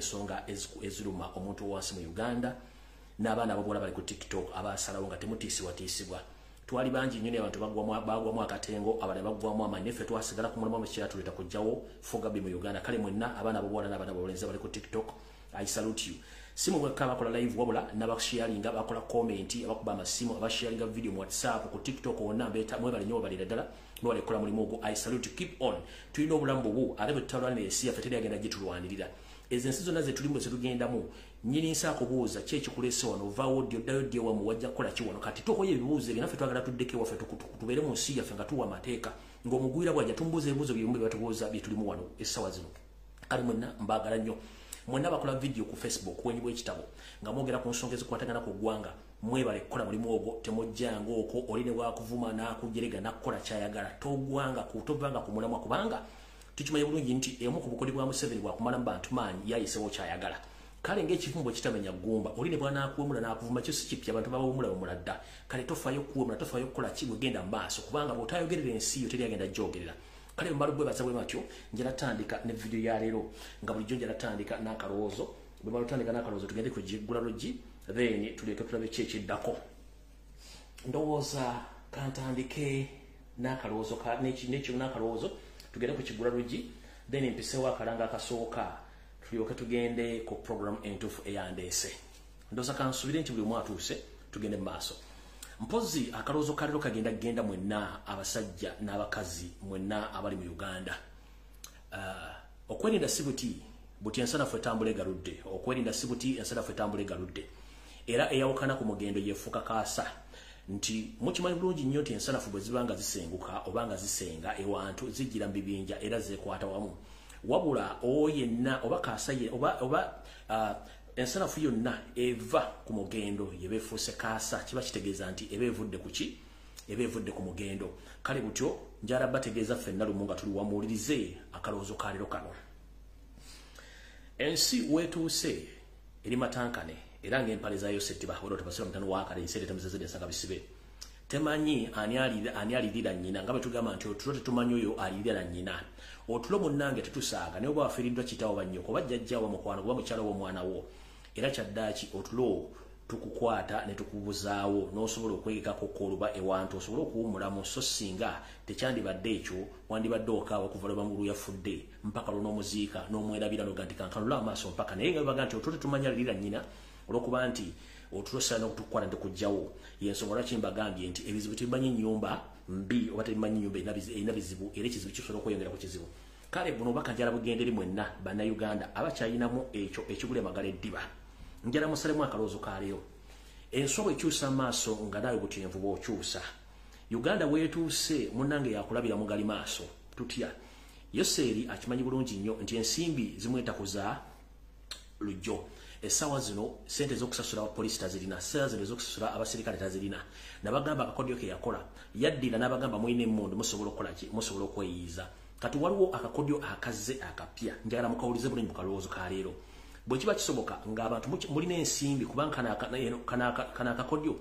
ensonga eziruma omuntu owansi mu Uganda n'abaana ababuwala bali ku TikTok abasalawo nga temutiisibwatiisibwa. Twali bangi nnyo abantu bagwamu akatengo, abalala bagwamu amaanyi, naffe twasigala ku mulimu ekyatuleeta kujjawo fugabi mu Uganda. Kale mwenna abaana ababuwala n'abaana abalenzi bali ku TikTok, I salute you. Simu mwekka bakola live, wabula n'abasharinga, bakola comment, abakuba amasimu, abasharinga video mu WhatsApp, ku TikTok wonna mbeeta mwebale nnyo, babalira ddala mwebale kukola mulimu ogwo. I salute you, keep on. Tulina obulamu bubu ate bwe tutalwanira ensi yaffe teri agenda gitulwanirira. Ezo ensi zonna ze tulimu zetugendamu, nnyini nsi akubuuza ki ekikuleese wano, ovaawo ddi, oddayo ddi ewamu, wajja kukola ki wano? Kati tukoye ebibuuzo ebyo, naffe twagala tuddeko ewaffe tubeere mu nsi yaffe nga tuwa amateeka ng'omugwira bw'ajja tumubuuza ebibuuzo byebimu bye batubuuza bye tulimu wano essaawa zino. Kale mwenna mbaagala nnyo. Mwenna bakola video ku Facebook wenyi bw'ekitabo nga mwogera ku nsonga ezikwatagana ku ggwanga, mwebale kukola mulimu ogwo. Temujjanga okwo oli ne bwakuvuma n'akujerega n'akukola ky'ayagala, togwanga tovanga ku mulamwa, kubanga tukimanyi bulungi nti emu ku bukodi bwa Museveni bwakumala mu bantu maanyi yayisewo ky'ayagala. Kale ng'ekivumbo kitamenya ggumba, oli ne bw'anaakuwemula n'akuvuma, kyo si kipya, abantu babawemula wemula dda. Kale tofaayo kuwemula, tofaayo kukola ki, bwegenda mu maaso, kubanga bw'otayogerera ensi yo teri agenda gyogerera. Kale bwe bwebaza bwe batyo, njala tandika ne video ya leero nga bulijjo njala tandika n'akalowoozo. Bwe mala otandika n'akalowoozo, tugende ku giggula luggi, then tuleke tulabe ki ekiddako. Ndowooza kantandike n'akalowoozo n'ekyo n'akalowoozo, tugende ku kiggula luggi, then mpisewo akalanga akasooka, tulyoke tugende ku program entuufu eyandeese. Ndowooza kansubire nti buli omu atuuse, tugende mu maaso. Mpozi akalowoozo kalero kagenda genda mwenna abasajja n'abakazi mwenna abali mu Uganda. Okwerinda si buti buti ensanafu etambula egaludde. Okwerinda si buti ensanafu etambula egaludde, era eyawukana ku mugendo yefuuka kaasa. Nti mukimanyi bulungi nnyo nti ensanafu bwe ziba nga zisenguka oba nga zisenga ewantu, zijjira mu bibinja era zeekwata wamu. Wabula oyo yenna oba kaasa ye oba ensanafu yonna eva ku mugendo yeba efuuse kaasa. Kiba kitegeeza nti eba evudde ku ki? Eba evudde ku mugendo. Kale butyo njala bategeeza ffenna lumu nga tuli wamuwulirize akalowoozo ka leero kano. Ensi weetuuse eri matankane, era ng'empale zaayo settiba olwo tebasira mutano waakale. Ensi ereeta ensanga bisibe, temanyi ani alirira nnyina. Nga bwe tugamba nti otulo tetumanyi oyo alirira nnyina. Otulo munnange tetusaaga, naye oba wafiiriddwa kitaawo, bannyoko, oba jjajjaawo, mukwano, oba mukyala w'omwana wo, era kyaddaaki otulo tukukwata ne tukubuzaawo n'osobola okwegekako koluba ewantu osobole okuwummulamu. So singa tekyandibadde ekyo, wandibadde okaaba okuva lwe bamulu yafudde mpaka lw'onoomuziika n'omwerabira noga nti kankanula amaaso mpaka. Naye nga baga nti otulo tetumanya lirira nnyina, olwokuba nti otulo saana okutukwata ntikujjawo. Yensonga lwaki mbagambye nti ebizibu tebimanyi nnyumba mbi oba tebimanyi nnyumba erina bizibu, era ekizibu kisobola okweyongera ku kizibu. Kale buno obaka njala bugenda eri mwenna Bannayuganda abakyayinamu ekyo ekigula emagala eddiba. Njala musalemu akalowoozo ka leero. Enswa bwekyusa amaaso nga naawe butyo envuba okyusa. Uganda weetuuse munnange yakulabira mugali maaso. Tutya Yoseeri akimanyi bulungi nnyo nti ensimbi zimwetakuza lujjo. Essaawa zino sente ez'okusasula abapoliisi tazirina, essaawa zino ez'okusasula abasirikale tazirina. Nabagamba akakodyo ke yakola, yaddira n'abagamba mulina emmundu, musobola okukola ki? Musobola okweyiiza. Kati waliwo akakodyo akazze akapya, njagala mukawulize bulungi mu kalowoozo ka leero. Bwe kiba kisoboka ng'abantu mulina ensimbi, kubanga kano akakodyo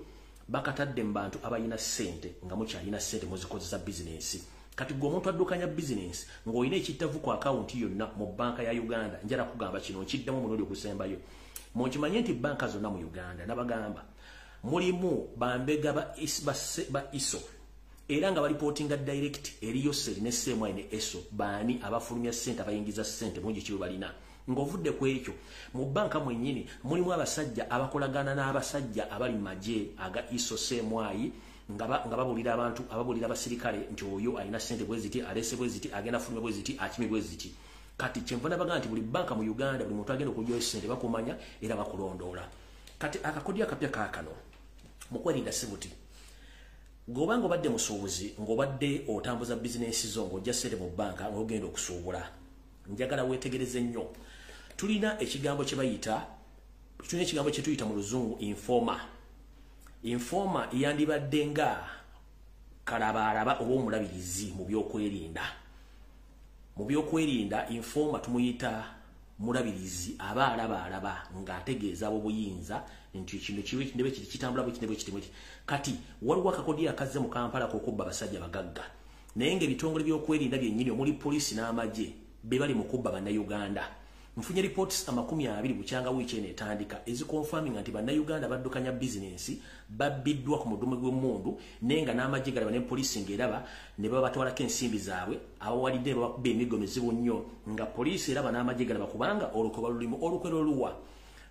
bakatadde mu bantu abalina ssente, nga mukyalina ssente muzikozesa bizinensi. Kati gwe omuntu addukanya bizinensi ng'olina ekittavu ku akawunti yonna mu banka ya Uganda, njala kugamba kino nkiddamu omulundi ogusembayo, mukimanye nti banka zonna mu Uganda, nabagamba mulimu bambega ba ISO, era nga balipootinga direct eri Yoseri ne CMI ne ESO. Baani abafulumya ssente, abayingiza ssente mungi kiwe balina? Ng'ovudde ku ekyo, mu banka mwennyini mulimu abasajja abakolagana n'abasajja abali mu magye aga ISO, CMI, nga babulira abantu, ababulira abasirikale nti oyo alina ssente bwe ziti, aleese bwe ziti, agenda fulumya bwe ziti, akimi bwe ziti. Kati kyenva nabaga nti buli banka mu Uganda, buli muntu agenda okugyayo ssente bakumanya era bakulondoola. Kati akakodyo akapya kaakano mu kwerinda si buti. Ng'obanga obadde musuubuzi, ng'obadde otambuza bizinensi zo, ng'ojja ssente mu banka ng'ogenda okusuubula, njagala weetegereze nnyo. Tulina ekigambo kye bayita, tulina ekigambo kye tuyita mu Luzungu informer. Informer yandibadde nga kalabaalaba oba omulabirizi mu byokwerinda. Mu byokwerinda informer tumuyita mulabirizi, aba alaba ng'ategeeza ab'obuyinza nti kino kibi ndebe kiti kitambula bwe kiti bwe kiti. Kati waliwo akakodyo akazze mu Kampala k'okubba abasajja bagagga, naye ng'ebitongole by'okwerinda byennyini omuli poliisi n'amagye be bali mu kubba Bannayuganda. Nfunye reports 20 bukyanga wiiki eno etandika eziconfirming nti bannayuganda baddukanya bizinensi babbiddwa ku mudumu gw'emmundu, naye nga n'amagye galaba ne poliisi ng'eraba ne babatwalako ensimbi zaabwe. Abawalidde ne babakuba emiggo mizibu nnyo nga poliisi eraba n'amagye galaba, kubanga olukwe balulimu olukwe loluwa.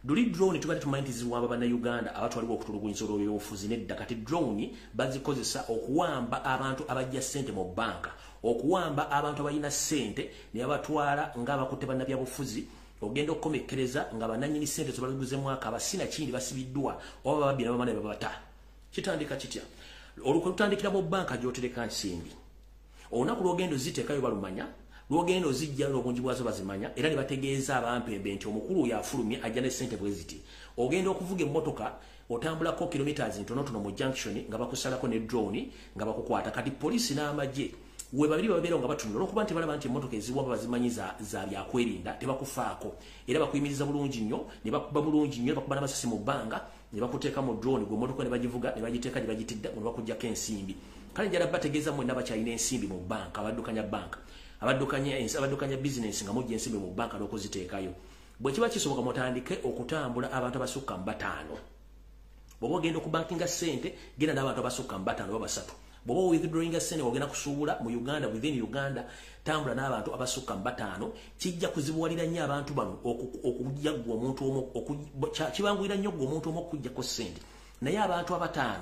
Luli drone tubadde tumanyi nti ziwamba bannayuganda abatwalibwa okutulugunyisa olw'ebyobufuzi. Nedda, kati drone bazikozesa okuwamba abantu abajja ssente mu banka, okuwamba abantu abalina ssente ne babatwala ng'abakutte bannabyabufuzi. Ogenda okukomekkereza nga bannannyini ssente zebaluguzemu akaba sina kindi basibiddwa oba bababbi ne bamala ne babata. Kitandika kitya? Olukwe lutandikira mu banka gy'otereka nsimbi. Olunaku lw'ogenda oziteekayo balumanya, lwogenda ozijja n'obungi bwazo bazimanya, era ne bategeeza abampembe nti omukulu oyo afulumye ajja ne ssente bwe ziti. Ogenda okuvuga emmotoka, otambulako kilometers ntonotono mu junction nga bakusalako ne drone nga bakukwata. Kati poliisi n'amagye we babiri babeerawo nga batunula, olwokuba nti balaba nti emmotoka eziwamba bazimanyi za byakwerinda, tebakufaako era bakuyimiriza bulungi nnyo ne bakuba bulungi nnyo, ne bakuba n'amasasi mu bbanga ne bakuteeka mu drone gwe emmotoka ne bagivuga ne bagiteeka gye bagitidda ne bakuggyako ensimbi. Kale njala bategeeza mwenna bakyalina ensimbi mu banka, abaddukanya banka, abaddukanya bizinensi nga mujja ensimbi mu banka n'okuziteekayo, bwe kiba kisoboka mutandike okutambula abantu abasukka mu 5. Bw'oba ogenda okubankinga ssente, genda n'abantu abasukka mu 5 oba 3. Bw'oba withdrawinga ssente, ogenda kusuubula mu Uganda, within Uganda, tambula n'abantu abasukka mu 5. Kijja kuzibuwalira nnyo abantu bano okujja ggwe omuntu omu, kibanguyira nnyo ggwe omuntu omu okuggyako ssente, naye abantu 5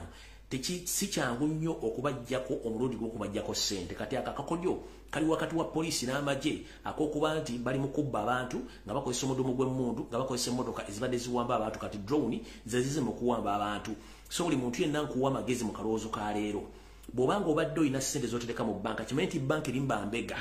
si kyangu nnyo okubaggyako omulundi gw'okubaggyako ssente. Kati ako akakodyo kali wakati wa poliisi n'amagye ak'okuba nti bali mu kubba abantu nga bakozesa omudumu gw'emmundu, nga bakozesa emmotoka ezibadde ziwamba abantu. Kati drone ze zize mu kuwamba abantu. So buli muntu yenna nkuwa amagezi mu kalowoozo ka leero: bw'obanga obadde olina ssente z'otereka mu banka, kimanye nti banka erimba mbega,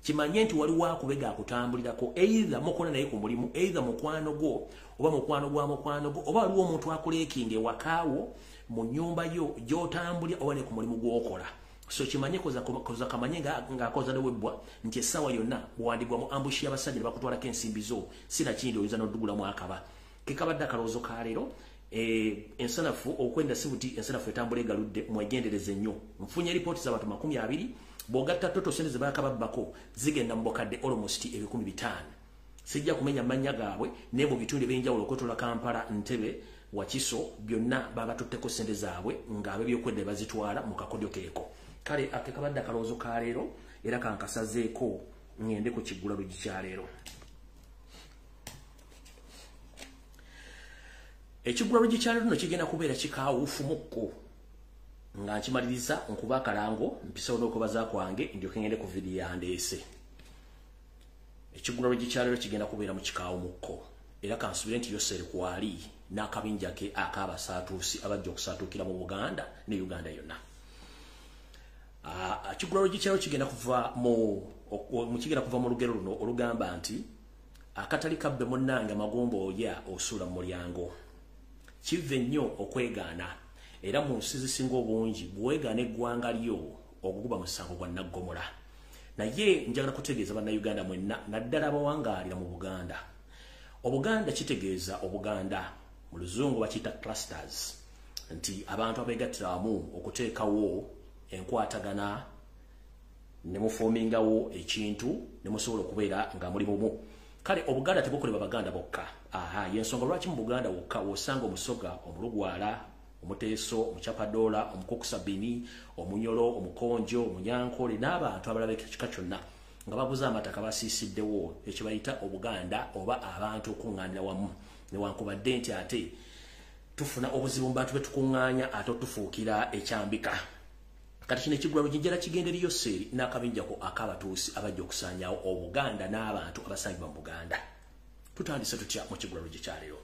kimanye nti waliwo akubega akutambulirako, either mukola naye ku mulimu, either mukwano gwo oba mukwano gwa mukwano gwo, oba waliwo omuntu akuleekinga ewakaawo, mu nnyumba yo gy'otambulira, oba ne ku mulimu gw'okola. So kimanye koza kamanye ng'akoza ne webbwa nti essaawa yonna bw'owandigwa mu ambush y'abasajja ne bakutwalako ensimbi zo, sinakindi oyinza n'oddugulamu akaba. Ke kabadde akalowoozo ka leero. Ensanafu okwenda si buti, ensanafu etambula egaludde. Mwegendereze nnyo. Nfunye ripooti z'abantu 20. Bw'ogatta total sente ze baakababbako zigenda mu bukadde almost 500,000. Sijja kumenya mannya gaabwe, naye mu bitundu ebyenjawulo okwetola Kampala, Ntebe, Wakiso, byonna babatutteko sente zaabwe ng'ab'ebyokwedda bazitwala mu kakodyo keeko. Kale ake kabadde akalowoozo ka leero, era kankasazeeko ŋŋende ku kiggula luggi kya leero. Ekiggula luggi kya leero nno kigenda kubeera kikaawuufumukko. Nga nkimaliriza nkuba akalango, mpisewo n'okwebaza kwange, ndyoke ngende ku vidiyo yandeese. Ekiggula luggi kya leero kigenda kubeera mu kikaawumukko, era kansubire nti Yoseri kwali n'akabinja ke ak'abasaatuusi abajja okusaatuukira mu Buganda ne Uganda yonna. Ekiggula luggi kya leero kigenda kuva mu lugero luno olugamba nti akatali kabbe munnange amagomba olya osuula mu mulyango. Kiva ennyo okwegaana, era mu nsi zisinga obungi bwewegaana eggwanga lyo oguguba musango gwa naggomola. Naye njagala kutegeeza bannayuganda mwenna, naddala abawangaalira mu Buganda. Obuganda kitegeeza Obuganda, mu Luzungu bakiyita clusters, nti abantu abeegattira wamu okuteekawo enkwatagana ne muformingawo ekintu ne musobola okubeera nga muli bumu. Kale Obuganda tebukolebwa Baganda bokka. Aha, yensonga lwaki mu Buganda wokka wosanga Omusoga, Omulugwala, Omuteeso, Omuchapadoola, Omukokusabini, Omunyolo, Omukonjo, Omunyankole n'abantu abalala ekika kyonna nga baguze amataka basiisiddewo ekibayita Obuganda oba abantu okuŋŋaanira wamu. Newankubadde nti ate tufuna obuzibu mu bantu betukuŋŋaanya, ate otufuukira ekyambika. Kati kino ekigulalo kijjala kigenda eri Yoseeri n'akabinjako ak'abatuusi abajja okusaanyaawo Obuganda n'abantu abasangibwa mu Buganda. Tutandise tutya mu kigulalo gye kyaleero?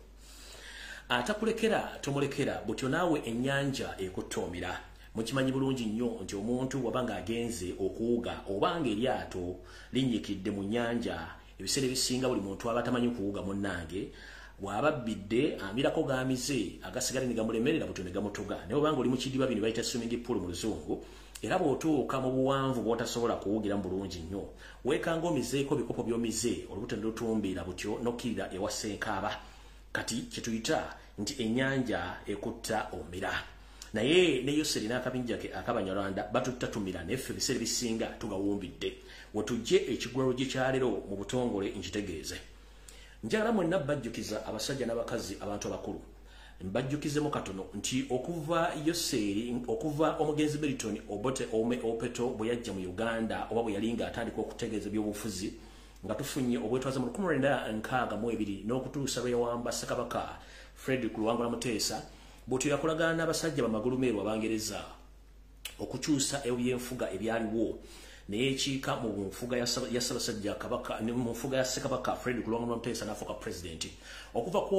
Atakulekera tomulekera, butyo naawe ennyanja ekuttoomera. Mukimanyi bulungi nnyo nti omuntu waba ng'agenze okuwuga oba ng'eryato linnyikidde mu nnyanja, ebiseera ebisinga buli muntu aba tamanyi kuwuga munnange bw'aba abbidde amirako g'amize, agasigala ne gamulemerera butyo ne gamutuga. Naye obanga oli mu kidiba, bino bayita swimming pool mu Luzungu, era bw'otuuka mu buwanvu bw'otasobola kuwugiramu bulungi nnyo, weekanga omizeeko bikopo by'omize, olubuto ne lutumbiira butyo n'okkirira ewa Ssenkaaba. Kati kye tuyita nti ennyanja ekutta omira. Naye ne Yoseri n'akabinja ke ak'Abanyarwanda batutta tumira, naye ffe ebiseera ebisinga tugawumbidde. Wetujje ekigulalo gye kyaleero mu butongole nkitegeeze. Njagala mwenna bajjukiza abasajja n'abakazi, abantu abakulu, mbajjukizemu katono nti okuva Yoseeri, okuva omugenzi Milton Obote Ome Opeto bwe yajja mu Uganda, oba bwe yali ng'atandika okutegeeza ebyobufuzi nga tufunye obwetwaze mu 1962 n'okutuusa lwe yawamba Ssekabaka Frederick Luwangula Muteesa, bw'otyo yakolagana n'abasajja bamagulumeeru Abangereza okukyusa ebyenfuga ebyaliwo, neyekiika mu nfuga ya Ssaabasajja Kabaka, mu nfuga ya Ssekabaka Frederick Luwangula Muteesa, n'afuuka pulezidenti. Okuva ku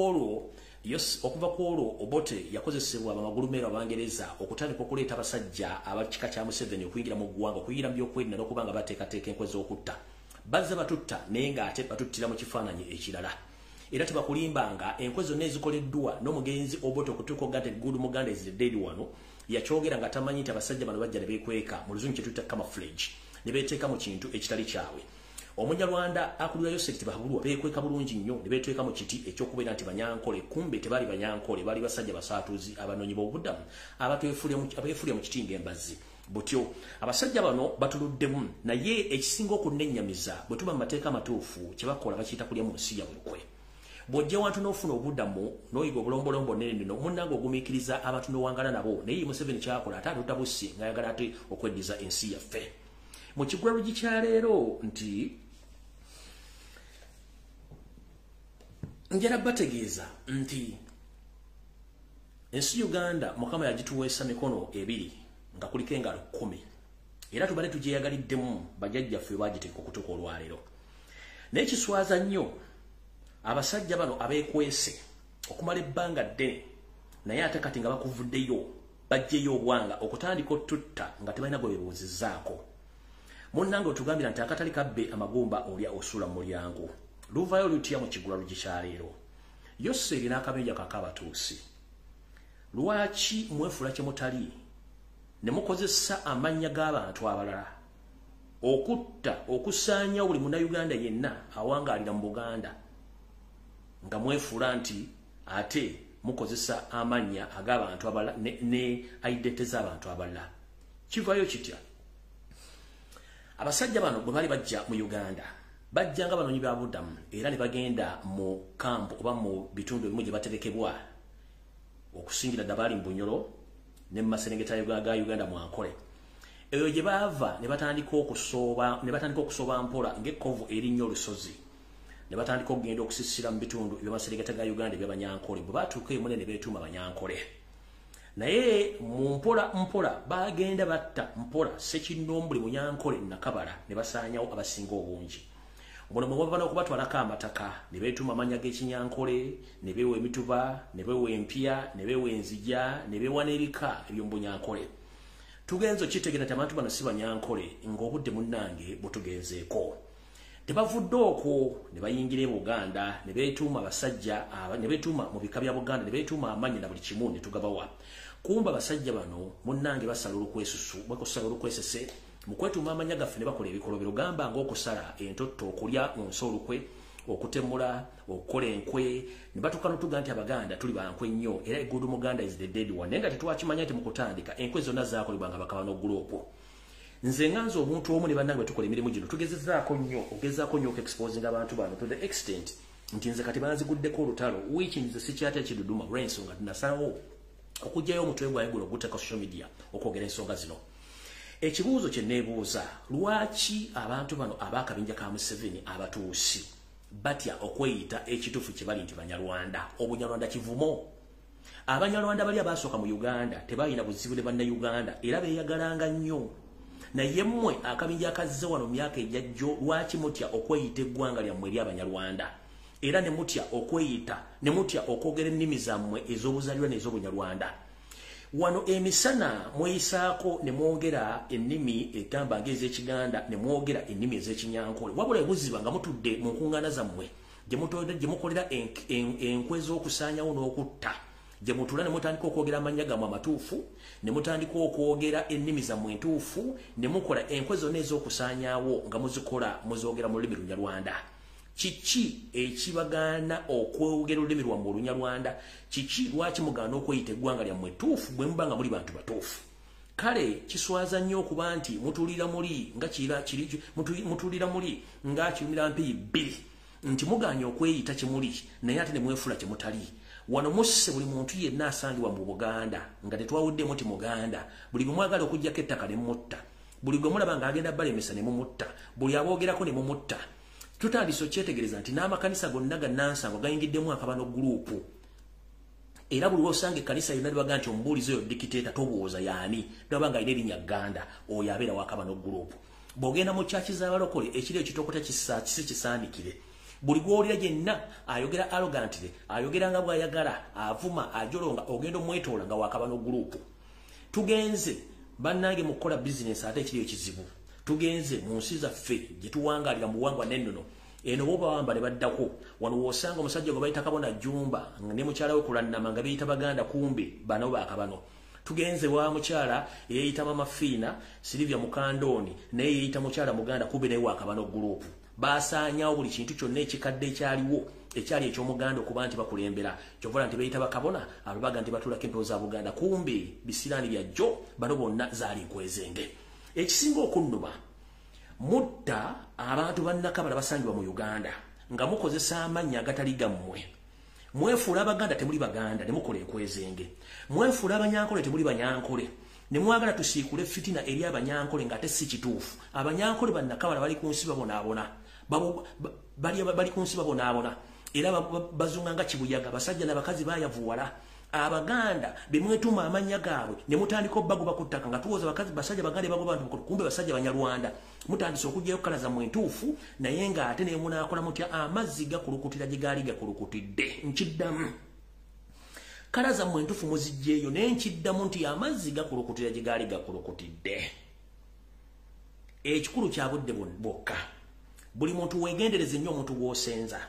olwo Obote yakozesebwa abamagulumeeru Abangereza okutandika okuleeta abasajja abakika kya Museveni okuyingira mu ggwanga, okuyingira mu byokwerinda n'okuba nga bateekateeka enkwe z'okutta. Bazze batutta, naye ng'ate batuttira mu kifaananyi ekirala. Era tebakulimbanga, enkwe zonna ezikoleddwa n'omugenzi Obote okutuuka oga nti good Muganda is the dead wano, yakyogera nga tamanyi nti abasajja bano bajja ne beekweka mu Luzungu kye tuyita camouflage, ne beeteeka mu kintu ekitali kyabwe. Omunyarwanda akulira Yoseri Tibuhaburwa beekweka bulungi nnyo ne beeteeka mu kiti ekyokubeera nti Banyankole, kumbe tebaali Banyankole, baali basajja basaatuuzi abanoonyi b'obuddamu abeefuulira mu kiti ng'embazzi. Butyo abasajja bano batuluddemu. Naye ekisinga okunennyamiza, bwe tuba mu mateeka amatuufu, kye bakola bakiyita kulya mu nsi ya bulukwe. Bw'ojja wantu n'ofuna obuddamu n'oyiga obulombolombo nene nno, munnange, ogumiikiriza abantu n'owangala nabo. Naye Museveni kyakola, ate atutta bussi ng'ayagala ate okweddiza ensi yaffe. Mu kigulalugi kya leero nti njala bategeeza nti ensi Uganda Mukama yagituweesa mikono ebiri nga kuliko engalo 10, era tubadde tugyeyagaliddemu, bajjajjaffe bagiteeka okutuuka olwaleero. Naye kiswaza nnyo abasajja bano abeekwese okumala ebbanga ddene, naye ate kati nga bakuvuddeyo, bajjeyo obwanga okutandika otutta nga tebalina gwe beebuuzizzaako. Munnange, otugambira nti akatali kabbe amagumba olya osuula mu mulyango. Luvaayo lutya mu kigulalugi kya leero? Yoseeri n'akabenja kakabatuusi, lwaki mwefuula kye mutali ne mukozesa amannya g'abantu abalala okutta, okusaanya buli Munnayuganda yenna awangaalira mu Buganda, nga mwefuula nti ate mukozesa amannya ag'abantu abalala ne identity z'abantu abalala? Kivaayo kitya? Abasajja bano bwe baali bajja mu Uganda, bajja nga banoonyi ba buddamu, era ne bagenda mu kampu oba mu bitundu ebimu gye baterekebwa, okusingira ddala baali mu Bunyoro ne mu maserengeta ga Uganda mu Ankole. Eyo gye baava ne batandika okusooba mpola ng'ekkovu erinnya olusozi, ne batandika okugenda okusisira mu bitundu ebyamaserengeta ga Uganda eby'Abanyankole. Bwe baatuuka eyo, munene, beetuuma Banyankole, naye mu mpola mpola bagenda batta mpola sekinnoomu buli Munyankole nakabala, ne basaanyawo abasinga obungi. Muno mwe bava n'okubatwalako amataka, ne beetuuma amannya g'Ekinyankole, ne beewa emituba, ne beewa empya, ne beewa enzija, ne beewa n'ebika eby'omu Bunyankole. Tugenza okitegeera nti abantu bano si Banyankole ng'obudde, munnange, butugenzeeko. Tebavudde okwo ne bayingira e Buganda, ne beetuuma abasajja, ne beetuuma mu bika bya Buganda, ne beetuuma amannya na buli kimu ne tugabawa. Kumba abasajja bano, munnange, basala olukwesusu, bakusala olukwesese mu kwetuuma amannya gaffe, ne bakola ebikolobero, gamba ng'okusala entotto, okulya mu nsi olukwe, okutemula, okukola enkwe, ne batuuka n'otuga nti Abaganda tuli bankwe nnyo, era good Muganda is the dead one. Naye nga tetwakimanya nti mu kutandika enkwe zonna zaakolebwa nga bakaba n'oguloopwo. Nze nga nze omuntu omu ne bannange bwe tukola emirimu gino, tugezezaako nnyo, ogezaako nnyo okuexposinga abantu bano to the extent nti nze kati banziguddeko olutalo, which nze sikyatya kiduduma, olw'ensonga nasalawo okuggyayo omutwe gwange guno oguteeka social media okwogera ensonga zino. Ekibuuzo kye neebuuza, lwaki abantu bano ab'akabinja ka Museveni Abatuusi batya okweyita ekituufu kye bali nti Banyarwanda? Obunyarwanda kivumo. Abanyarwanda bali abasooka mu Uganda tebalina buzibu ne Bannayuganda, era beeyagalanga nnyo. Naye mmwe akabinja akazze wano mu myaka ejjajjo, lwaki mutya okweyita eggwanga lyammwe ery'Abanyarwanda, era ne mutya okweyita, ne mutya okwogera ennimi zammwe ez'obuzaalirwa n'ez'Obunyarwanda? Wano emisana mweyisaako ne mwogera ennimi egamba ng'ez'Ekiganda, ne mwogera ennimi ez'Ekinyankole, wabula ebuziba nga mutudde mu nkuŋŋaana zammwe gye mukolera enkwe z'okusaanyawo n'okutta, gye mutula ne mutandika okwogera amannya gammwe amatuufu, ne mutandika okwogera ennimi zammwe entuufu, ne mukola enkwe zonna ez'okusaanyaawo nga muzikola muzoogera mu lulimi Lunyarwanda. Kiki ekibagaana okwogera olulimi lwammwe Olunyarwanda? Kiki? Lwaki mugaana okweyita eggwanga lyammwe ettuufu bwe muba nga muli bantu batuufu? Kale kiswaza nnyo okuba nti mutuulira muli nga mutuulira muli nga kirumira mpiyi bbiri, Nti muganye okweyita kimuli naye ate ne mwefuula kyemutali. Wano musse buli muntu yenna asangibwa mu Buganda nga tetwawuddemu nti Muganda. Buli gwe mwagala okuggyako ettaka ne mutta, buli gwe mulaba ng'agenda balemesa ne mumutta, buli aboogerako ne mumutta. Tutandise okyetegereza nti n'amakanisa gonna gannansango gayingiddemu akabano gurupu. Era buli lw'osanga ekkanisa yonna libaga nti omubuulizi oyo dikiteeta tobuuza yaani, naba nga alina erinnya Ganda, oyo abeera w'akabano gurupu. Bw'ogenda mu kyaki z'abalokole ekiro ekitokota kisi kisaanikire. Buli gw'owulira yenna ayogera arrogantly, ayogera nga bw'ayagala, avuma, ajolonga, ogenda omwetoola nga w'akabano gurupu. Tugenze bannange mu kukola bizinensi ate ekiri ekizibu. Tugenze mu nsi zaffe gye tuwangaalira mu buwangwa n'ennono. Eno bo bawamba ne baddako. Wano w'osanga omusajja gwe bayita Kabona Jjumba ne mukyala we Kulannama nga beeyita Baganda, kumbe bano baakabano. Tugenze wa mukyala eyeeyita Mama Fiina Silivia Mukandooni naye yeeyita mukyala Muganda, kumbe naye waakabano gurupu. Baasaanyaawo buli kintu kyonna ekikadde ekyaliwo ekyali eky'Omuganda okuba nti bakulembera. Kyova nti beeyita bakabona ababaga nti batuulako empewo za Buganda, kumbe bisiraani bya jjo bano bonna zaali nkwezenge. Ekisinga okunnuma, mutta abantu bannakabala basangibwa mu Uganda nga mukozesa amannya agatali gammwe. Mwefuula Abaganda temuli Baganda ne mukola enkwezenge. Mwefuula Abanyankole temuli Banyankole. Ne mwagala tusiikule fitina eri Abanyankole ng'ate si kituufu. Abanyankole bannakabala bali ku nsi babonaabona. Bali ku nsi babonaabona. Era bazunga nga kibuyaga, basajja n'abakazi baayavuwala. Abaganda be mwetuuma amannya gaabwe ne mutandika obbagoba ku ttaka nga tuwoza bakazi basajja Baganda bagoba bantu kumbe basajja Banyarwanda. Mutandise okuggyayo kkala zammwe entuufu naye ng'ate ne munaakola mutya amazzi gakulukutira gye gaali gakulukutidde. Nkiddamu, kkala zammwe entuufu muziggyeeyo, naye nkiddamu nti amazzi gakulukutira gye gaali gakulukutidde. Ekikulu kya budde bwokka. Buli muntu weegendereze nnyo omuntu gw'osenza,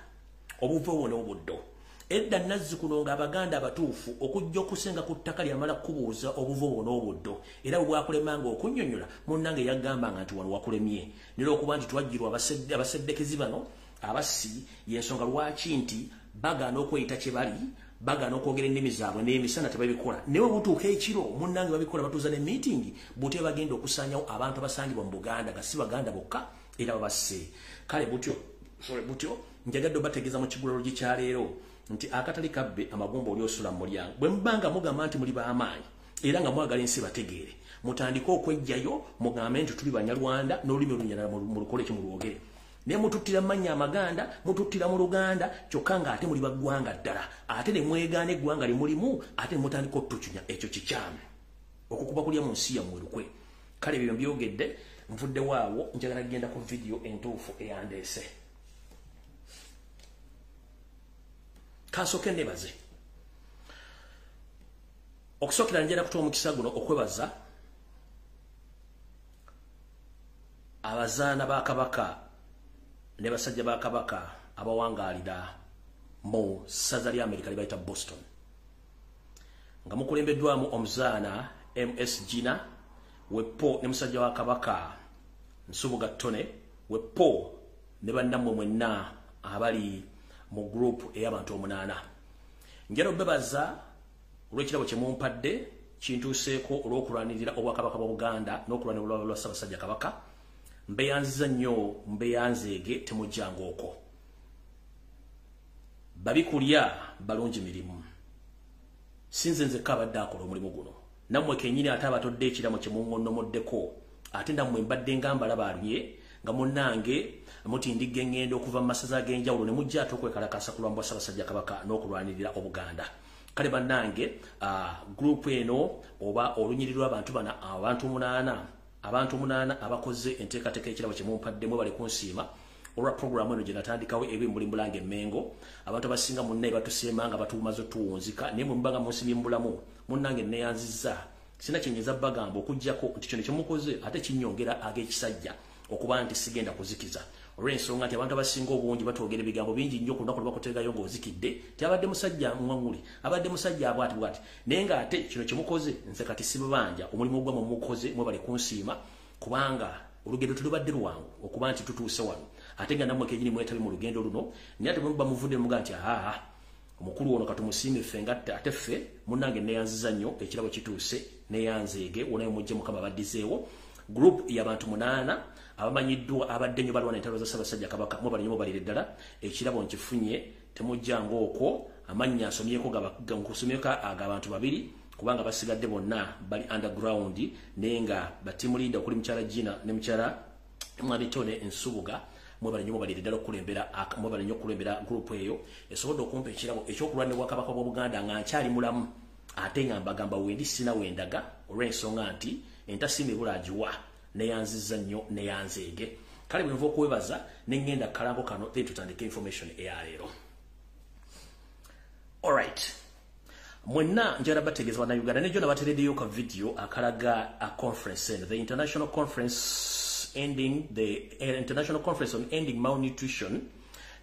obuvo bwo n'obuddo. Edda nazzikuno ng'Abaganda abatuufu okujja okusenga ku ttaka lyamala kubuuza obuvo bwo n'obuddo, era bwe bwakulemanga okunnyonnyola munnange yagambanga nti wano wakulemye. Naye olw'okuba nti twajjirwa abaseddekezi bano abassi, y'ensonga lwaki nti bagaana okweyita kye bali, bagaana okwogera ennimi zaabwe n'emisana tebabikola. Naye bwe butuuka ekiro munnange babikola, batuuza ne meeting butya bagenda okusaanyawo abantu abasangibwa mu Buganda nga si Baganda bokka era babasse. Kale butyo njagadde obategeeza mu kigulalo kya leero nti akatali kabbe amagumba oli osula mu mulyango. Bwe mubanga mugamba nti muli b'amaanyi era nga mwagala ensi bategeere, mutandike okwejjayo mugambe nti tuli Banyarwanda n'olulimi Olunyarwanda mulukole ki mulwogere. Naye mututtira mu mannya Amaganda, mututtira mu Luganda, kyokka ng'ate muli baggwanga ddala, ate ne mwegaana eggwanga lye mulimu, ate ne mutandika otutucunya. Ekyo kikyamu. Okukuba kulya mu nsi yammwe lukwe. Kale ebyo mbyogedde, nvuddewo awo, njagala kugenda ku vidiyo entuufu eyandeese. Kansooke nneebaze. Okusookera njagala kutuwa omukisa guno okwebaza abazaana ba Kabaka ne basajja ba Kabaka abawangaalira mu ssaza lya Amerika lye bayita Boston, nga mukulembeddwamu omuzaana MS Gina Wepo ne musajja wa Kabaka Nsubuga Tone Wepo ne bannammwe mwenna abali mu group ey'abantu 8. Njagala obbebaza olw'ekirabo kye mumpadde kintuuseeko olw'okulwanirira obwakabaka bwa Buganda n'okulwanirira olwa Ssaabasajja Kabaka. Mbeyanziza nnyo, mbeyanzeege, temujjanga okwo. Babikulya balungi mirimu. Sinze nzekka abadde akola omulimu guno. Nammwe kennyini ate abatodde ekiramo kye mungonnomoddeko, ate nammwe mbadde nga mbalaba alye nga munnange mutindigga eŋŋendo okuva mu masaza ag'enjawulo ne mujja ate okwekalakaasa ku lwa Ssaabasajja Kabaka n'okulwanirira Obuganda. Kale bannange, group eno oba olunyiriri lw'abantu bano abantu 8 abakoze enteekateeka ekirabo kye mumpadde, mwebale kunsiima olwa programu eno gye natandikawo ebimuli Mbulange Mengo. Abantu abasinga munnaye batusiima nga batumaze otuwunzika, naye mwe mubanga munsimye mu bulamu munnange neeyanzizza. Sina kye nnyinza bagamba okuggyako nti kino kye mukoze ate kinnyongera ag'ekisajja okuba nti sigenda kuzikiza, olw'ensonga nti abantu abasinga obungi batwogera ebigambo bingi nnyo ku lunaku lwe bakuteegayo ng'ozikidde ti abadde musajja ŋŋwaŋŋuli, abadde musajja bw'ati bw'ati. Naye ng'ate kino kye mukoze nze kati sibabanja, omulimu gwammwe mukoze, mwebale kunsiima, kubanga olugendo tulubadde lwangu okuba nti tutuuse wano, ate nga nammwe kennyini mwetabe mu lugendo luno. Naye ate bwe muba muvudde ne mugaa nti aa omukulu ono katumusiime ffe nga ate ffe munnange neeyanziza nnyo, ekirabo kituuse, neeyanzeege wonayo mujje Mukama abaddizeewo. Group y'abantu 8 Abamanyiddwa abadde nnyo balwana entalo za Ssaabasajja Kabaka, mwebale nnyo, mwebalire ddala. Ekirabo nkifunye, temujjanga okwo. Amannya nsomyeko nkusomyeko ag'abantu babiri, kubanga basigadde bonna bali underground, naye nga ba team leader okuli mukyala Gina ne mukyala Mwami Tone Nsubuga. Mwebale nnyo, mwebalire ddala okukulembera, mwebale nnyo okukulembera group eyo esobodde okumpa ekirabo ekyokulwanira Obwakabaka bwa Buganda nga nkyali mulamu, ate nga mbagamba wendi sina wendaga, olw'ensonga nti entasiima ebula agiwa. Neyanzizza nnyo, neyanzeege. Kale bwe nva okwebaza ne ŋŋenda kalango kano, then tutandike information eyaleero. Alright, mwenna njagala bategeeza Bannayuganda, nejo nabatereddeyo ka video akalaga a conference eno, the international conference on ending malnutrition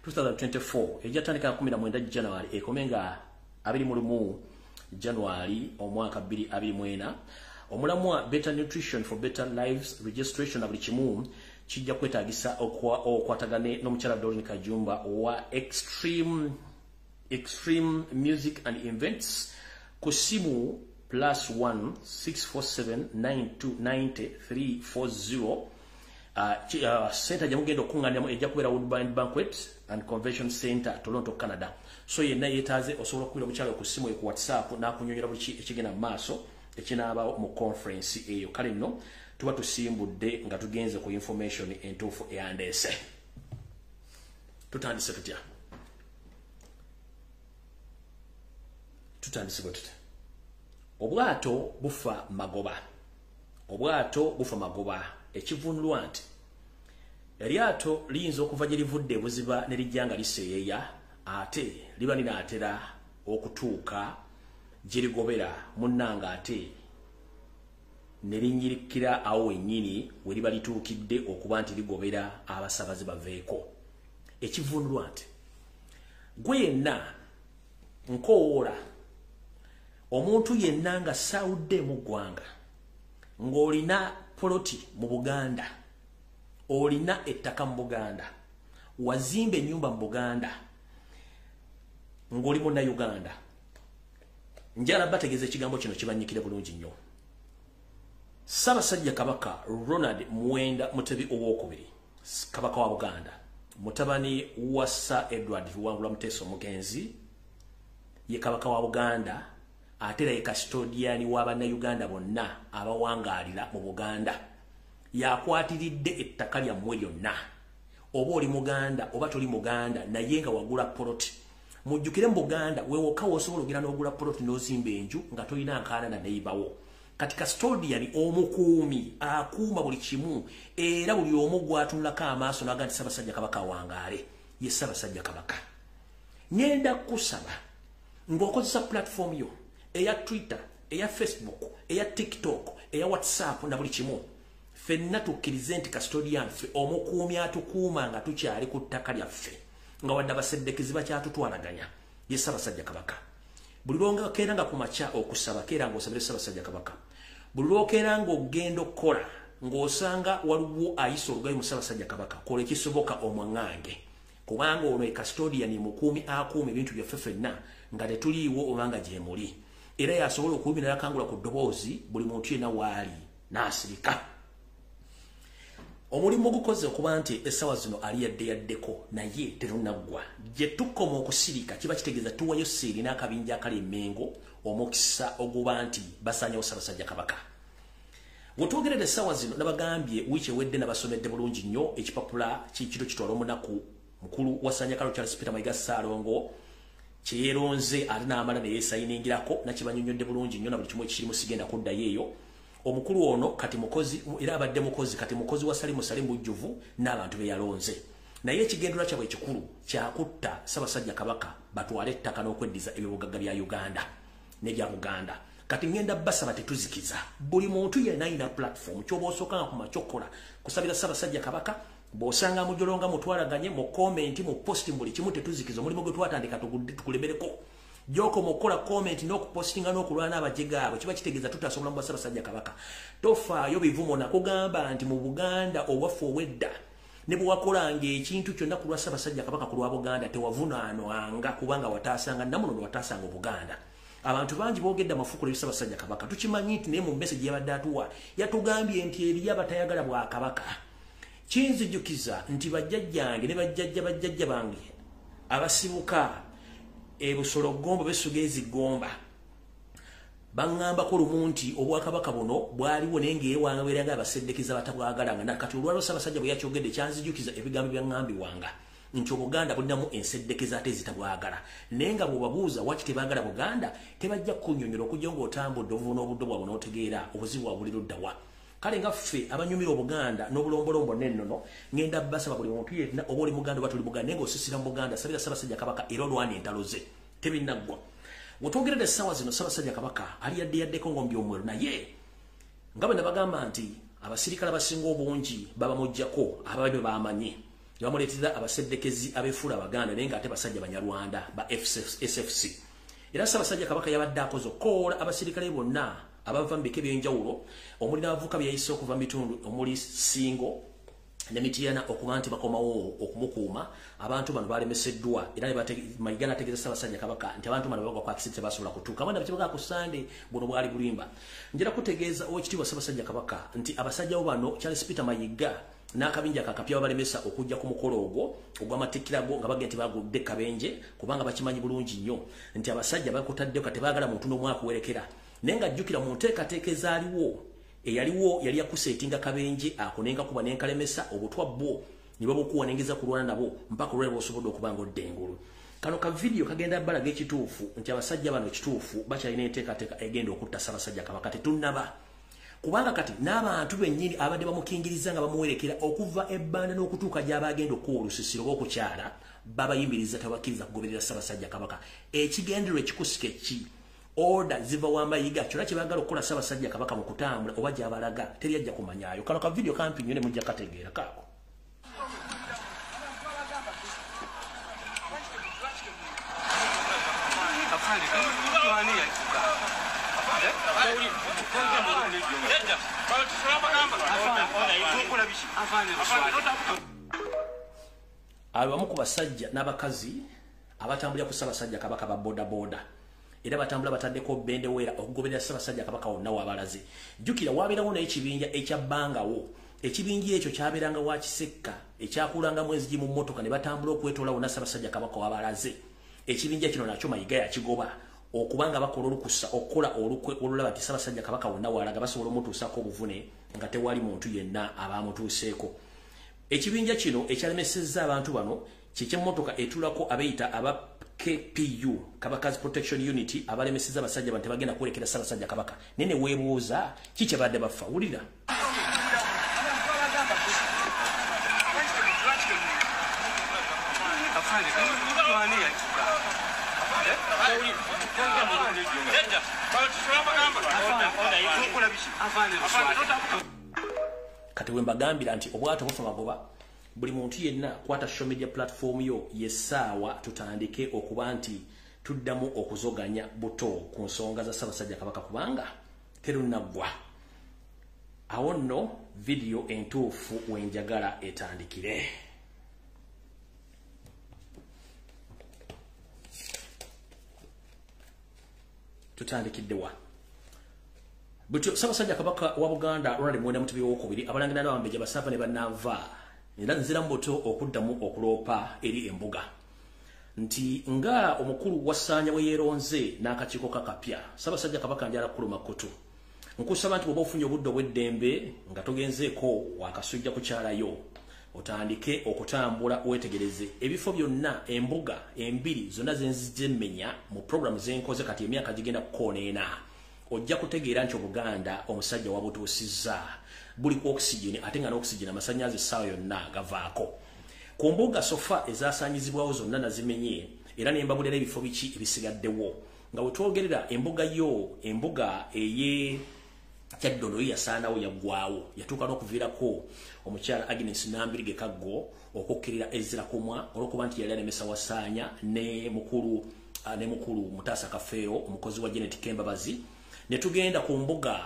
2024, ejatandika 19 January, ekome nga 21 January omwaka 2024. Omulamwa "Better Nutrition for Better Lives". Registration na buli kimu kijja kwetaagisa okwatagane n'omukyala Doreen Kajumba owa Extreme Music and Events ku simu +1 647 9290 340. Center gye mugenda okuŋŋaaniramu ejja kubeera Woodbine Banquet and Convention Center, Toronto, Canada. So yenna yeetaaze osobola okukubira omukyala ku ssimu ku WhatsApp n'akunyonyola buli ki ekigenda mu maaso ekinaabawo mu conference eyo. Kale nno tuba tusimbudde nga tugenze ku information entuufu eyandeese. Tutandise tutya? Tutandise bwe tutya. Obwato bufa magoba, obwato bufa magoba, ekivunulwa nti eryato liyinza okuva gye livudde ebuziba ne lijja nga liseeyeeya, ate liba linaatera okutuuka gye ligobera, munnanga, ate ne linyirikira awo wennyini we liba lituukidde okuba nti ligobera abasabazi baveeko. Ekivunulwa nti gwe yenna nkowoola omuntu yenna nga saawudde mu ggwanga, ng'olina poloti mu Buganda, olina ettaka mu Buganda, wazimba ennyumba mu Buganda, ng'oli Munnayuganda, njala bategeeza ekigambo kino kibanyikire bulungi nnyo. Ssaabasajja Kabaka Ronald Muwenda Mutebi Owokubiri, Kabaka wa Buganda, mutabani wa Sir Edward Luwangula Muteesa omugenzi, ye Kabaka wa Buganda, ate era ye custodian wa Bannayuganda bonna abawangaalira mu Buganda. Yakwatiridde ettaka lyammwe lyonna, oba oli Muganda oba toli Muganda, naye nga wagula poloti. Mujjukire, mu Buganda weewokka w'osobola ogenda n'ogula poloti n'ozimba enju nga tolina nkaana na neighbour. Kati custodian, omukuumi akuuma buli kimu, era buli omu gwatunulako amaaso naga nti Ssaabasajja Kabaka awangaale, ye Ssaabasajja Kabaka. Ngenda kusaba ng'okozesa platform yo eya Twitter, eya Facebook, eya TikTok, eya WhatsApp na buli kimu, ffenna tukkirize nti custodian ffe, omukuumi atukuuma nga tukyali ku ttaka lyaffe, nga wadde abaseddekezi bakyatutwalaganya, ye Ssaabasajja Kabaka. Buli lwongakeera nga ku makya okusaba, keera ng'osabire Ssaabasajja Kabaka. Buli lwokeera ng'ogenda okukola, ng'osanga waliwo ayisa olugayo mu Ssaabasajja Kabaka, kola ekisoboka omwaŋŋange, kubanga ono e custodian, mukuumi akuuma ebintu byaffe ffenna nga tetuliiwo oba nga gyemuli, era yasobola okubimira nakangula ku ddoboozi buli muntu yenna waali n'asirika. Omulimu gukoze okuba nti essaawa zino ali yadde yaddeko, naye terunaggwa. Gye tukoma okusirika kiba kitegeeza tuwayo seeri n'akabinja akali emmengo omukisa oguba nti basaanyawo Ssaabasajja Kabaka. Wetwogerera essaawa zino, nabagambye wiiki ewedde, nabasomedde bulungi nnyo ekipapula kikiro kitwala omunaku mukulu wa Sanyakalo Charles Peter Mayiga Ssaalongo kyeyeronze, ate n'amala neyeesayiningirako. Nakibanyonyodde bulungi nnyo na buli kimu ekirimu, sigenda kuddayo eyo. Omukulu ono kati mukozi, era abadde mukozi, kati mukozi wa Salimu Salimu bujjuvu n'abantu be yalonze, naye ekigendera kyabwe ekikulu kyakutta Ssaabasajja Kabaka, batwale ettaka n'okweddiza ebyobugagga bya Uganda n'ebya Buganda. Kati ngenda basaba tetuzikiza. Buli muntu yenna alina platform, kyoba osooka nga kuma kusabira Ssaabasajja Kabaka. Bw'osanga mujolonga, mutwalaganye mu comment, mu post, buli kimu. Tetuzikiza omulimu gwe twatandika, tukulemereko. Gyokoma okukola comment n'okupostinga n'okulwana abajega abo, kiba kitegeeza tutasobola mu Ssaabasajja Kabaka. Tofaayo bivumo. Nakugamba nti mu Buganda obwaffe obwedda, ne bwe wakolanga ekintu kyonna ku lwa Ssaabasajja Kabaka, ku lwa Buganda, tewavunaanwanga, kubanga wataasanga namunono, wataasanga Obuganda. Abantu bangi boogedde amafuukula eri Ssaabasajja Kabaka. Tukimanyi nti naye mu message yabadde atuwa yatugambye nti eriyo abatayagala bwakabaka. Kinzijukiza nti bajjajjange ne bajjajja bajjajja bange abasibuka ebusolo gomba besugezi gomba baŋŋambako lumu nti obwakabaka buno bwaliwo naye ng'ewangaweranga abaseddekeza batabwagalanga. Nakati olwaliro Ssaabasajja bwe yakyogedde kyanzijukiza ebigambo byaŋŋambibwanga nti Obuganda bulinamu enseddekeza ate ezitabwagala, naye nga bw'obabuuza waki tebaagala Buganda tebajja kukunnyonnyola okujja ng'otambudde obuvu n'obuddo bwabwe n'otegeera obuzibu bwa buli ludda wa. Kale nga ffe abanyumira Obuganda n'obulombolombo n'ennono, ngenda basaba buli muntu yenna oba oli Muganda oba toli Muganda naye ng'osisira mu Buganda, sabira Ssaabasajja Kabaka era olwana entalo ze tebinnaggwa. Wetwogerera essaawa zino Ssaabasajja Kabaka ali yadde yaddeko ng'ombi omweru, naye nga bwe nabagamba nti abasirikale abasinga obungi babamuggyako ababe bamanyi ne bamuleetera abaseddekezi abeefuula Abaganda naye ng'ate basajja Banyarwanda ba SFC. Era Ssaabasajja Kabaka yabadde akoze okukoola abasirikale bonna abava mu bika eby'enjawulo omuli n'abavubuka bye yayise okuva mu bitundu omuli Ssingo ne Mityana okuba nti bakomawo okumukuuma. Abantu bano balemeseddwa era Mayiga n'ategeeza Ssaabasajja Kabaka nti abantu bano bagwa ku accident tebasobola kutuuka. Abaana bakibaga ku Sande buno bwali bulimba. Njala kutegeeza Oweekitiibwa Ssaabasajja Kabaka nti abasajja bo bano Charles Peter Mayiga n'akabinja kakapya babalemesa okujja ku mukolo ogwo ogw'amatikkira go nga bagenda nti bagudde kabenje, kubanga bakimanyi bulungi nnyo nti abasajja bakutaddeko kati baagala muntu n'omu akuwerekera. Naye nga jjukira mu nteekateeka ezaaliwo eyaliwo yali yakuseetinga kabenje ako nenga kuba nenkalemesa obutwa bwo ne babukuwa nengeza kulwana nabo mpaka olwaleero bw'osobodde okuba ng'odda engulu. Kano ka vidiyo kagenda balaga ekituufu nti abasajja bano ekituufu bakyalina enteekateeka egenda okutta Ssaabasajja Kabaka. Tetunnaba, kubanga kati n'abantu bennyini abadde bamukingiriza nga bamuwerekera okuva ebbanda n'okutuuka gy'abagenda okuwa olusisiro oba okukyala babayimiriza tebakkiriza kugoberera Ssaabasajja Kabaka. Ekigendererwa ekikusika eki order ziva wa Mayiga kyonna kye baagala okukola Ssaabasajja Kabaka mu kutambula oba gy'abalaga teri ajja kumanyaayo. Kano ka vidiyo kampi nnyo ne mujja kategeera kaako. Abamu ku basajja n'abakazi abatambulira ku Ssaabasajja Kabaka ba bodaboda era batambula bataddeko bendewera okugoberera Ssaabasajja Kabaka wonna wabalaze. Jjukira wabeerawo n'ekibinja ekyabbangawo. Ekibinja ekyo kyabeeranga wa Kisekka ekyakulangamu enzigi mu mmotoka ne batambula okwetoola wonna Ssaabasajja Kabaka wabalaze. Ekibinja kino nakyo Mayiga yakigoba okubanga bakola olukusa okukola olukwe olulaba nti Ssaabasajja Kabaka wonna walaga basobola omutuusaako obuvune nga tewali muntu yenna abamutuuseeko. Ekibinja kino ekyalemesezza abantu bano kyekyemmotoka etuulako abeeyita aba KPU, Kabaka's Protection Unit, abalemesezza abasajja bano tebagenda kwolekera Ssaabasajja Kabaka. Naye ne weebuuza ki kye badde bafa. Wulira. Kati we mbagambira nti obwato bufa magoba, buli muntu yenna kwata social media platform yo yessaawa tutandike okuba nti tuddamu okuzoganya buto ku nsonga za Ssaabasajja Kabaka kubanga terunnaggwa. Awo nno vidiyo entuufu wenjagala etandikire. Tutandikidde wa? Butyo Ssaabasajja Kabaka wa Buganda Ronald Muwenda Mutebi owokubiri abalangira n'abambejja basava ne bannanva era nzira mubuto okuddamu okuloopa eri embuga nti nga omukulu wa Ssaanya bwe yeeronze n'akakiiko kakapya, Ssaabasajja Kabaka njala kuluma kutu. Nkusaba nti bw'oba ofunye obudde obw'eddembe nga togenzeeko wakasujja kukyalayo, otandike okutambula weetegereze ebifo byonna embuga embiri zonna ze nzije mmenya mu programu ze nkoze kati emyaka gigenda kukoona ena. Ojja kutegeera nti Obuganda omusajja wabutuusizza buli ku oxygen ate nga n'oxygen amasannyalaze essaawa yonna gavaako. Ku mbuga sofa ezaasaanyizibwawo zonna nazimenye era ne mbabulira ebifo biki ebisigaddewo. Nga bwe twogerera embuga yo, embuga eye Kyaddondo yo yasaanawo yaggwawo, yatuuka n'okuviirako omukyala Agnes Nambirige Kaggo okukkirira Ezra Kumwa olw'okuba nti yali alemesa Wasaanya ne mukulu Mutaasa Kafeero omukozi wa Janet Kembabazi. Ne tugenda ku mbuga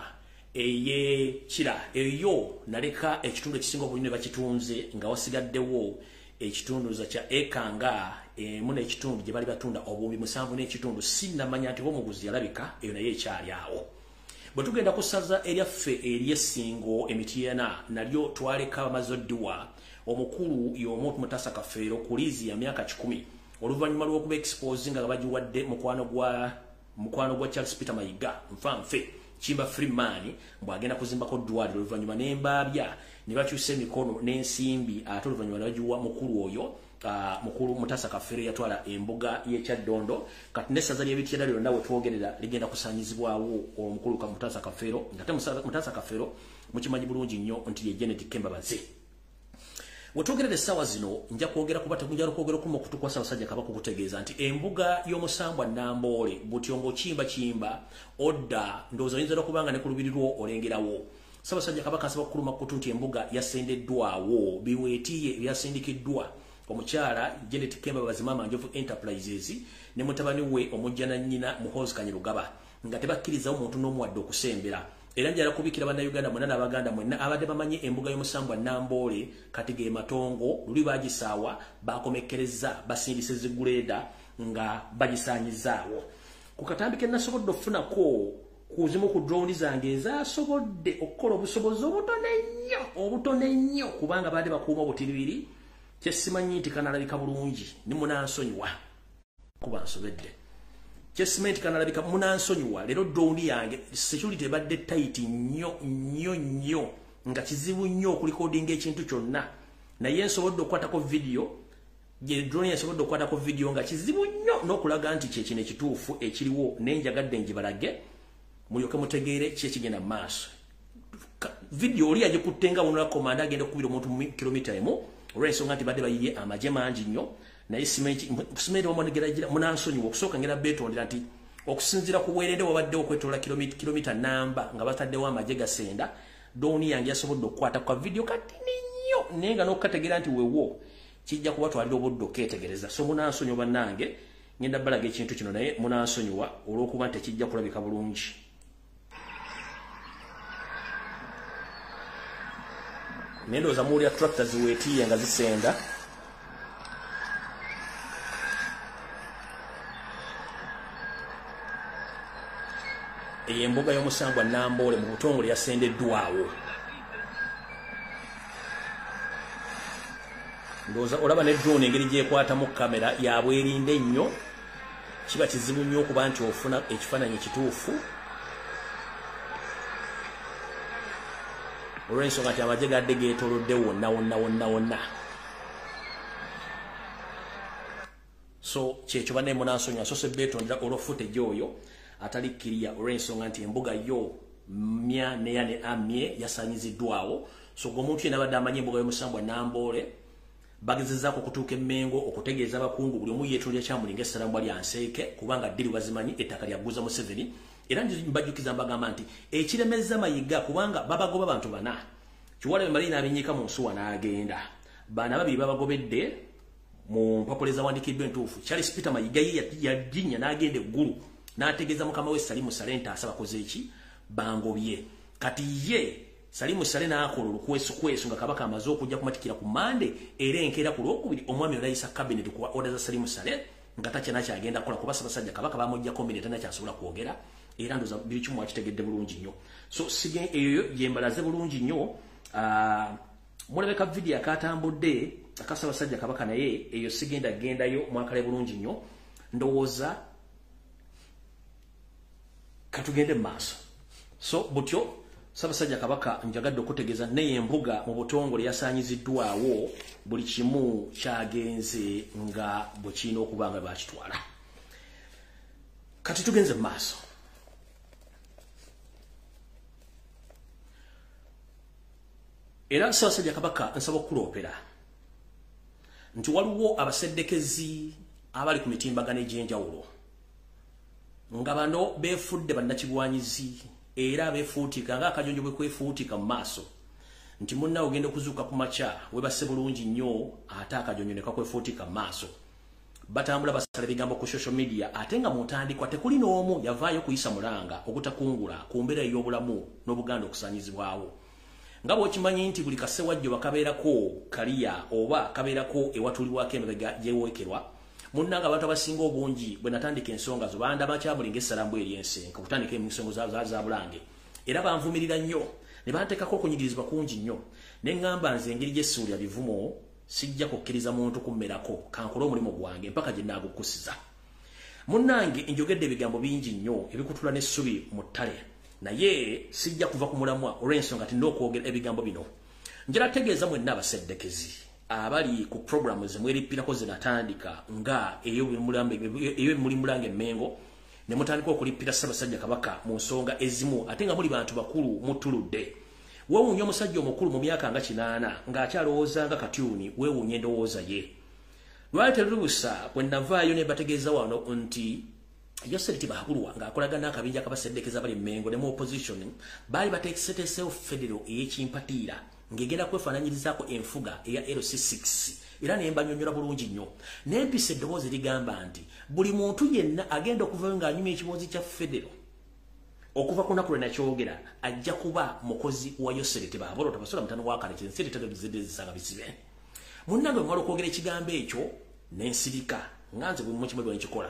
eye Kira eyo naleka ekitundu ekisinga obunene bakitunze nga wasigaddewo ekitundu kya eka nga emu n'ekitundu gye bali batunda obuwumbi 7 n'ekitundu. Sinnamanya nti omuguzi yalabika eyo naye ekyali awo. Bwe tugenda ku ssaza eryaffe ery'Essingo Emityana, nalyo twaleka abamazoddiwa omukulu y'omu Mutasa Kafeero ku liizi ya myaka 100 oluvannyuma lw'okuba expose nga bagiwadde mukwano gwa Charles Peter Mayiga nfanfe Kimba Freeman mbwagenda kuzimbako ddwaliro, oluvannyuma n'embaabya ne bakyusa emikono n'ensimbi, ate oluvannyuma ne bagiwa mukulu oyo mukulu Mutasa Kafeero yatwala embuga y'Ekyaddondo. Kati n'essaza ly'Emityana lyonna we twogerera ligenda kusaanyizibwawo omukulu Mutasa Kafeero, nga Mutasa Kafeero mukimanyi bulungi nnyo nti ye Janet Kembabazi. Wetwogerera essaawa zino nja kwogera kuba tekunjala okwogera okuma okutu kwa Ssaabasajja Kabaka okutegeeza nti embuga y'omusambwa Namboole butyo ng'okimba kimba odda, ndowooza oyinza n'okuba nga ne ku lubiri lwo olengerawo. Ssaabasajja Kabaka asaba okukuluma kutu nti embuga yasendeddwawo, biweetiye ebyasindikiddwa omukyala Janet Kembabazi Maama Njovu Enterprises ne mutabani we omujjana nnyina Muhoozi Kainerugaba, nga tebakkirizawo muntu n'omuwadde okusembera. Era njala kubikira bannayuganda mwenna n'Abaganda mwenna abadde bamanyi embuga y'omusambwa Namboole kati ge matongo, luli bagisaawa bakomekkereza basindise ziguleeda nga bagisaanyizaawo. Ku katambi ke nasobodde okufunako ku zimu ku drone zange ezasobodde okukola obusobozi obutono ennyo kubanga baadde bakuuma obutiribiri, kyesimanyi nti kanalabika bulungi ne munansonyiwa kuba nsobedde. Kyesimanyi nti kanalabika munansonyiwa. Leero drone yange security ebadde tight nnyo nnyo nnyo nga kizibu nnyo okulikodinga ekintu kyonna, naye nsobodde okukwatako video gye drone yasobodde okukwatako video nga kizibu nnyo n'okulaga nti kye kino ekituufu ekiriwo, naye njagadde ngibalage mulyoke mutegeere ki ekigenda mu maaso. Video oli yagikutte nga wonula komanda agenda okukubira omuntu mu kilomita 1 olw'ensonga nti badde bayiye amagye mangi nnyo, naye simenti wamonegera munansonyiwa. Okusooka ngenda beetondera nti okusinziira ku bwerende wabaddewo okwetoola kilomita namba nga bataddewo amagye gasenda, dooni yange yasobodde okukwata kwa video katini nnyo, naye nga n'okukategeera nti wewo kijja kubatwalira obudde okeetegereza. So munansonyiwa bannange, ngenda balaga ekintu kino naye munansonyiwa olw'okuba nti tekijja kulabika bulungi. Naye ndowooza muwulira tractor ziweetiye nga zisenda. Eyo embuga y'omusambwa Namboole mu butongole yasendeddwawo. Ndowooza olaba ne drone engeri gy'ekwatamu kamera yabwerinde ennyo, kiba kizibu nnyo okuba nti ofuna ekifaananyi ekituufu olw'ensonga nti amagye gadde geetoolodde wonna wonna wonna wonna. So kyekyo bannaye munansonyiwa, so sebbeetondera olwa footage oyo atali kkiriya olw'ensonga nti embuga yo mya neya ne amye yasaanyiziddwawo. So gwe omuntu yenna abadde amanyi embuga y'omusambwa Namboole bagezezaako okutuuka Emmengo okutegeeza abakungu buli omu yeetondera kyamulinga essalambwa lya nseeke, kubanga ddiri bazimanyi ettaka lyaguza Museveni. Era mbajjukiza mbagamba nti ekiremezza Mayiga kubanga babagoba bantu bana, Kiwalabye Maliri n'abinnyika mu nsuwa n'agenda, bana babiri babagobedde mu mpapula ezawandiikiddwa entuufu. Charles Peter Mayiga ye yaginnya n'agenda eggulu n'ategeeza mukama we Salimu Saleh nti asaba koze eki bangobye. Kati ye Salimu Saleh n'akola olukwesukwesu nga Kabaka amaze okujja kumatikira ku Mande, era enkeera ku Lwokubiri omwami olayisa cabinet kuwa order za Salimu Saleh nga takyana kyagenda kukola kuba Ssaabasajja Kabaka bamuggyako mmere tanakyasobola kwogera. Era ndowooza buli kimu akitegedde bulungi nnyo. So sige eyo gye mbalaze bulungi nnyo. Mulabeka video akatambudde aka Ssaabasajja Kabaka, naye eyo sigenda gendayo mwakale bulungi nnyo. Ndowooza katugende mu maaso. So butyo Ssaabasajja Kabaka njagadde okutegeeza naye embuga mu butongole yasaanyiziddwawo, buli kimu kyagenze nga bwe kirina okuba nga bakitwala. Kati tugenze mu maaso. Era Ssaabasajja Kabaka nsaba okuloopera nti waliwo abaseddekezi abali ku mitimbagano egy'enjawulo nga bano beefudde bannakigwanyizi era beefuutika ng'akajonjo bwe kwefuutika mu maaso nti munna ogenda okuzuuka ku makya weebase bulungi nnyo ate akajonjo ne kakwefuutika mu maaso. Batambula basala ebigambo ku social media ate nga mu ntandikwa tekuli n'omu yavaayo kuyisa mulanga ogutakungula ku mbeera ey'obulamu n'Obuganda okusaanyizibwawo. Nga bw'okimanyi nti buli kasewajjo bakabeerako kaliya oba kabeerako ewatuulibwako emabega gyeweekerwa, munnanga abantu abasinga obungi bwe natandika ensonga zo bandaba kyamulinga essalambwa ery'ensenka okutandika ensonga za Bulange. Era banvumirira nnyo ne banteekako okunyigirizibwa kungi nnyo, ne ŋŋamba nze engeri gy'essuulira bivumo sijja kukkiriza muntu kummerako, kankole omulimu gwange mpaka gye naagukusiza. Munnange njogedde ebigambo bingi nnyo ebikutula n'essubi mu ttale, naye sijja kuva ku mulamwa olw'ensonga ti n'okwogera ebigambo bino. Njala tegeeza mwenna abaseddekezi abali ku programu ze mweripirako ze natandika nga eyo muli mulange Mengo, ne mutandika okulipira Ssaabasajja Kabaka mu nsonga ezimu, ate nga muli bantu bakulu mutuludde. Weewuunya omusajja omukulu mu myaka nga 80 ng'akyalowooza nga katyuni, weewuunya endowooza ye. Lwali terulubusa bwe navaayo ne bategeeza wano nti Yoseri Tibahaburwa ng'akolagana n'akabinja k'abaseddekeza bali Mengo ne mu opposition baali bateeseteeseewo federo ey'ekimpatiira ng'egenda kwefaananyirizaako enfuga eya LC6, era ne mbanyonnyola bulungi nnyo. Ne mpisa eddoboozi ligamba nti buli muntu yenna agenda okuvayo ng'anyumya ekiboozi kya federo okuva ku lunaku lwe nakyogera ajja kuba mukozi wa Yoseri Tibahaburwa tabasula mutano wa kale kyensiri zisanga bisibe. Munnange bwe mmala okwogera ekigambo ekyo ne nsirika nga nze bwe mukimu bwe nkikola.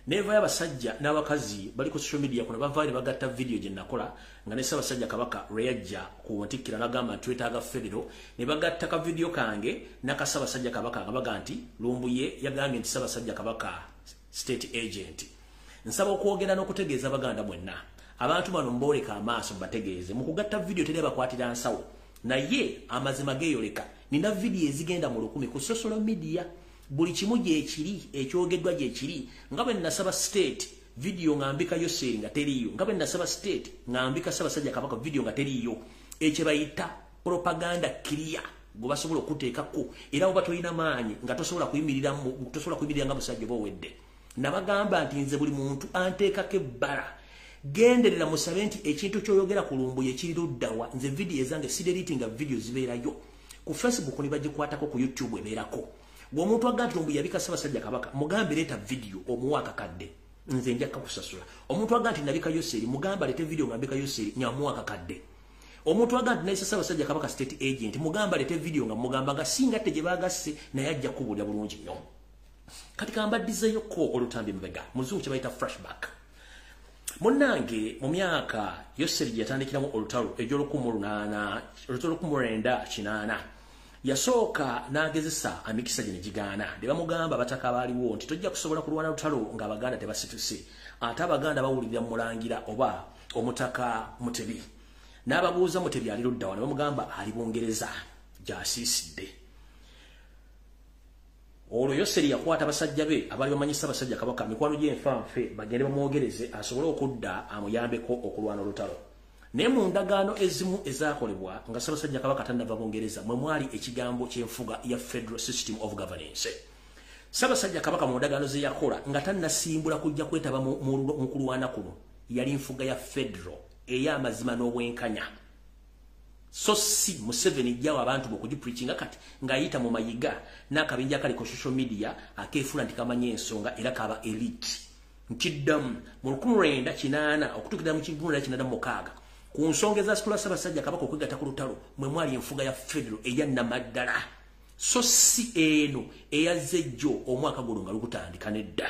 Nevayo abasajja n'abakazi bali ku social media kuno bavaayo ne bagatta vidiyo gye nakola nga ne Ssaabasajja Kabaka lwe yajja ku ntikkira n'agamba nti twetaaga federo, ne bagatta ka vidiyo kange n'aka Ssaabasajja Kabaka nga baga nti Lumbuye yagambye nti Ssaabasajja Kabaka state agent. Nsaba okwogera n'okutegeeza Abaganda mwenna, abantu bano mbooleka amaaso mbategeeze mu kugatta vidiyo teri abakwatira nsawo, naye amazima geeyoleka. Nina vidiyo ezigenda mu 1000 ku social media, buli kimu gyekiri ekyogeddwa gyekiri. Nga bwe nasaba state video nga mbika Yoseri nga teriiyo, nga bwe nasaba state nga mbika Ssaabasajja Kabaka video nga teriiyo. Ekyo bayita propaganda clear gwe basobola okuteekako, era oba tolina maanyi nga tosobola kuyimirira nga musajja oba owedde. Nabagamba nti nze buli muntu anteekako ebbala, genderera musabe nti ekintu ky'oyogera ku Lumbuye kiri luddawa. Nze vidiyo ezange sideritinga, vidiyo zibeerayo ku Facebook ne bagikwatako, ku YouTube ebeerako. Bw'omuntu agamba nti Lumbuye yabika Ssaabasajja Kabaka, mugambe leeta vidiyo omuwa akakadde, nze nja kukusasula. Omuntu agamba nti nabika Yoseri, mugambe aleete vidiyo nga mbika Yoseri, nyamuwa akakadde. Omuntu agamba nti nayisa Ssaabasajja Kabaka state agent, mugambe aleete vidiyo nga mugamba nga singa te gye baagasse, naye ajja kubuulira bulungi nnyo. Kati kambaddizeeyoko olutambi mabega, mu Luzungu kye bayita flashback. Munnange mu myaka Yoseri gye yatandikiramu olutalo egy'olukumi yasooka n'agezesa amikisa gye ne gigaana. Ne bamugamba abataka abaaliwo nti tojja kusobola kulwana lutalo ng'Abaganda tebasituse, ate Abaganda bawulirira mulangira oba omutaka Mutebi. N'ababuuza Mutebi ali ludda wa, ne bamugamba ali Bungereza gy'asiisidde. Olwo Yoseri yakwata abasajja be abaali bamanyi Ssaabasajja Kabaka, mikwano gy'enfanfe, bagende bamwogereze asobole okudda amuyambeko okulwana olutalo. Naye mu ndagaano ezimu ezaakolebwa nga Ssaabasajja Kabaka tannava Bungereza mwe mwali ekigambo ky'enfuga ya federal system of governance. Ssaabasajja Kabaka mu ndagaano ze yakola nga tannasimbula kujja kwetaba mu kulwana kuno yali nfuga ya federal ey'amazima n'obwenkanya. So si Museveni jjawo abantu okugipreachinga kati ng'ayita mu mayiga n'akabinja akali ku social media akeefuula nti kamanyi ensonga era kaba elite. Nkiddamu mu 1980 okutuukira mu 1986 ku nsonga ezasitula Ssaabasajja Kabaka okwegatta ku lutalo mwe mwali enfuga ya federal eya nnamaddala, so si eno eyazze ejjo omwaka guno nga lugutandika nedda.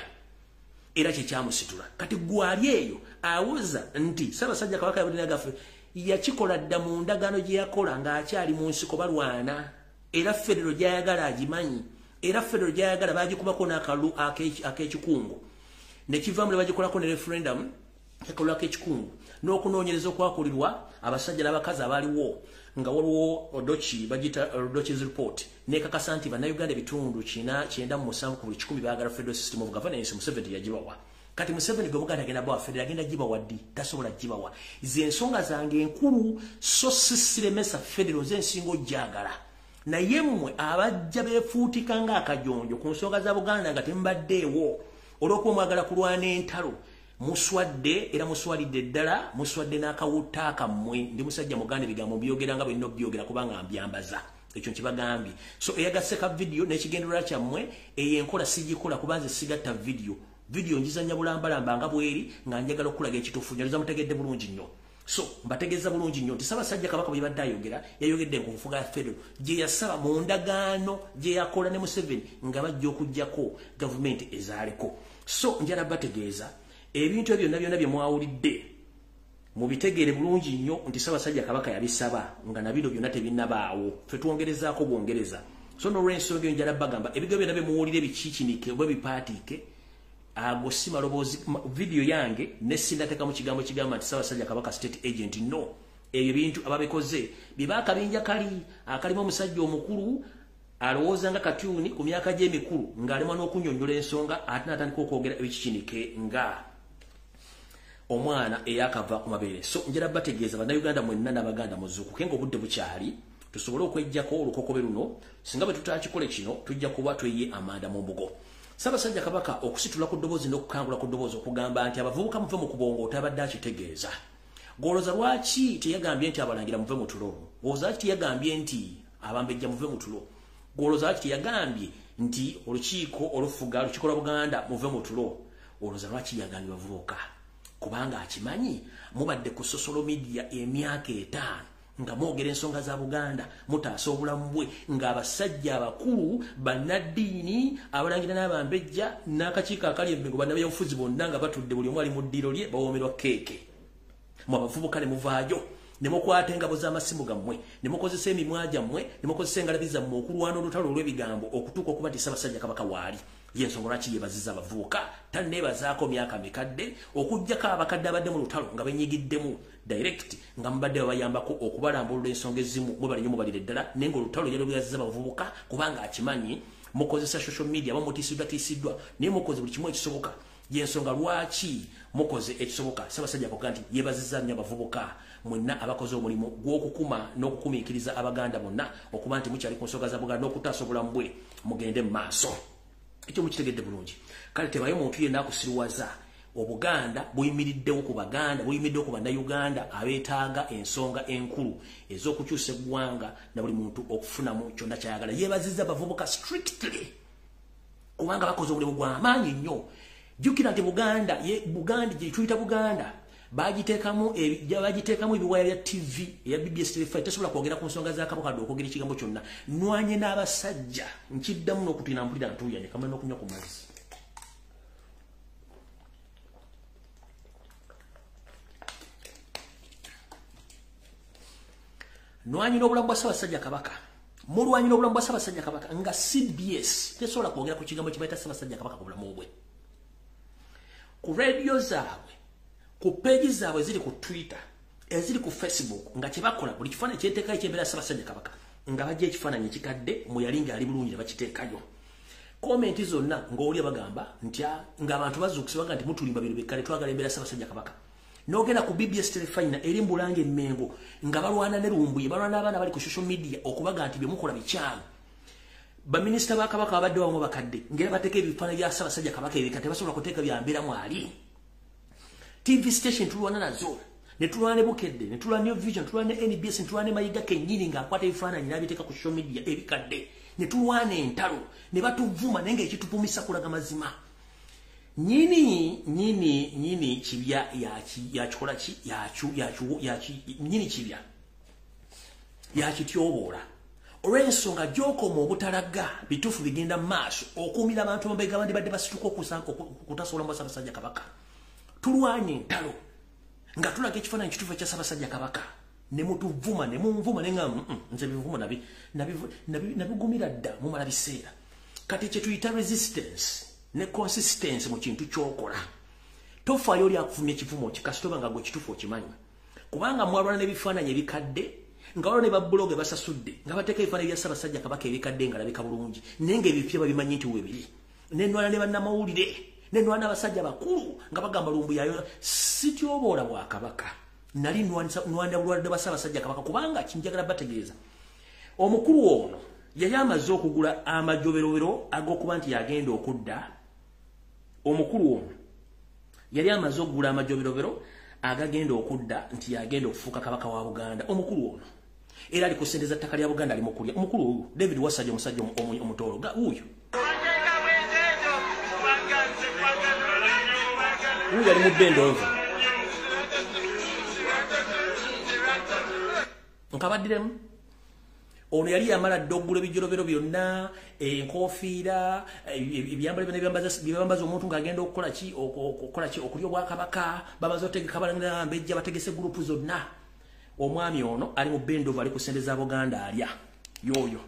Era kye kyamusitula. Kati gwali eyo awoza nti Ssaabasajja Kabaka yabadde yakikola dda mu ndagaano gye yakola ng'akyali mu nsiko balwana, era federo gy'ayagala agimanyi, era federo gy'ayagala baagikubako n'akalulu ak'ekikungo ne kivaamu ne bagikolako ne referendum akalulu ak'ekikungo n'okunoonyereza okwakolirwa abasajja n'abakazi abaaliwo nga waliwo Odoki bagiyita Odoki's report nekakasa nti Bannayuganda ebitundu 97 ku buli 100 baagala federal system of governance. Museveni yagibawa. Kati Museveni gwe muganda agenda bawa federo, agenda gibawa ddi? Tasobola gibawa. Ze ensonga zange enkulu, so sisiremesa federo ze nsinga ojjagala. Naye mmwe abajja beefuutika ng'akajonjo ku nsonga za Buganda nga temubaddeewo olw'okuba mwagala kulwana entalo, muswadde era muswalidde ddala, muswadde n'akawutta kammwe. Ndi musajja muganda, ebigambo mbyogera nga bwe nnina obyogera kubanga mbyambaza. Ekyo nkibagambye. So eyagasse ka vidiyo n'ekigendererwa kyammwe, eyo enkola sigikola kuba nze sigatta vidiyo. Vidiyo njizannya bulambalamba nga bweri nga njagala okulaga ekituufu, njaliza mutegedde bulungi nnyo. So mbategeeza bulungi nnyo nti Ssaabasajja Kabaka bwe yabadde ayogera, yayogedde ku nfuga ya federo gye yasaba mu ndagaano gye yakola ne Museveni nga bajja okuggyako gavumenti ezaaliko. So njala bategeeza ebintu ebyo byonna byonna bye mwawulidde Mubitegeere bulungi nnyo nti Ssaabasajja Kabaka yabisaba nga na bino byonna tebinnabaawo. Ffe twongerezaako bwongereza. So n'olw'ensonga eyo njala bagamba ebigambo byonna bye muwulira ebikiikinike oba ebipaatiike, ago si maloboozi. Vidiyo yange ne sinnateekamu kigambo kigamba nti Ssaabasajja Kabaka state agent. No, ebyo bintu ababikoze bye akabinja kali akalimu omusajja omukulu alowooza nga katyuni ku myaka gy'emikulu ng'alemwa n'okunnyonnyola ensonga, ate n'atandika okwogera ebikikinike nga omwana eyakava ku mabeere. So njala bategeeza Bannayuganda mwenna n'Abaganda, muzuukuke ng'obudde bukyali, tusobole okweggyako olukokobe luno. Singa bwe tutakikole kino, tujja kuba tweye amanda mu mbugo. Ssaabasajja Kabaka okusitula ku ddoboozi n'okukangula ku ddoboozi okugamba nti abavubuka muve mu kubongo, otabadde akitegeeza. Golooza lwaki teyagambye nti abalangira muve mu tulo? Golooza lwaki teyagambye nti abambejja muve mu tulo? Golooza lwaki teyagambye nti olukiiko olufuga, olukiiko lwa Buganda, muve mu tulo? Olowooza lwaki yagambye bavubuka? Kubanga akimanyi mubadde ku social media emyaka 5 nga mwogera ensonga za Buganda, mutaasa obulamu bwe, ng'abasajja abakulu, bannaddiini, abalangira n'abambejja n'akakiiko akali emmengo, bannabyabufuzi bonna nga batudde, buli omu ali mu ddiiro lye, bawoomerwa keeke. Mwe abavubuka ne muvaayo ne mukwata engabo z'amasimu gammwe, ne mukozesa emimwa gyammwe, ne mukozesa engalabi zammwe okulwana olutalo olw'ebigambo okutuuka okuba nti Ssaabasajja Kabaka waali. Yensonga lwaki yeebaziza abavubuka. Tanneebazaako myaka mikadde, okuggyako abakadde abadde mu lutalo nga benyigiddemu direct, nga mubadde babayambako okubalambulula ensonga ezimu. Mwebale nnyo, mubalire ddala. Naye ng'olutalo yalwebaziza abavubuka kubanga akimanyi mukozesa social media, bamutiisiddwa tiisiddwa, naye mukoze buli kimu ekisoboka. Yensonga lwaki mukoze ekisoboka. Ssaabasajja akoga nti yeebaziza nnyo abavubuka mwenna abakoze omulimu gw'okukuma n'okukumiikiriza Abaganda bonna okuba nti mukyali ku nsonga za Buganda n'okutaasa obulamu bwe. Mugende mu maaso, ekyo mukitegedde bulungi. Kale tebayo muntu yenna akusiruwaza. Obuganda buyimiriddewo ku Baganda, buyimiriddewo ku Bannayuganda abeetaaga ensonga enkulu ez'okukyusa eggwanga na buli muntu okufunamu kyonna kyayagala. Yeebazizza abavubuka strictly kubanga bakoze omulimu gw'amaanyi nnyo. Jjukira nti Buganda ye Buganda gye tuyita Buganda bagiteekamu ebiwaya bya TV eya BBS TV, tesobola kwogera ku nsonga za Kabaka okwogera ekigambo kyonna. Nwanye n'abasajja, nkiddamu n'okutwina, mpulira ntuuyanye kamala n'okunywa ku mazzi. Nwanye n'obulamu bwa Ssaabasajja Kabaka, mulwanye n'obulamu bwa Ssaabasajja Kabaka nga CBS tesobola kwogera ku kigambo kye bayita Ssaabasajja Kabaka ku bulamu bwe, ku rediyo zaabwe, ku peegi zaabwe eziri ku Twitter, eziri ku Facebook, nga kyebakola buli kifaananyi kyenteekayo ekyembeera Ssaabasajja Kabaka, nga bajja ekifaananyi ekikadde mwe yali ng'ali bulungi ne bakiteekayo. Comment zonna ng'oli bagamba nti ng'abantu bazuukuse baga nti mutulimba, bino bikkale, twagala embeera Ssaabasajja Kabaka. N'ogenda ku BBS Terefayina eri Mbulange Emmengo, nga balwana ne Lumbuye, balwana n'abaana bali ku social media okubaga nti bye mukola bikyamu. Baminisita ba Kabaka babadde wamu bakadde ng'era bateeka ebifaananyi bya Ssaabasajja Kabaka ebika, tebasobola kuteeka byambeeramu ali. TV station tulwana nazo, ne tulwana ne Bukedde, ne tulwana ne Vision, tulwana ne NBS, ne tulwana ne Mayiga kennyini ng'akwata ebifaananyi n'abiteeka ku social media ebikadde. Ne tulwana entalo ne batuvuma, naye ng'ekituvumisa kulaga mazima. Nyini nyini nyini kibya yakikola ki yacu yacu yaki nyini kibya yakityoboola olw'ensonga gy'okoma obutalaga bituufu bigenda mu maaso okuumira abantu bambega bandibadde basituka okutaasa obulamu bwa Ssaabasajja Kabaka. Tulwanye entalo nga tulaga ekifaananyi kituufu ekya Ssaabasajja Kabaka, ne mutuvuma ne munvuma, ne nga nze bivumo nabigumira dda, mumala biseera. Kati kye tuyita resistance ne consistency mu kintu ky'okola. Tofaayo oli akuvumya ekivumo ki, kasitoba nga gwe kituufu okimanyi, kubanga mwalwana n'ebifaananyi ebikadde, nga waliwo ne babuloge basasudde nga bateeka ebifaananyi bya Ssaabasajja Kabaka ebikadde nga alabika bulungi, naye ng'ebipya babimanyi nti weebiri. Nenwana ne bannamawulire, nenwana abasajja bakulu nga bagamba Lumbuye ayo sityoboola bwakabaka. Nali nwana bulwadde bwa Ssaabasajja Kabaka, kubanga kinjagala bategeeza, omukulu ono yali amaze okugula amajoberobero ag'okuba nti yagenda okudda. Omukulu ono yali amaze okugula amajoberobero agagenda okudda nti yagenda okufuuka kabaka wa Buganda. Omukulu ono era ali ku ssente za ttaka lya Buganda, ali mu kulya. Omukulu oyo David Wasajja, omusajja omutoolo ga wuuyo, wuuyo ali mu bendova. Nkabaddiremu, Ono yali yamala dda okugula ebijolobero byonna, enkofiira, ebyambalo byonna byebambaza omuntu ng'agenda okukola ki, okulya obwakabaka. Bamaze otegeka abalangira bambejja, bategese gurupu zonna. Omwami ono ali mu Bendova, ali ku ssente za Buganda alya. Yoyo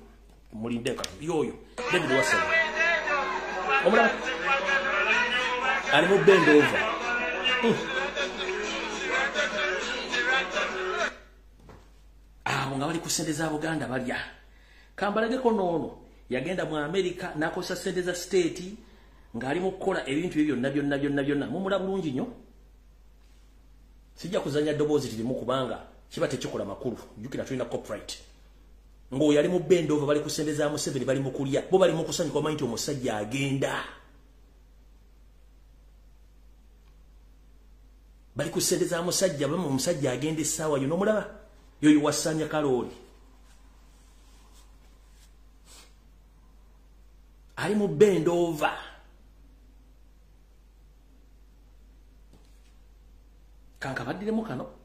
mulindeka, yoyo David Wasson omulaba ali mu Bendova. Abo nga bali ku ssente za Buganda balya. Kambalageko n'ono yagenda mu Amerika n'akozesa ssente za state ng'ali mu kukola ebintu ebyo byonna byonna byonna byonna. Mumula bulungi nnyo. Sijja kuzannya ddoboozi lirimu kubanga kiba tekikola makulu. Jjukira tulina copyright. Ng'oyo ali mu Bendova, bali ku ssente za Museveni, bali mu kulya, bo bali mu kusanyuka, bamanyi nti omusajja agenda. Bali ku ssente za musajja, bamu omusajja agenda essaawa yo n'omulaba. Yoyo wasanya kalooli ali mu Bendova. Kankabaddiremu kano.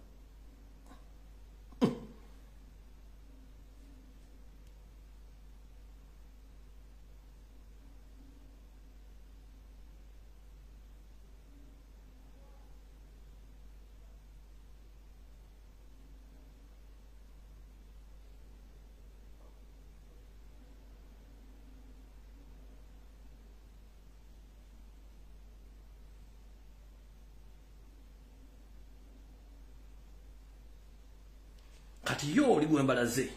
Kati yo oli gwembalaze,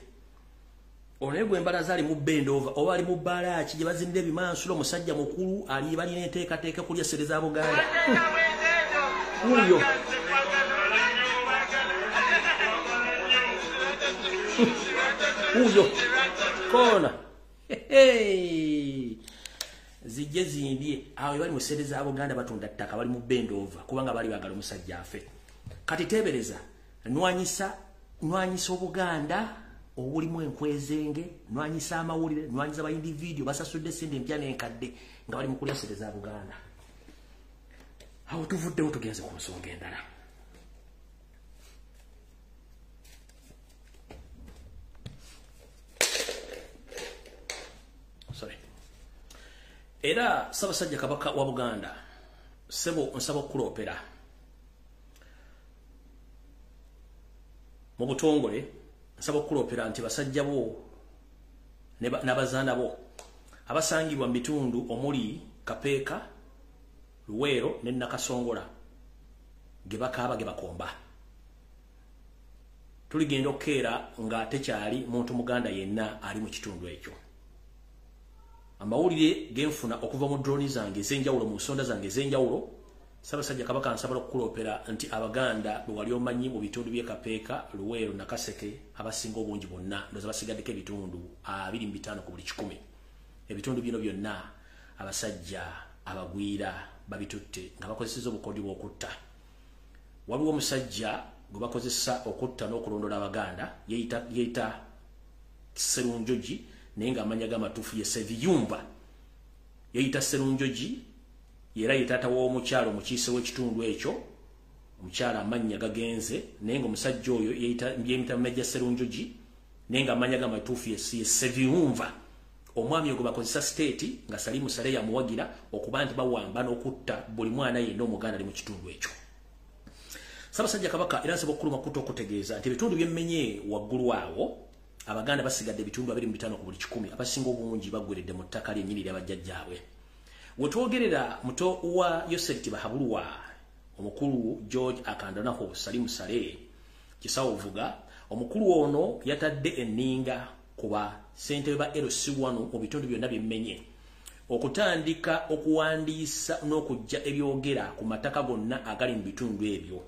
ono gwembalaze ali mu Bendova oba ali mu balaaki gye bazinira ebimansulo. Omusajja mukulu ali balina enteekateeka kulya ssente za Buganda. Wuuyo wuuyo koona zijje zimbye. Awo bali mu ssente za Buganda batunda ttaka, bali mu Bendova kubanga bali baagala omusajja afe. Kati teebereza nwanyisa Obuganda obulimu enkwezenge, nwanyisa amawulire, nwanyisa ba individual basasudde ssente empya n'enkadde nga bali mu kulya ssente za Buganda. Awo tuvuddewo tugenze ku nsonga endala. Sorry. Era Ssaabasajja Kabaka wa Buganda, ssebo nsaba okukuloopera mu butongole, nsaba okukuloopera nti basajja bo n'abazaana bo abasangibwa mu bitundu omuli Kapeeka, Luweero ne Nakasongola ge bakaaba ge bakomba. Tuligenda okukeera nga tekyali muntu Muganda yenna ali mu kitundu ekyo. Amawulire genfuna okuva mu droni zange ez'enjawulo, mu nsonda zange ez'enjawulo, Ssaabasajja Kabaka nsabala okukuloopera nti Abaganda bwe wali omanyi mu bitundu by'e Kapeeka, Luweero, Nakaseke abasinga obungi bonna ndowooza basigaddeko ebitundu 25 ku buli 100. Ebitundu bino byonna abasajja abagwira babitutte nga bakozesezza obukodyo bw'okutta. Waliwo omusajja gwe bakozesa okutta n'okulondola Abaganda, yeeyita Sserunjogi, naye ng'amannya g'amatuufu ye Seviyumba. Yeeyita Sserunjogi, era ye taata w'omukyalo omukiise w'ekitundu ekyo. Omukyala amannya gagenze, naye ng'omusajja oyo yeeyita Meja Sserunjogi, naye ng'amannya g'amatuufu ye Seviyumba. Omwami ogwo bakozesa state nga Salimu Saleh yamuwagira okuba nti bawamba n'okutta buli mwana yenna Omuganda ali mu kitundu ekyo. Ssaabasajja Kabaka era nsaba okukuluma kuta okutegeeza nti ebitundu byemmenye waggulu awo Abaganda basigadde ebitundu 25 ku buli 100, abasinga obungi baggweredde mu ttaka lyennyini erya bajjajjaabwe. Wetwogerera muto wa Yoseri Tibahabulwa omukulu George Akandonaho Salimu Saleh Kisawo Vuga, omukulu ono yatadde enninga kuba ssentebe ba LC1 mu bitundu byonna byemmenye okutandika okuwandiisa n'okujja ebyogera ku mataka gonna agali mu bitundu ebyo,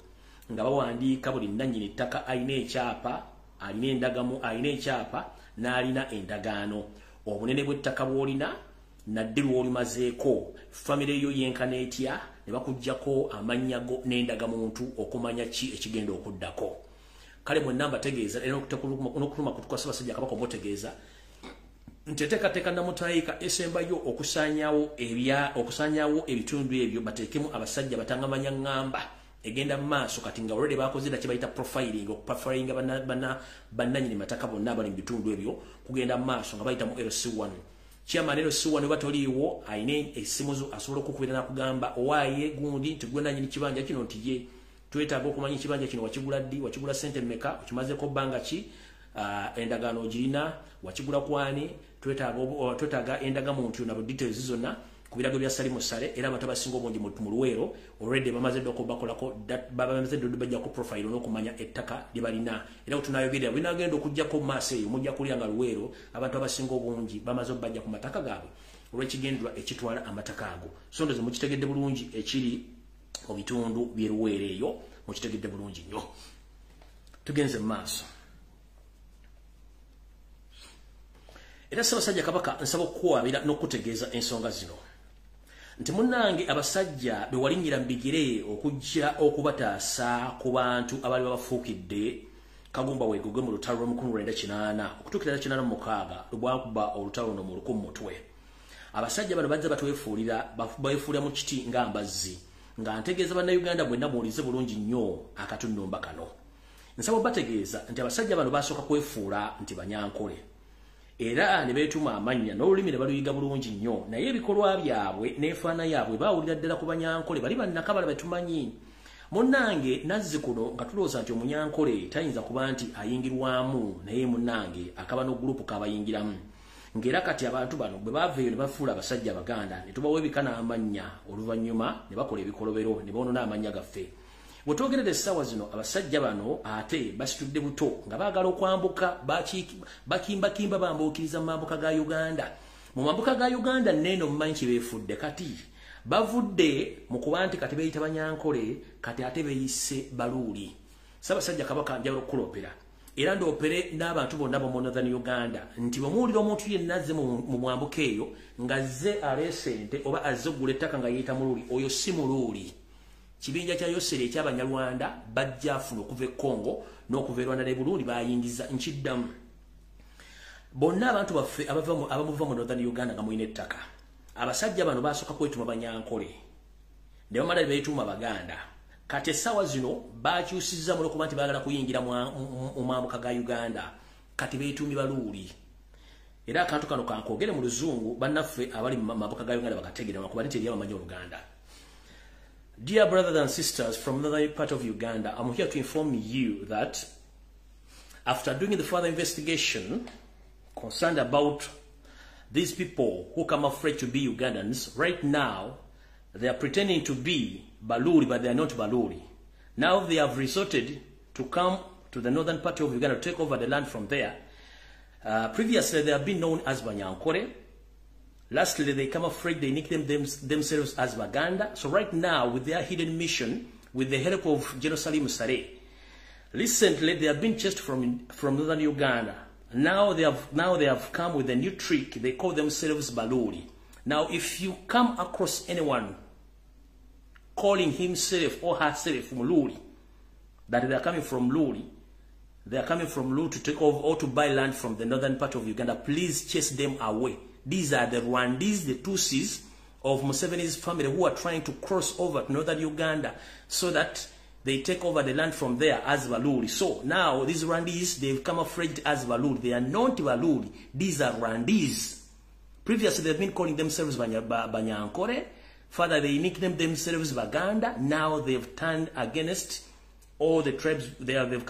nga bawandiika buli nnannyini ttaka alina ekyapa, alina endagamu, alina ekyapa n'alina endagaano, obunene bw'ettaka bw'olina nadde lw'olimazeeko, famire yo yenkana etya, ne bakuggyako amannya go n'endagamuntu okumanya ki ekigenda okuddako. Kale mwenna mbategeeza era n'okuluma kutuka Ssaabasajja Kabaka omutegeeza nti enteekateeka Nnamutayiika esembayo okusaanyaawo ebitundu ebyo bateekemu abasajja batangamanya ŋŋamba Egenda mu maaso kati nga already bakoze dda kye bayita profiling, okuprofilinga bannannyini mataka bonna abali mu bitundu ebyo kugenda mu maaso nga bayita mu LC1. Chairman LC1 oba toliiwo, ayina essimu zo, asobola okukubira n'akugamba, "Owaaye gundi, nti gwe nannyini kibanja kino?" Nti ye. "Twetaaga okumanya ekibanja kino wakigula ddi, wakigula ssente mmeka, okimazeeko bbanga ki, endagaano ogirina, wakigula kwani? Twetaaga endagamuntu nabo, details zonna ku birago bya Salimu Sale." Era abantu abasinga obungi mu Luweero already bamaze dda okubakolako, bamaze dda bajjako profile n'okumanya ettaka lye balina. Era bwe tunaayogerera binagenda okuggyako mu maaso eyo, mujja kulya nga Luweero abantu abasinga obungi bamaze obbajja ku mataka gaabwe olw'ekigendererwa ekitwala amataka ago. So ndoze mukitegedde bulungi ekiri mu bitundu by'e Luweero eyo, mukitegedde bulungi nnyo. Tugenze mu maaso. Era Ssaabasajja Kabaka, nsaba okukuwaabira n'okutegeeza ensonga zino nti munnange, abasajja be walinnyira mu bigere okujja okubataasa ku bantu abaali babafuukidde kagumba weegogwe mu lutalo lw'omu 1980 okutuukira 86 lwe bwakuba olutalo luno mu lukumu mutwe, abasajja bano bazze batwefuulira, beefuulira mu kiti nga mbazzi. Nga ntegeeza Bannayuganda bwenna, muwulize bulungi nnyo akatunnumba kano. Nsaba obategeeza nti abasajja bano basooka kwefuula nti Banyankole era ne beetuma amannya n'olulimi ne baluyiga bulungi nnyo, naye ebikolwa byabwe n'enfaana yaabwe baawulira ddala ku Banyankole bali bannakabala betumanyi. Munnange, nazzi kuno nga tulowooza nti Omunyankole tayinza kuba nti ayingirwamu, naye munnange akaba n'ogurupu k'abayingiramu. Ng'era kati abantu bano bwe baava eyo ne bafuula abasajja Abaganda ne tubawa ebika n'amannya, oluvannyuma ne bakola ebikolobero ne boonona amannya gaffe. Bwe twogerera essaawa zino, abasajja bano ate basitudde buto nga baagala okwambuka, bakimbakimba, bambuukiriza mu mambuka ga Uganda. Mu mambuka ga Uganda neeno mumanyi kye beefudde kati? Bavudde mu kuba nti kati beeyita Banyankole, kati ate beeyise Baluuli. Ssaabasajja Kabaka, njagala okukuloopera era ndoopere n'abantu bonna bomu Northern Uganda nti bwemuwulira omuntu yenna azze mu mwambuka eyo ng'azze aleese ente oba azze oggula ettaka nga yeeyita Muluuli, oyo si Muluuli. Kibinja kya Yoseri eky'Abanyarwanda bajja afuna okuva e Congo n'okuva e Rwanda ne Burundi bayingiza. Nkiddamu, bonna abantu baffe abamuva mu Northern Uganda nga mulina ettaka, abasajja bano basooka kwetuma Banyankole ne bamala ne beetuuma Baganda. Kati essaawa zino bakyusizza mu lwokuba nti baagala kuyingira mu mambuka ga Uganda, kati beetuumye Baluuli. Era akantu kano kankoogere mu Luzungu, bannaffe abali mu mambuka ga Uganda bakategere, lwakuba nti eri abamanyi Oluganda. Dear brothers and sisters from northern part of Uganda, I'm here to inform you that after doing the further investigation concerned about these people who come afraid to be Ugandans, right now they are pretending to be Baluri, but they are not Baluri. Now they have resorted to come to the northern part of Uganda to take over the land from there. Previously, they have been known as Banyankore. Lastly, they come afraid, they nickname themselves as Baganda. So right now, with their hidden mission, with the help of General Salim Saleh, recently they have been chased from northern Uganda. Now they have come with a new trick. They call themselves Baluri. Now, if you come across anyone calling himself or herself Muluri, that they are coming from Luri, they are coming from Luri to take over or to buy land from the northern part of Uganda, please chase them away. These are the Rwandese, the Tutsis of Museveni's family who are trying to cross over to northern Uganda so that they take over the land from there as Baluri. So now these Rwandese, they've come afraid as Baluri. They are not Baluri. These are Rwandese. Previously, they've been calling themselves Banyankore. Further, they nicknamed themselves Baganda. Now they've turned against all the tribes. They have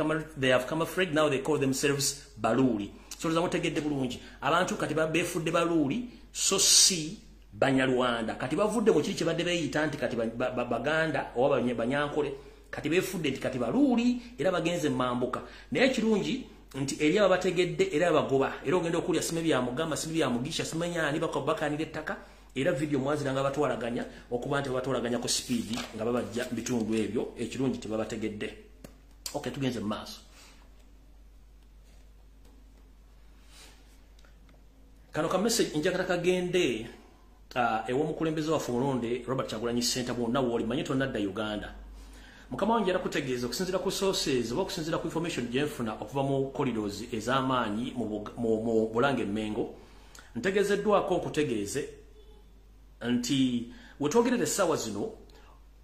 come afraid. Now they call themselves Baluri. So mutegedde bulungi, abantu kati beefudde Baluuli so si Banyarwanda. Kati bavudde mu kiri kye badde beeyita nti kati Baganda oba Banyankole, kati beefudde nti kati Baluuli era bagenze mambuka. Naye ekirungi nti eri ababategedde era bagoba, era ogenda okulya sime byamugamba, sime byamugisha, simanyaani bakanira ettaka. Era video mwazira nga batwalaganya okuba nti batwalaganya ku speed nga babajja bitundu ebyo. Ekirungi tebabategedde. Okay, tugenze mu maaso. Kano ka message njagala kagende ew'omukulembeze waffe omulonde Robert Kyagulanyi Ssentamu. Wonna wooli, manyi tonnadda Uganda. Mukama wange era kutegeeza okusinziira ku sources oba okusinziira ku information gye nfuna okuva mu corridors ez'amaanyi mu Bulange Mmengo, ntegeezeddwako nkutegeeze nti wetwogerera essaawa zino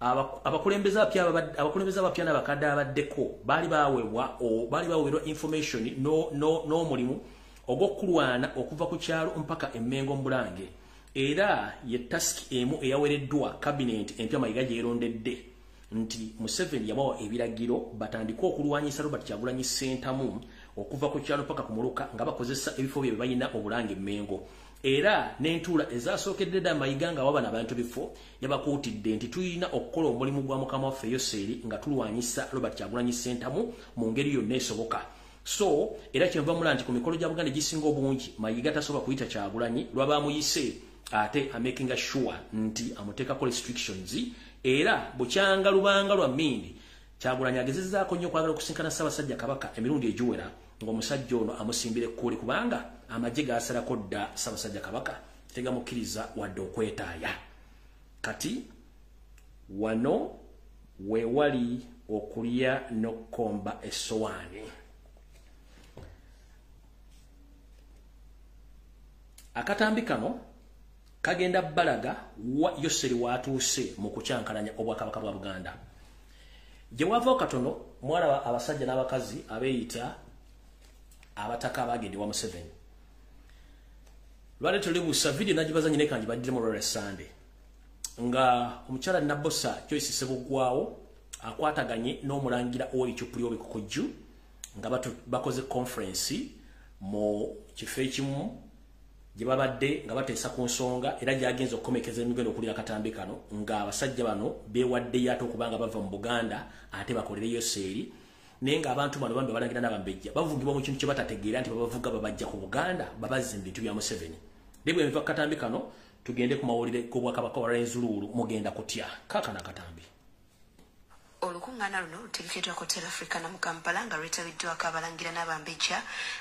Abakulembeze abapya n'abakadde abaddeko baali baweerwa information n'omulimu ogw'okulwana okuva ku kyalo mpaka Emmengo Mbulange. Era ye task emu eyaweereddwa cabinet empya Mayiga gy'erondedde nti Museveni yabawa ebiragiro batandike okulwanyisa Robert Kyagulanyi Ssentamu okuva ku kyalo paka ku muluka nga bakozesa ebifo bye balina Obulange Mmengo. Era n'entuula ezasookedde dda Mayiga nga waba n'abantu bifo yabakuutidde nti tulina okukola omulimu gwa mukama waffe Yoseri nga tulwanyisa Robert Kyagulanyi Ssentamu mu ngeri yonna esoboka. So era kyenva mula nti ku mikolo gya Buganda egisinga obungi Mayiga tasobola kuyita Kyagulanyi lwaba amuyise ate amakinga sure nti amuteekako restrictions. Era bukyanga lubanga lwa mmindi Kyagulanyi agezezzaako nnyo okwagala okusinkana Ssaabasajja Kabaka emirundi egiwera ng'omusajja ono amusimbira ekkuuli kubanga amagye gaasalako dda Ssaabasajja Kabaka tegamukkiriza wadde okwetaaya. Kati wano we wali okulya n'okukomba essowaani. Akatambi kano kagenda balaga wa Yoseri watuuse mu kukyankalanya obwakabaka bwa Buganda. Gye wavaako katono mwalaba abasajja n'abakazi abeeyita abataka abagenda ewa Museveni. Lwali tulibuusa vidiyo n'agibazanyi naye kangibaddire mu lwa Sunday nga omukyala Nabbosa Joyce Ssebuggwawo akwataganye n'omulangira ow'ekyupuli w'ebikokojju nga bakoze conference mu kifo ekimu gye babadde nga bateesa ku nsonga era gyagenza okukomekeza emigendo okulira akatambi kano nga abasajja bano beewaddeyo ate okuba nga bava mu Buganda ate bakolere Yoseri. Naye ng'abantu bano bambi abalangira n'abambejja bavugibwa mu kintu kye batategeera nti babavuga babajja ku Buganda babazza ebintu bya Museveni. Naye bwe nva ku katambi kano tugende ku mawulire g'obwakabaka bwa Rwenzururu mugenda kutya. Kaakano akatambi. Olukuŋŋaana luno lutegekeddwa Hotel Africana mu Kampala nga lwetabiddwako abalangira n'abambejja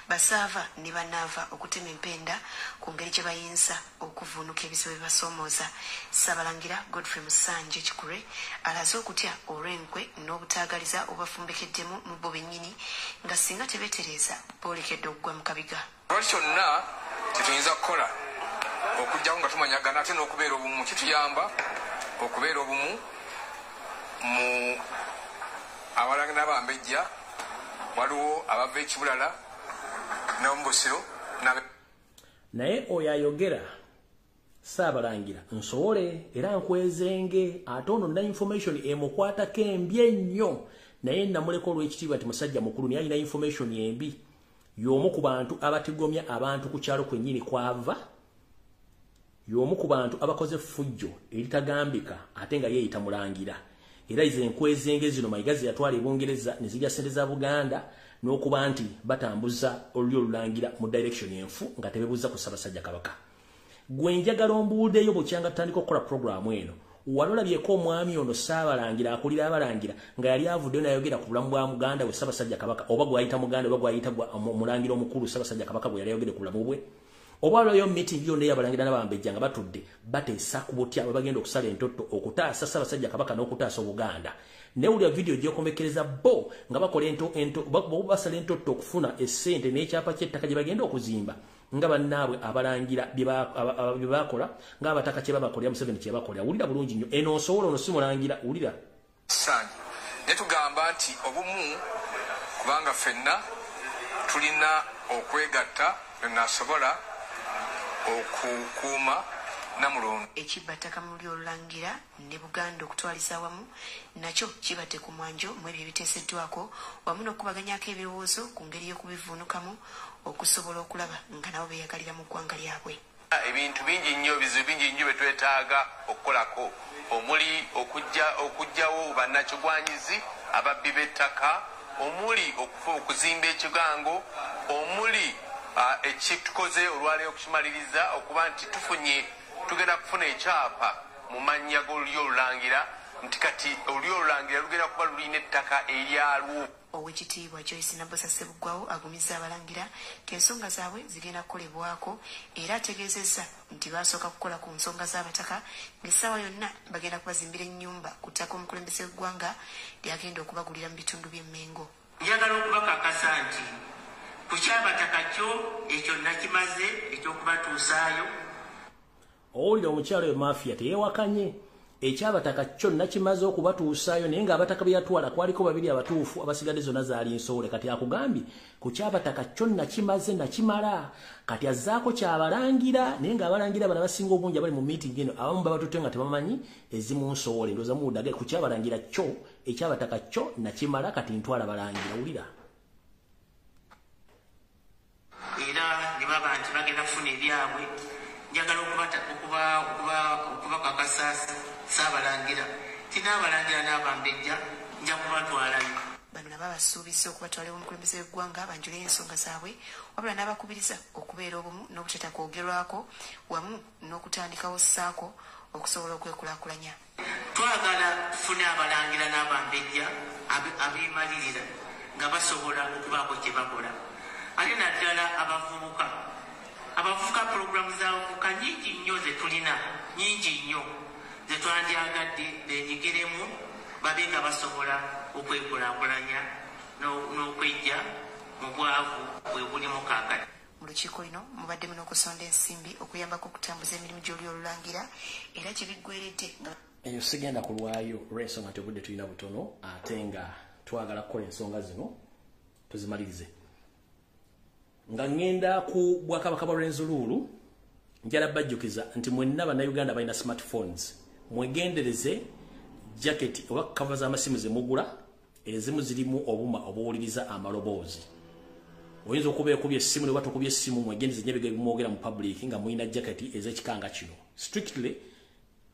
basaava ne banaava okutema empenda ku ngeri gye bayinza okuvvuunuka ebizibu ebibasoomooza. Ssaabalangira Godfrey Musanje Kikure alaze okutya olw'enkwe n'obutaagaliza obubafumbekeddemu mu bo bennyini nga singa tebeetereeza boolekedde okugwa mu kabiga. Lwaki kyonna tetuyinza kukola okuggyako nga tumanyagana ate n'okubeera obumu kituyamba okubeera obumu mu abalangira n'abambejja waliwo abava ekibulala n'omubusiro. Naye oyo ayogera Ssaabalangira nsobole era nkwezenge ate ono nna information emukwatako embi ennyo naye namuleka olw'ekitiibwa nti musajja mukulu naye alina information embi y'omu ku bantu abatigomya abantu ku kyalo kwennyini kwava, y'omu ku bantu abakoze effujjo eritagambika ate nga yeeyita mulangira. Era ize enkwezenge zino Mayiga ze yatwala e Bungereza ne zijja ssente za Buganda n'okuba nti batambuza olulyo olulangira mu direction enfu nga tebeebuuza ku Ssaabasajja Kabaka. Gwe njagala ombuuliddeyo bukyanga tutandika okukola puroguraamu eno, wali olabyeko omwami ono Ssaabalangira akulira abalangira nga yali avuddeyo n'ayogera ku bulamu bwa muganda we Ssaabasajja Kabaka oba gw'ayita muganda oba gw'ayita omulangira omukulu Ssaabasajja Kabaka bwe yali ayogedde ku bulamu bwe? Oba waliwo meeting yonna ey'abalangira n'abambejja nga batudde bateesa ku butya bwe bagenda okusala entotto okutaasa Ssaabasajja Kabaka n'okutaasa Obuganda. Naye wulira vidiyo gy'okomekereza bo nga bakola basala entotto okufuna essente n'ekyapa ky'ettaka gye bagenda okuzimba nga bannaabwe abalangira bye bakola ng'abataka kye babakolera Museveni kye bakolera. Wulira bulungi nnyo eno nsobola ono si mulangira wulira. Ne tugamba nti obumu kubanga ffenna tulina okwegatta nasobola okukuuma Namulondo. Ekibba ttaka mu lulyo olulangira ne Buganda okutwaliza awamu nakyo kibadde ku mwanjo mu ebyo ebiteeseddwako wamu n'okukubaganyako ebirowoozo ku ngeri y'okubivuunukamu okusobola okulaba nga nabo beeyagalira mu ggwanga lyabwe. Ebintu bingi nnyo ebizibu bingi nnyo bye twetaaga okukolako omuli okuggyawo bannakigwanyizi ababbi b'ettaka, omuli okuzimba ekigango, omuli ekitukoze olwaleero okukimaliriza okuba nti tugenda kufuna ekyapa mu mannya g'olulyo olulangira nti kati olulyo olulangira lugenda kuba lulina ettaka eryalwo. Owekitiibwa Joyce Nabbosa Ssebuggwawo agumizza abalangira nti ensonga zaabwe zigenda kukolebwako era ategeezezza nti baasooka kukola ku nsonga z'abataka ng'essaawa yonna bagenda kubazimbira ennyumba ku ttaka omukulembeze w'eggwanga ly'agenda okubagulira mu bitundu by'e Mmengo. Njagala okubakakasa nti ku kyabataka kyo ekyo nakimaze eky'okubatuusaayo. Owulira omukyalo oyo mafia teyeewakanye Ekyabataka kyo nakimaze okubatuusaayo, naye ng'abataka be yatwala kwaliko babiri abatuufu, abasigadde zonna zaali nsowole. Kati akugambye ku kyabataka kyo nakimaze nakimala, kati azzaako kyabalangira, naye ng'abalangira bano abasinga obungi abali mu meeting eno abamu babatutte nga tebamanyi ezimu nsowole. Ndowooza muwuddage ku kyabalangira kyo, ekyabataka kyo nakimala, kati ntwala balangira. Wulira. Era ne baba nti bagenda kufuna ebyabwe, njagala okubakakasa Saabalangira ti n'abalangira n'abambejja nja kubatwalayo. Bano nabo abasuubiza okubatwala omukulembeze w'eggwanga banjuleyo ensonga zaabwe, wabula n'abakubiriza okubeera obumu n'obutata kwogerwako wamu n'okutandikawo ssaako okusobola okwekulaakulanya. Twagala tufune abalangira n'abambejja abeemalirira nga basobola okubaako kye bakola, ate naddala abavubuka. Abavubuka pulogulaamu z'abavubuka nnyingi nnyo ze tulina, nnyingi nnyo ze twandyagadde beenyigiremu babe nga basobola okwekulaakulanya n'okwejja mu bwavu bwe bulimu kaakati. Mu lukiiko lino mubaddemu n'okusonda ensimbi okuyambako okutambuza emirimu gy'oli olulangira, era gye biggweredde. Eyo sigenda kulwayo olw'ensonga nti obudde tulina butono, ate nga twagala kukola ensonga zino tuzimalirize. Nga ŋŋenda ku bwakabaka bwa Rwenzururu, njala bajjukiza nti mwenna Bannayuganda balina smartphones, mwegendereze jacket oba cover z'amasimu ze mugula, ezimu zirimu obuma obuwuliriza amaloboozi. Oyinza okuba ekubye essimu ne batokubye essimu, mwegendereze nnyo ebigambo bimwogera mu public nga mulina jacket ez'ekikanga kino. Strictly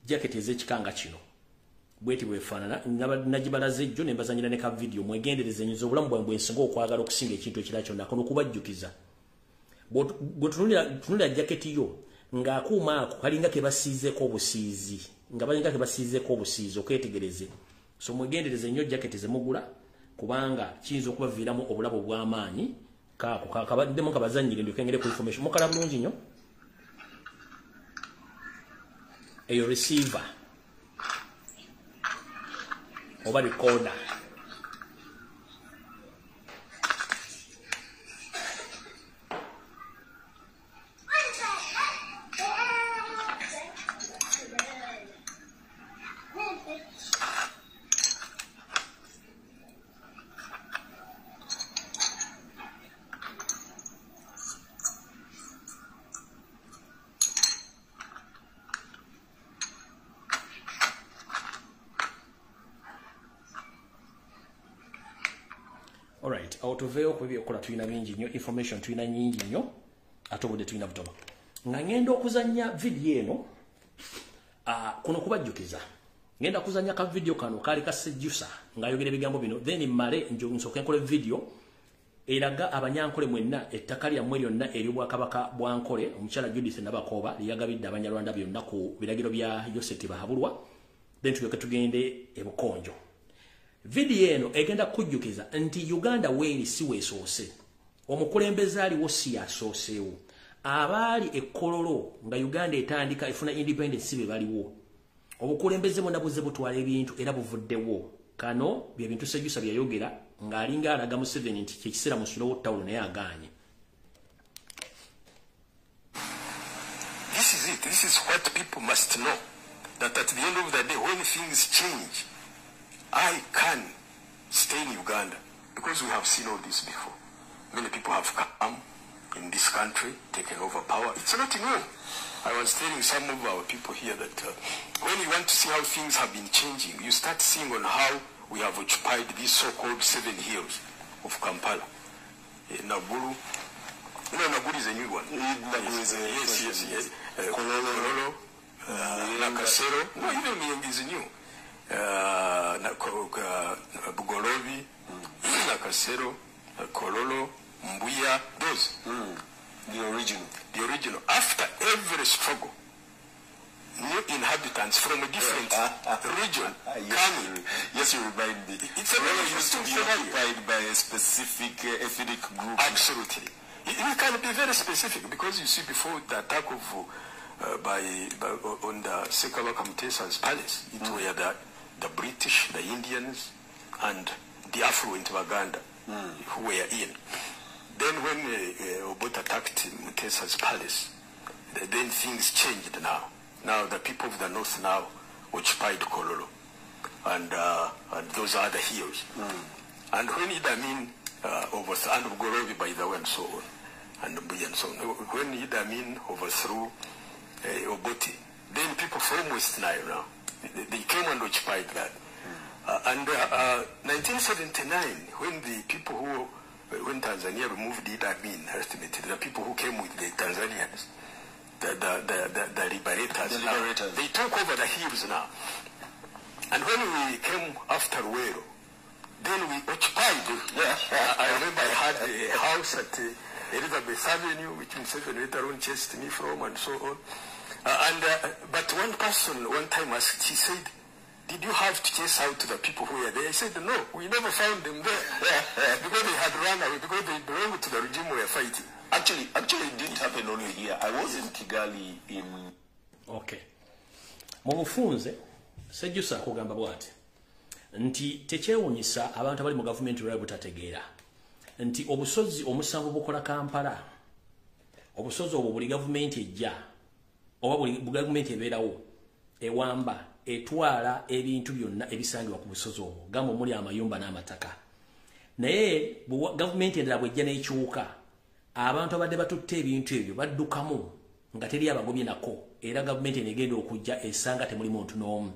jacket ez'ekikanga kino bweti bwefaanana, nagibalaze ejjo ne mbazanyira ne ka video. Mwegendereze nnyo, obulamu bwange bwe nsinga okwagala okusinga ekintu ekirala kyonna, kono okubajjukiza. Bw'otunuulira jacket yo ng'akuuma ako kalinga ke basiizeeko obusiizi, nga balinga ke basiizeeko obusiizi, okwetegereze. So mwegendereze nnyo jacket ze mugula, kubanga kiyinza okubaviiramu obulabe obw'amaanyi. Kaako kabaddemu kabazannyire ndyoke ngere ku information. Mukala bulungi nnyo. Eyo receiver oba recorder. Alright, awo tuveeyo ku ebyokukola tulina bingi nnyo, information tulina nnyingi nnyo, ate obudde tulina butono. Nga ngenda okuzannya vidiyo eno, kuno kubajjukiza. Ngenda kuzannya ka vidiyo kano kaali ka Sejusa ng'ayogera ebigambo bino, then mmale nsooke nkole vidiyo eraga Abanyankole mwenna ettaka lyammwe lyonna ery'obwakabaka bwa Nkole, omukyala Judith Nabakooba lyeyagabidde Abanyarwanda byonna ku biragiro bya Yoseti Bahabulwa, then tulyoke tugende e Bukonjo. Vidiyo eno egenda kujjukiza nti Uganda weeri si weesoose. Omukulembeze aliwo si yasooseewo. Abaali e Kololo nga Uganda etandika efuna independence si be baliwo. Obukulembeze bwonna buzze butwala ebintu era buvuddewo. Kano bye bintu Sejusa bye yayogera ng'alinga alaga Museveni nti kye kiseera musulewo ttawulo, naye agaanye. This is it. This is what people must know. That at the end of the day, when things change, I can stay in Uganda because we have seen all this before. Many people have come in this country, taken over power. It's not new. I was telling some of our people here that when you want to see how things have been changing, you start seeing on how we have occupied these so-called 7 hills of Kampala. Naguru, no, Naguru is a new one. Yes. Kololo, Nakasero, no, even Miyenge is new. Bugolobi, Nakasero, Kololo, Mbuya, those. The original. The original. After every struggle, new inhabitants from a different region come in. Yes, you remind me. It's a very used to be occupied by a specific ethnic group. Absolutely. You can be very specific because you see before the attack of on the Ssekabaka Mutesa's palace, it were the British, the Indians, and the affluent Baganda who were in. Then when Obote attacked Mutesa's palace, then things changed now. Now the people of the north now occupied Kololo and those other hills. And when Idi Amin overthrew, and Bugolobi, by the way, and so on, and Mbuya and so on, when Idi Amin overthrew Obote, then people from West Nile now, they came and occupied that. And 1979, when the people who, when Tanzania removed Idi Amin, ultimately, the people who came with the Tanzanians, the liberators, the liberators, they took over the hills now. And when we came after Luweero, then we occupied. Yeah. I remember I had a house at Elizabeth Avenue, which Museveni later on chased me from, and so on. But one person one time asked, he said, "Did you have to chase out the people who were there?" I said, "No, we never found them there." Because they had run away, because they belonged to the regime we were fighting. Actually, it didn't happen only here. I was in Kigali in... Okay. Mu bufunze, Sejusa akugamba bw'ati nti tekyewuunyisa abantu abali mu gavumenti olwa butategeera nti obusozi omusanvu bukola Kampala, obusozi obwo buli gavumenti ejja oba buli gavumenti ebeerawo ewamba etwala ebintu byonna ebisangibwa ku busozi obwo, gamba omuli amayumba n'amataka. Naye gavumenti endala bw'ejja n'ekyuka, abantu abadde batutte ebintu ebyo baddukamu nga teri abagobye nako, era gavumenti eno egenda okujja esanga temuli muntu n'omu.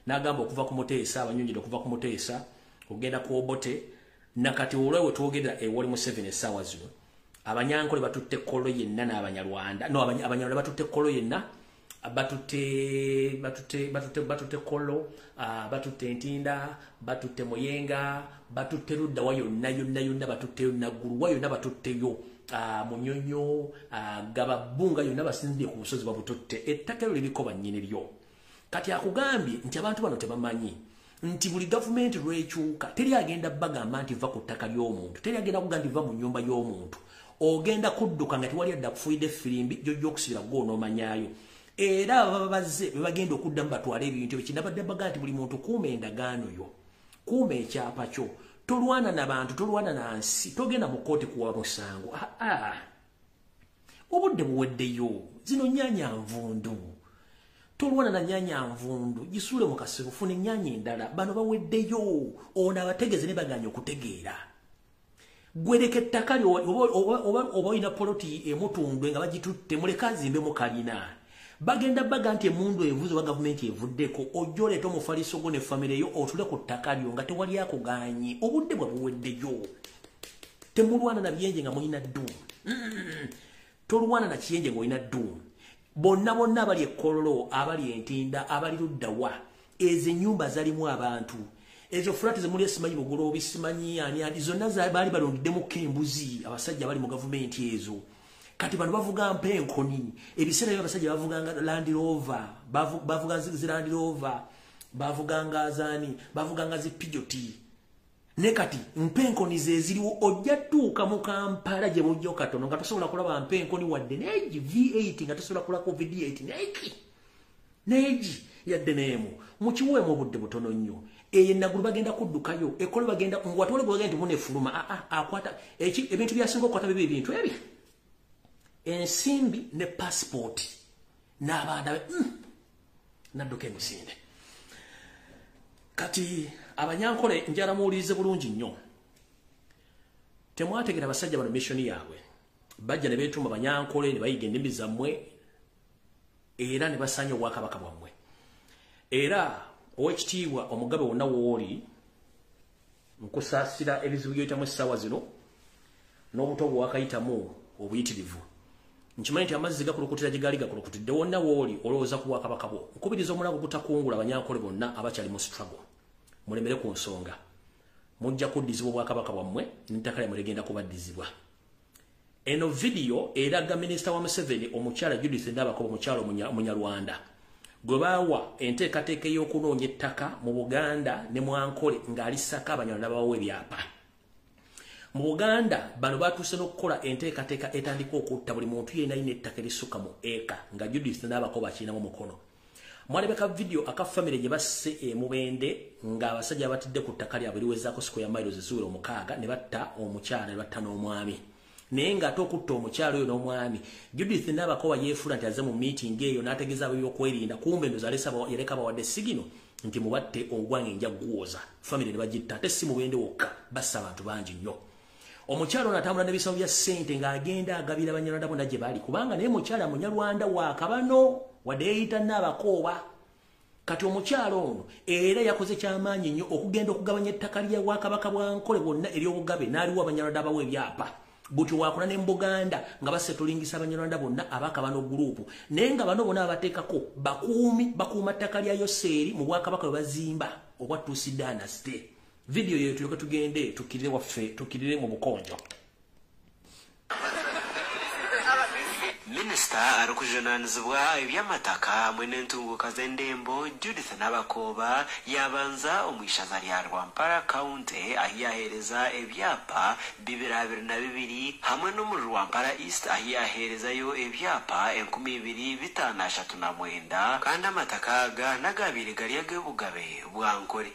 N'agamba okuva ku Muteesa, abanyonjera okuva ku Muteesa okugenda ku Obote, nakati olwa we twogerera ewali Museveni essaawa zino, Abanyankole batutte Kololo yenna n'Abanyarwanda, no, Abanyarwanda batutte Kololo yenna, batutte Kololo, batutte Ntinda, batutte Muyenga, batutte Luddawa yonna yonna yonna, batutteyo Naggulu wa yonna, batutteyo Munyonyo, Gababunga yonna, basinzidde ku busozi babututte. Ettaka eryo liriko bannyini lyo. Kati akugambye nti abantu bano tebamanyi nti buli gavumenti lw'ekyuka teri agenda bagamba nti va ku ttaka ly'omuntu, teri agenda kugamba nti va mu nnyumba y'omuntu. Ogenda kudduka nga tewali adda kufuuyidde effirimbi gy'ojja okusibira gw'onoomanyaayo. Era ababa bazze be bagenda okuddamu batwale ebintu ebyo. Kinabadde baga nti buli muntu kuuma endagaano yo, kuuma ekyapa kyo, tolwana na bantu, tolwana na nsi, togenda mu kkooti kuwa musango. Aa, obudde buweddeyo, zino nnyaanya nvundu. Tolwana na nnyaanya nvundu, gisuule mu kasero, funa ennyaanya endala. Bano baweddeyo, ono abategeeze ne baganya okutegeera. Gwereka ettaka lyo, oba olina poloti emutundwe nga bagitutte, muleke azimbemu kalina. Bagenda baga nti emundu evuze oba gavumenti evuddeko, ojja oleeta omufaliso gwo ne famire yo otule ku ttaka lyo nga tewali akuganye. Obudde bwe buweddeyo. Temulwana na biyenje nga mulina ddumu. Tolwana na kiyenje ng'olina ddumu. Bonna bonna abali e Kololo, abali Entinda, abali Luddawa, ezo ennyumba zalimu abantu. Ezo flat zemuli esimanyi Bugoloobi, simanyi ani ani, zonna baali balondeddemuko embuzi abasajja abali mu gavumenti ezo. Kati bano bavuga mpenkoni, ebiseera ebyo abasajja bavuganga Land Rover, bavuga zi Land Rover, bavuganga zaani, bavuganga zi Peugeot. Ne kati mpenkoni ze ziriwo, ojja tuuka mu Kampala gye bujja katono nga tosobola kulaba mpenkoni wadde n'egi V8, nga tosobola kulako VD8 n'egi yadde n'emu. Mukiweemu obudde butono nnyo. Eyo Naggulu bagenda kuddukayo, Ekolo bagenda ngwatole gwagenda nti munefuluma, akwata ebintu byasinga okukwata bibi ebintu ebyo. Ensimbi ne passport n'abaana be nadduka emisinde. Kati Abanyankole njala muwulirize bulungi nnyo. Temwategera abasajja bano mission yaabwe. Bajja ne beetumba Banyankole ne bayiga ennimi zammwe era ne basaanya obwakabaka bwammwe. Era owekitiibwa omugabe wonna w'oli, nkusaasira ebizibu by'oyitamu essaawa zino n'obuto bwe wakayitamu obuyitirivu. Nkimanyi nti amazzi gakulukutira gye gaali gakulukutidde. Wonna w'oli olowooza ku bwakabaka bwo. Nkubiriza omulago gutakungula Abanyankole bonna abakyali mu struggle. Mulemere ku nsonga. Mujja kuddizibwa obwakabaka bwammwe n'ettaka lyammwe ligenda kubaddizibwa. Eno vidiyo eraga minisita wa Museveni omukyala Judith Ndabakoba, omukyala Omunyarwanda, gwe baawa enteekateeka ey'okunoonya ettaka mu Buganda ne mu Ankole ng'alisako Abanyarwanda babawa ebyapa. Mu Buganda bano batuuse n'okukola enteekateeka etandika okutta buli muntu yenna alina ettaka erisukka mu eka nga Judith Ndabakoba akirinamu omukono. Mwalebeka vidiyo aka famire gye basse e Mubende ng'abasajja abatidde ku ttaka lyabwe liwezaako square miles eziwera 6 ne batta omukyala ne batta n'omwami. Naye ng'ate okutta omukyalo oyo n'omwami Judith Nabakooba yeefuula nti azze mu meeting eyo n'ategeeza ab'ebyokwerinda, kumbe ndoza yaleka abawadde sigino nti mubatte ogwange nja gwoza family ne bagitta. Ate si mubende wokka, bassa abantu bangi nnyo. Omukyalo ono atambula n'ebisawo bya ssente ng'agenda agabira Abanyarwanda bonna gye bali, kubanga naye mukyala Munyarwanda wa Kabano wadde yeeyita Nabakooba. Kati omukyalo ono era yakoze kyamaanyi nnyo okugenda okugabanya ettaka lya Bwakabaka bwa Nkole bwonna ery'obugabe n'aliwa Abanyarwanda abawa ebyapa. Butyo wakola ne Mbuganda nga basetulingisa Abanyarwanda bonna abakabano group, naye nga bano bonna abateekako bakuumi bakuuma ttaka lya Yoseeri mu bwakabaka bwe bazimba obwa Tutsi dynasty. Video yetu tulyoke tugende tukirire waffe, tukirire mu bukonjo. Minisita arikujunanizibwa eby'amataka hamwe n'entunguka z'endembo Judith Nabakooba yabanza omu ishaza rya Rwampara County ahi yaheereza ebyapa 2022 hamwe n'omuri Rwampara East ahi yaheerezayo ebyapa 2539 kandi amataka aga n'agabiire gari ag'obugabe bwa Nkore.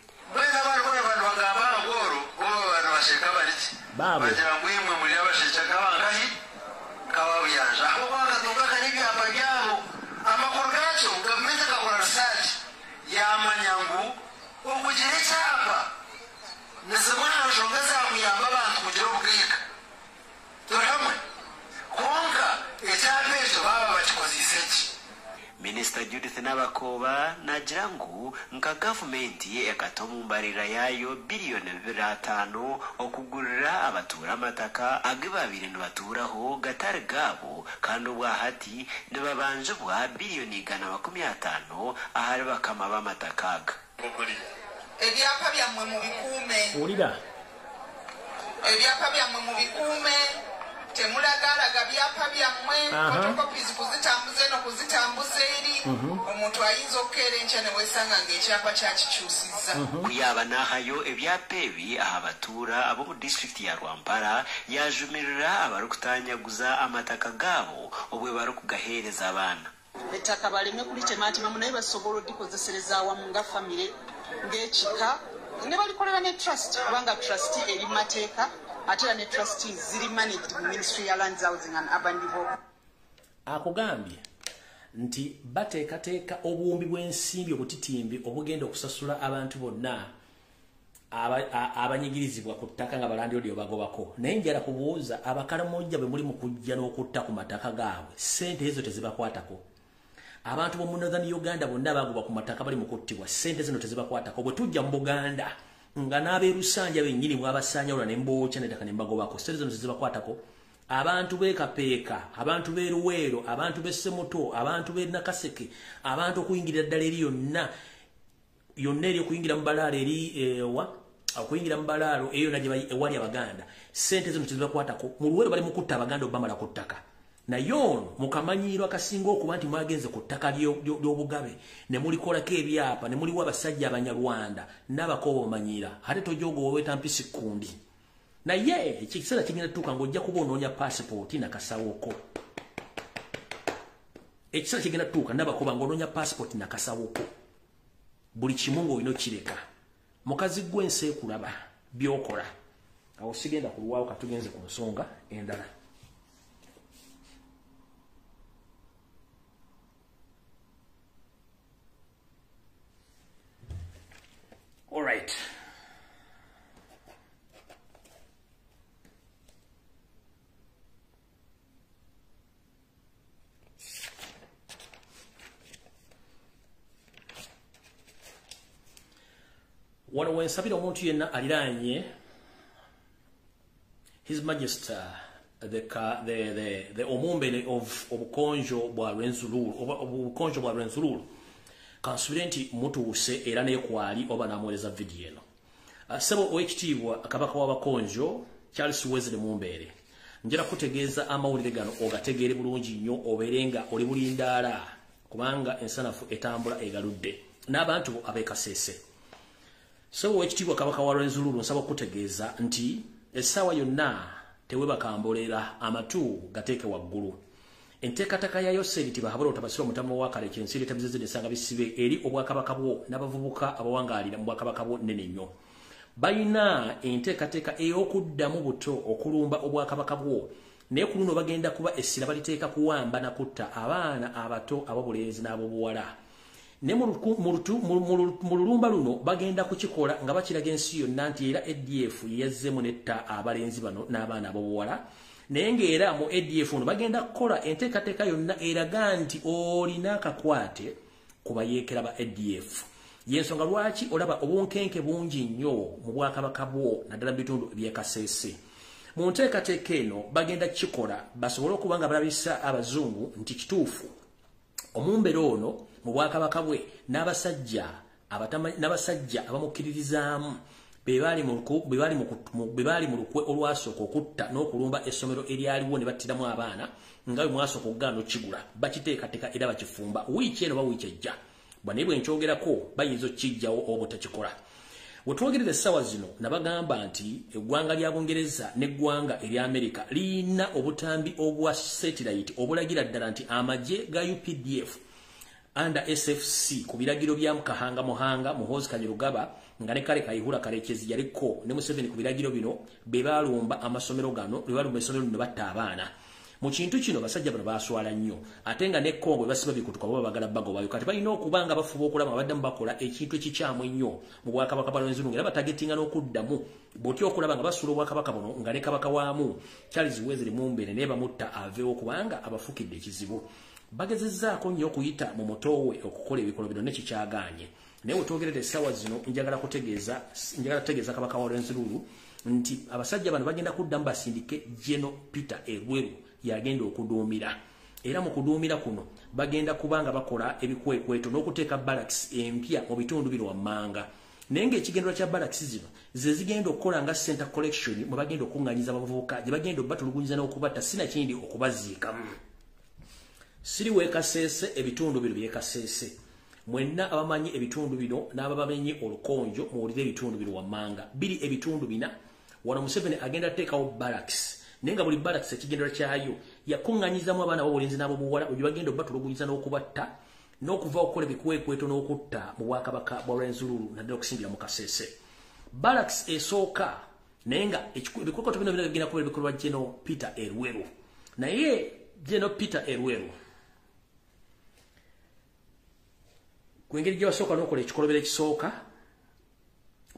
Minisita Judith Nabakooba nagira ngu nka gavumenti ekata omu mbarira yayo biliyoni 25 okugurira abatuura amataka agi babiri nibatuuraho gatari gaabo, kandi obwahati nibabanjibwa biliyoni 150 ahari bakama b'amataka aga. Ebyapa byammwe mubikuume. Wulira. Ebyapa byammwe mubikuume. Temulagalaga byapa byammwe, photocopies kuzitambuza eno kuzitambuza eri. Omuntu ayinza okukeera enkya ne weesanga ng'ekyapa kyakikyusizza. Kuyaba n'ahayo ebyapa ebi abatuura ab'omu disitulikiti ya Rwampara yajumirira abarikutanyaguza amataka gaabo obwe barikugaheereza abaana. Ettaka baleme kulitematemamu naye basobola odikozesereza awamu nga famire ng'ekika ne balikolera ne trust, kubanga trust eri mu mateeka ate era ne trustees ziri managed mu Ministry ya Lands, Housing and Urban Development. Akugambye nti bateekateeka obuwumbi bw'ensimbi obutitimbi obugenda okusasula abantu bonna abanyigirizibwa ku ttaka nga balandiroodi bagobako. Naye njala kubuuza abakalamojja bwe muli mu kujja n'okutta ku mataka gaabwe, ssente ezo tezibakwatako. Abantu b'omu Northern Uganda bonna bagoba ku mataka bali mu kuttibwa, ssente zino tezibakwatako. Bwe tujja mu Buganda nga n'abeerusanja bennyini bw'abasaanyawula ne mbookya n'ettaka ne mbagobako, ssente zino tezibakwatako. Abantu b'e Kapeeka, abantu b'e Luweero, abantu b'e Ssemuto, abantu b'e Nakaseke, abantu okuyingirira ddala eri yonna yonna eri okuyingira mu balaalo eri ewa okuyingira mu balaalo eyo yonna gye ewali Abaganda, ssente zino tezibakwatako. Mu Luweero bali mu kutta Abaganda obamala ku ttaka. Naye ono mukamanyiiro akasinga okuba nti mwagenze ku ttaka ly'obugabe ne mulikolako ebyapa ne muliwa abasajja Abanyarwanda n'Abakooba omanyiira, ate tojooga oweeta mpisi kkundi. Naye ekiseera kigenda tutuuka ng'ojja kuba onoonya paasipooti nakasawoko. Ekiseera kigenda tutuuka n'Abakoba ng'onoonya paasipooti nakasawoko. Buli kimu ng'olina okireka. Mukazi gwe ensi ekulaba by'okola. Awo sigenda kulwawo, katugenze ku nsonga endala. All right. Wano wensabira omuntu yenna aliraanye His Majesty the Omumbere of Obukonjo bwa Rwenzururu, Obukonjo bwa Rwenzururu, kansubire nti mutuuse era nekwali oba namuweereza vidiyo eno. Ssebo owekitiibwa Kabaka w'Abakonjo Charles Wesley Mumbere, njala kutegeeza amawulire gano ogategeere bulungi nnyo, obeere nga oli bulindaala, kubanga ensanafu etambula egaludde n'abantu ab'e Kasese. Ssebo owekitiibwa Kabaka wa Rwenzururu, nsaba okutegeeza nti essaawa yonna tewebakambolera, amatu gateeke waggulu. Enteekateeka ya Yoseri Tibahabula otabasira omutamu wa kale kyensiri tabizeze ensanga bisibe eri obwakabaka bwo n'abavubuka abawangaalira mu bwakabaka bwo nnene nnyo. Balina enteekateeka ey'okuddamu buto okulumba obwakabaka bwo Naye ku luno bagenda kuba essira baliteeka kuwamba na kutta abaana abato ab'obulenzi n'ab'obuwala. Ne mu lulumba luno bagenda kukikola nga bakiraga ensi yonna nti era ADF yazzeemu netta abalenzi bano n'abaana ab'obuwala. Naye ng'era mu ADF ono bagenda kukola enteekateeka yonna eraga nti olina akakwate ku bayeekera ba ADF. Yensonga lwaki olaba obunkenke bungi nnyo mu bwakabaka bwo naddala mu bitundu eby'e Kasese. Mu nteekateeka eno bagenda kukikola basobole okuba nga balabisa abazungu nti kituufu omumbere ono mu bwakabaka bwe n'abasajja abamukkiririzaamu be baali mu lukwe olwasooka okutta n'okulumba essomero eryaliwo ne battiramu abaana nga bwe mwasooka okugaana okukigula. Bakiteekateeka era bakifumba wiiki eno oba wiiki ejja. Bwanaye bwe nkyogerako bayinza okukijjawo oba otakikola. We twogerera essaawa zino nabagamba nti eggwanga lya Bungereza n'eggwanga erya Amerika lirina obutambi obwa satellite obulagira ddala nti amagye ga UPDF under SFC ku biragiro bya Mukahanga Muhanga Muhoozi Kainerugaba nga ne Kale Kayihura Karekezi yaliko ne Museveni ku biragiro bino be balumba amasomero gano, be balumba essomero lino batta abaana. Mu kintu kino basajja bano baswala nnyo ate nga ne Congo basiba bikutuka baba bagala bagobayo. Kati balina okuba nga bafuba okulaba baddamu bakola ekintu ekikyamu ennyo mu bwakabaka bwa Rwenzururu, era batagetinga n'okuddamu bw'otya okulaba nga basuula obwakabaka buno nga ne kabaka waamu Charles Wesley Mumbere naye bamutta aveewo kubanga abafukidde ekizibu. Bagezezzaako nnyo okuyita mu muto we okukola ebikolwa bino nekikyagaanye. Naye wetwogerera essaawa zino njagala kutegeeza kabaka wa Rwenzururu nti abasajja bano bagenda kuddamu basindike General Peter Elweru yagenda okuduumira. Era mu kuduumira kuno bagenda kuba nga bakola ebikwekweto n'okuteeka barracks empya mu bitundu bino wammanga. Naye ng'ekigendererwa kya barracks zino ze zigenda okukola nga center collection mwe bagenda okuŋŋaanyiza abavubuka gye bagenda obatulugunyiza n'okubatta sinakindi okubaziikamu. Siri w'e Kasese, ebitundu bino by'e Kasese. Mwenna abamanyi ebitundu bino n'ababamenyi olukonjo muwulire ebitundu bino wammanga. Biri ebitundu bina. Wano Museveni agenda ateekawo barracks. Naye nga buli barracks ekigendererwa kyayo yakuŋŋaanyizamu abaana ab'obulenzi n'ab'obuwala gye bagenda obatulugunyiza n'okubatta n'okuva okukola ebikwekweto n'okutta mu bwakabaka bwa Rwenzururu naddala okusingira mu Kasese. Barracks esooka naye nga ebikwekweto bino bina bigenda kuba ebikolwa General Peter Elweru. Naye General Peter Elweru ku ngeri gye basooka n'okola ekikolobero ekisooka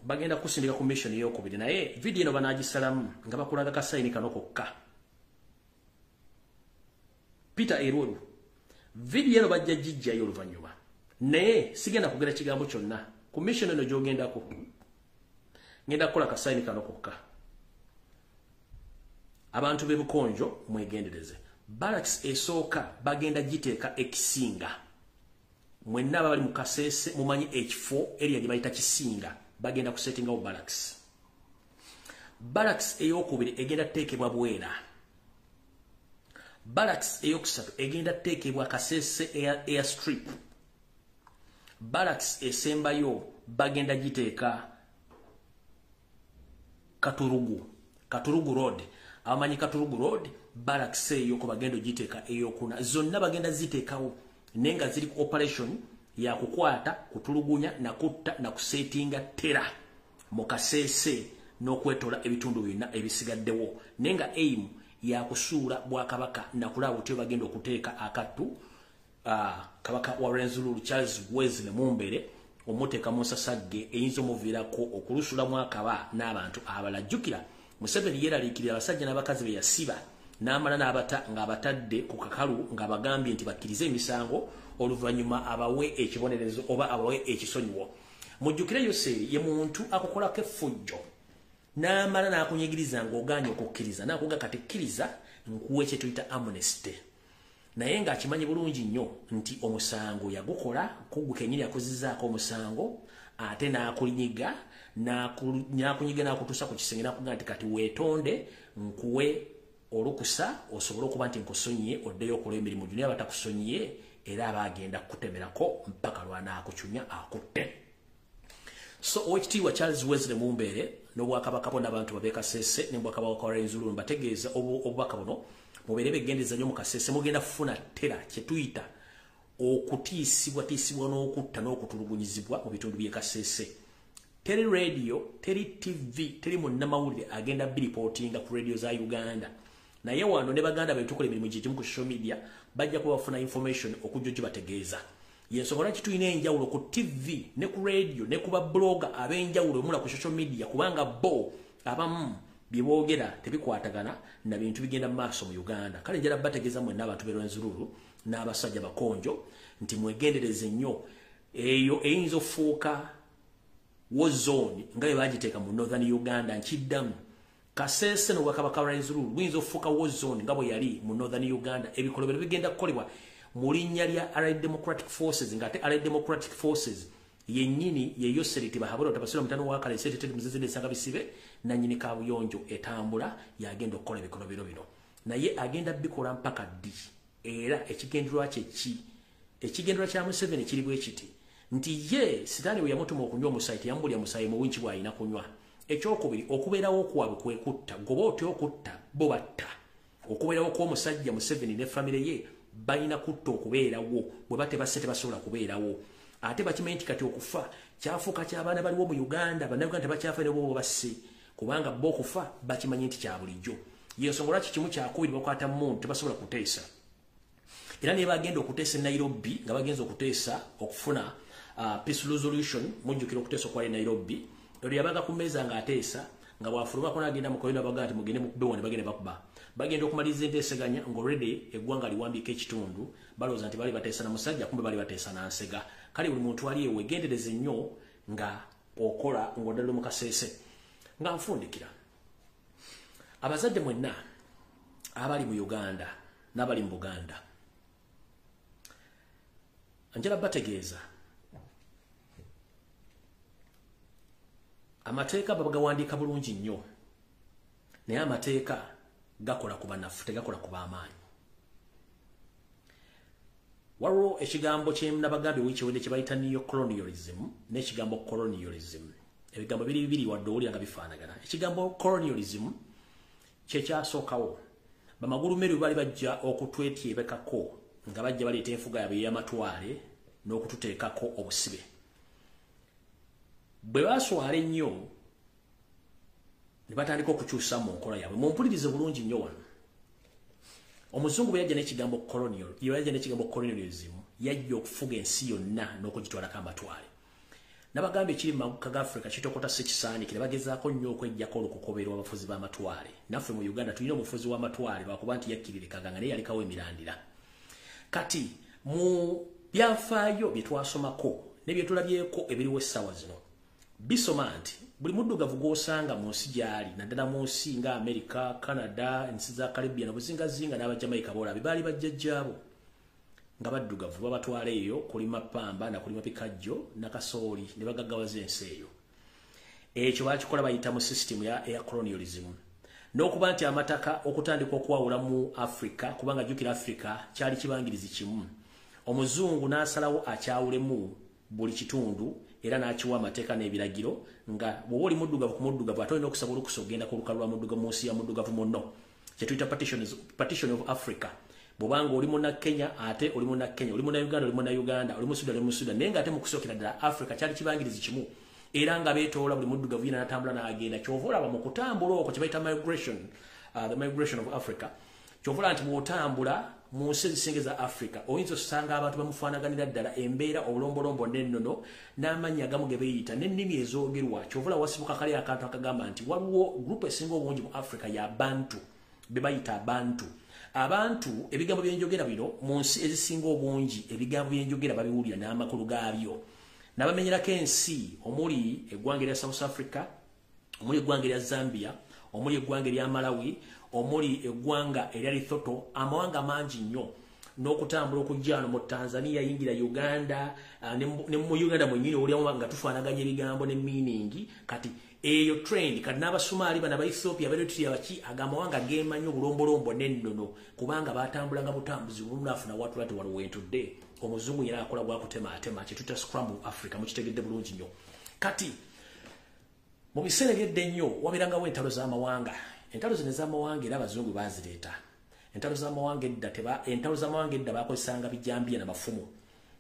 bagenda kusindika ku mission ey'okubiri. Naye vidiyo eno banaagisalamu nga bakulaga kasayini kano kokka. Peter Elweru vidiyo eno bajja gijjayo oluvannyuma, naye sigenda kugera kigambo kyonna ku mission eno gy'ogendako. Ngenda kukola kasayini kano kokka. Abantu b'e Bukonjo mwegendereze. Barracks esooka bagenda giteeka ekisinga. Mwenna abali mu Kasese mumanyi ekifo area gye bayita Kisinga, bagenda kusettingawo barracks. Barracks ey'okubiri egenda kuteekebwa Bwera. Barracks eyokusatu egenda kuteekebwa Kasese Air Strip. Barracks esembayo bagenda giteeka Katurugu Road. Abamanyi Katurugu Road, barracks eyo ko bagenda giteeka eyokuna. Zonna bagenda ziteekawo naye nga ziri ku operation ya kukwata, kutulugunya na kutta na kusetinga tera mu Kasese n'okwetola ebitundu byonna ebisigaddewo. Naye nga aim ya kusuula bwakabaka na kulaba butyo bagenda okuteeka akattu kabaka wa Rwenzururu Charles Wesley Mumbere omuteeka mu nsasagge eyinza omuviirako okulusulamu akaba n'abantu abalala. Jjukira Museveni yeeraliikirira abasajja n'abakazi be yasiba n'amala n'abata ng'abatadde ku kakalu ng'abagambye nti bakkirize emisango oluvannyuma abawe ekibonerezo oba abawe ekisonyiwo. Mujjukire Yoseri ye muntu akukolako effujjo n'amala n'akunyigiriza ng'ogaanye okukkiriza n'akuga kati kkiriza nkuwe kye tuyita amnesty. Naye ng'akimanyi bulungi nnyo nti omusango yagukola kugwe kennyini yakozezzaako omusango ate n'akunyiga n'akutuusa ku kisenge n'akuga nti kati weetonde nkuwe olukusa osobole okuba nti nkusonyiye oddeyo okola emirimu gyo. Naye abatakusonyiye era aba agenda kukutemerako mpaka lw'anaakucunya akutte. So owekitiibwa Charles Wesley Mumbere n'obwakabaka bwo n'abantu bab'e Kasese ne bwakabaka wa Rwenzururu mbategeeza obubaka buno mubeere begendereza nnyo mu Kasese. Mugenda kufuna tera kye tuyita okutiisibwatiisibwa n'okutta n'okutulugunyizibwa mu bitundu by'e Kasese. Teri radio, teri TV, teri munnamawulire agenda biripootinga ku radio za Uganda. Naye wano ne baganda betukola emirimu gigimu ku social media bajja kuba bafuna information okujja ogibategeeza. Yensonga lwaki tulina enjawulo ku TV ne ku radio ne ku ba blogger ab'enjawulo omula ku social media, kubanga bo abamu bye boogera tebikwatagana na bintu bigenda mu maaso mu Uganda. Kale njala bategeeza mwenna abantu b'e Rwenzururu n'abasajja bakonjo nti mwegendereze nnyo, eyo eyinza okufuuka war zone nga bwe bagiteeka mu Northern Uganda. Nkiddamu, Kasese n'obwakabaka bwa Rwenzururu buyinza okufuuka war zone nga bwe yali mu Northern Uganda. Ebikolobero bigenda kukolebwa mu linnya lya Allied Democratic Forces, ng'ate Allied Democratic Forces yennyini ye Yoseri Tibahabura Tabasira mutano wa kale sete tete muzeze nsanga bisibe na nyini kabuyonjo etambula yagenda okukola ebikolobero bino. Naye agenda bikola mpaka ddi? Era ekigendererwa kye ki? Ekigendererwa kya Museveni kiri bwe kiti nti ye Sitaani bwe yamutuma okunywa omusaayi teyamubulya musaayi muwinki bw'alina kunywa. Ekyokubiri, okubeerawo kwabwe kwe kutta. Goba otya okutta, bo batta. Okubeerawo kw'omusajja Museveni ne famire ye balina kutta okubeerawo, bwe batebasse tebasobola kubeerawo. Ate bakimanyi nti kati okufa kyafuuka ky'abaana baliwo mu Uganda, bannayuganda tebakyafa ne bo basse, kubanga bo okufa bakimanyi nti kya bulijjo. Yensonga lwaki kimu kyakubiri bakwata muntu tebasobola kuteesa. Era ne bagenda okuteesa e Nairobi, nga bagenza okuteesa okufuna peace resolution, mujjukira okuteesa okwali Nairobi. Olwo yabaga ku mmeeza ng'ateesa, nga bw'afulumako n'agenda mu koyina baga nti mugende mukube wano, bagenda bakuba. Bagenda okumaliriza enteeseganya ng'already eggwanga liwambyeko ekitundu, balowooza nti bali bateesa na musajja, kumbe bali bateesa na nsega. Kale buli muntu ali eyo weegendereze nnyo nga okola ng'oddala mu Kasese. Nga nfundikira, abazadde mwenna abali mu Uganda n'abali mu Buganda, njala bategeeza amateeka babagawandiika bulungi nnyo, naye amateeka gakola ku banafu, tegakola ku b'amaanyi. Waliwo ekigambo kye nabagambye wiiki ewedde kye bayita neocolonialism n'ekigambo colonialism. Ebigambo biri bibiri wadde owulira nga bifaanagana. Ekigambo colonialism kye kyasookawo. Bamagulumeri bwe bali bajja okutwetyebekako nga bajja baleeta enfuga yaabwe ey'amatwale n'okututeekako obusibe. Bwe baswala ennyo ne batandika okukyusa mu nkola yaabwe. Mumpulirize bulungi nnyo wano. Omuzungu bwe yajja n'ekigambo colonial, yajja n'ekigambo colonialism, yajja okufuga ensi yonna n'okugitwalako amatwale. Nabagamba ekiri mu maguka ga Africa kitokota si kisaanikire, bagezaako nnyo okweggyako olukokobero abafuzi b'amatwale. Naffe mu Uganda tulina omufuzi w'amatwale lwakuba nti yakkiririkaga nga naye yalekawo emirandira. Kati mu byafaayo bye twasomako ne bye tulabyeko ebiriwo essaawa zino, bisoma nti buli muddugavu gw'osanga mu nsi gy'ali, naddala mu nsi nga America, Canada, ensi za Caribbean, obuzingazinga n'Abajamaica boolabe baali bajjajjaabo nga baddugavu, babatwala eyo kulima pamba na kulima pikajjo na kasooli ne bagaggawaza ensi eyo. Ekyo bakikola bayita mu system ya colonialism. N'okuba nti amataka okutandika okwawula mu Africa, kubanga jjukira Africa kyali kibangirizi kimu. Omuzungu n'asalawo akyawulemu buli kitundu era n'akiwa amateeka n'ebiragiro nga bw'oba oli muddugavu ku muddugavu ate olina okusaba olukusa okugenda ku lukalu lwa muddugavu mu nsi ya muddugavu munno, kye tuyita partition of Africa. Bw'obanga oli munna Kenya ate oli munna Kenya, oli munna Uganda oli munna Uganda, oli mu Sudan oli mu Sudan, naye ng'ate mu kusookera ddala Africa kyali kibangirizi kimu era nga beetoola buli muddugavu yena n'atambula n'agenda. Ky'ova olaba mu kutambula okwo kye bayita migration, the migration of Africa. Ky'ova olaba nti bw'otambula mu nsi ezisinga eza Africa oyinza osanga abantu bamufaanaganira ddala embeera, obulombolombo n'ennono n'amannya agamu ge beeyita n'ennimi ezoogerwa. Ky'ova olaba wasibuka kali akantu akagamba nti waliwo group esinga obungi mu Africa ya Bantu, be bayita Bantu. Abantu ebigambo byenjogera bino mu nsi ezisinga obungi ebigambo byenjogera babiwulira n'amakulu gaabyo. Nabamenyerako ensi omuli eggwanga erya South Africa, omuli eggwanga erya Zambia, omuli eggwanga erya Malawi, omuli eggwanga erya Lesotho, amawanga mangi nnyo, n'okutambula okujja wano mu Tanzania, yingira Uganda, ne mu Uganda mwennyini owuliramu nga tufaanaganya ebigambo ne meaning. Kati eyo trend, kati n'Abasumaali bano, aba Ethiopia, aba Eritrea, baki, agamawanga geemanyi obulombolombo n'ennono kubanga batambulanga butambuzi bulunaafuna watula ti wano wentudde. Omuzungu yena akola gwakutemaatema, kye tuyita scramble Africa, mukitegedde bulungi nnyo. Kati mu biseera ebyedda ennyo wabeerangawo entalo z'amawanga. Entalo zino ez'amawanga era abazungu baazireeta. Entalo z'amawanga edda entalo z'amawanga edda baakozesanga bijambiya na mafumu.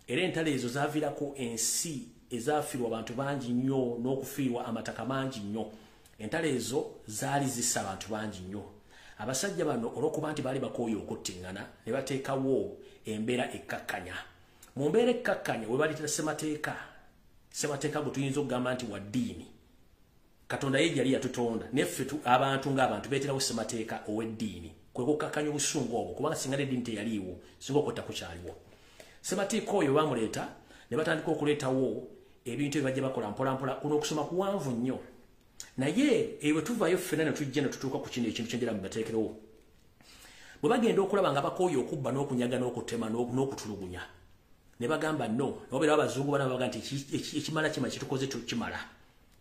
Era entalo ezo zaaviirako ensi ezafiirwa abantu bangi nnyo n'okufiirwa amataka mangi nnyo. Entalo ezo zaali zissa abantu bangi nnyo. Abasajja bano olw'okuba nti baali bakooye okuttiŋŋana ne bateekawo embeera ekkakkanya. Mu mbeera ekkakkanya we baleetera ssemateeka, ssemateeka gwe tuyinza okugamba nti wa ddiini. Katonda ye yali yatutonda, neffe abantu ng'abantu beeterawo ssemateeka ow'eddiini. Kwe kukkakkanya obusungu obwo, kubanga singa n'eddiini teyaliiwo, singa okwetta kukyaliwo. Ssemateeka oyo baamuleeta ne batandika okuleetawo ebintu ebibajja bakola mpolampola. Kuno okusoma kuwanvu nnyo. Naye ebwe tuvaayo ffenna ne tujja ne tutuuka ku kino ekintu kyenjera mubateekerewo. Bwe bagenda okulaba nga bakooye okubba n'okunyaga n'okutema n'okutulugunya, ne bagamba no, ne babeera abazungu bana baga nti ekimala kima kitukoze tukimala.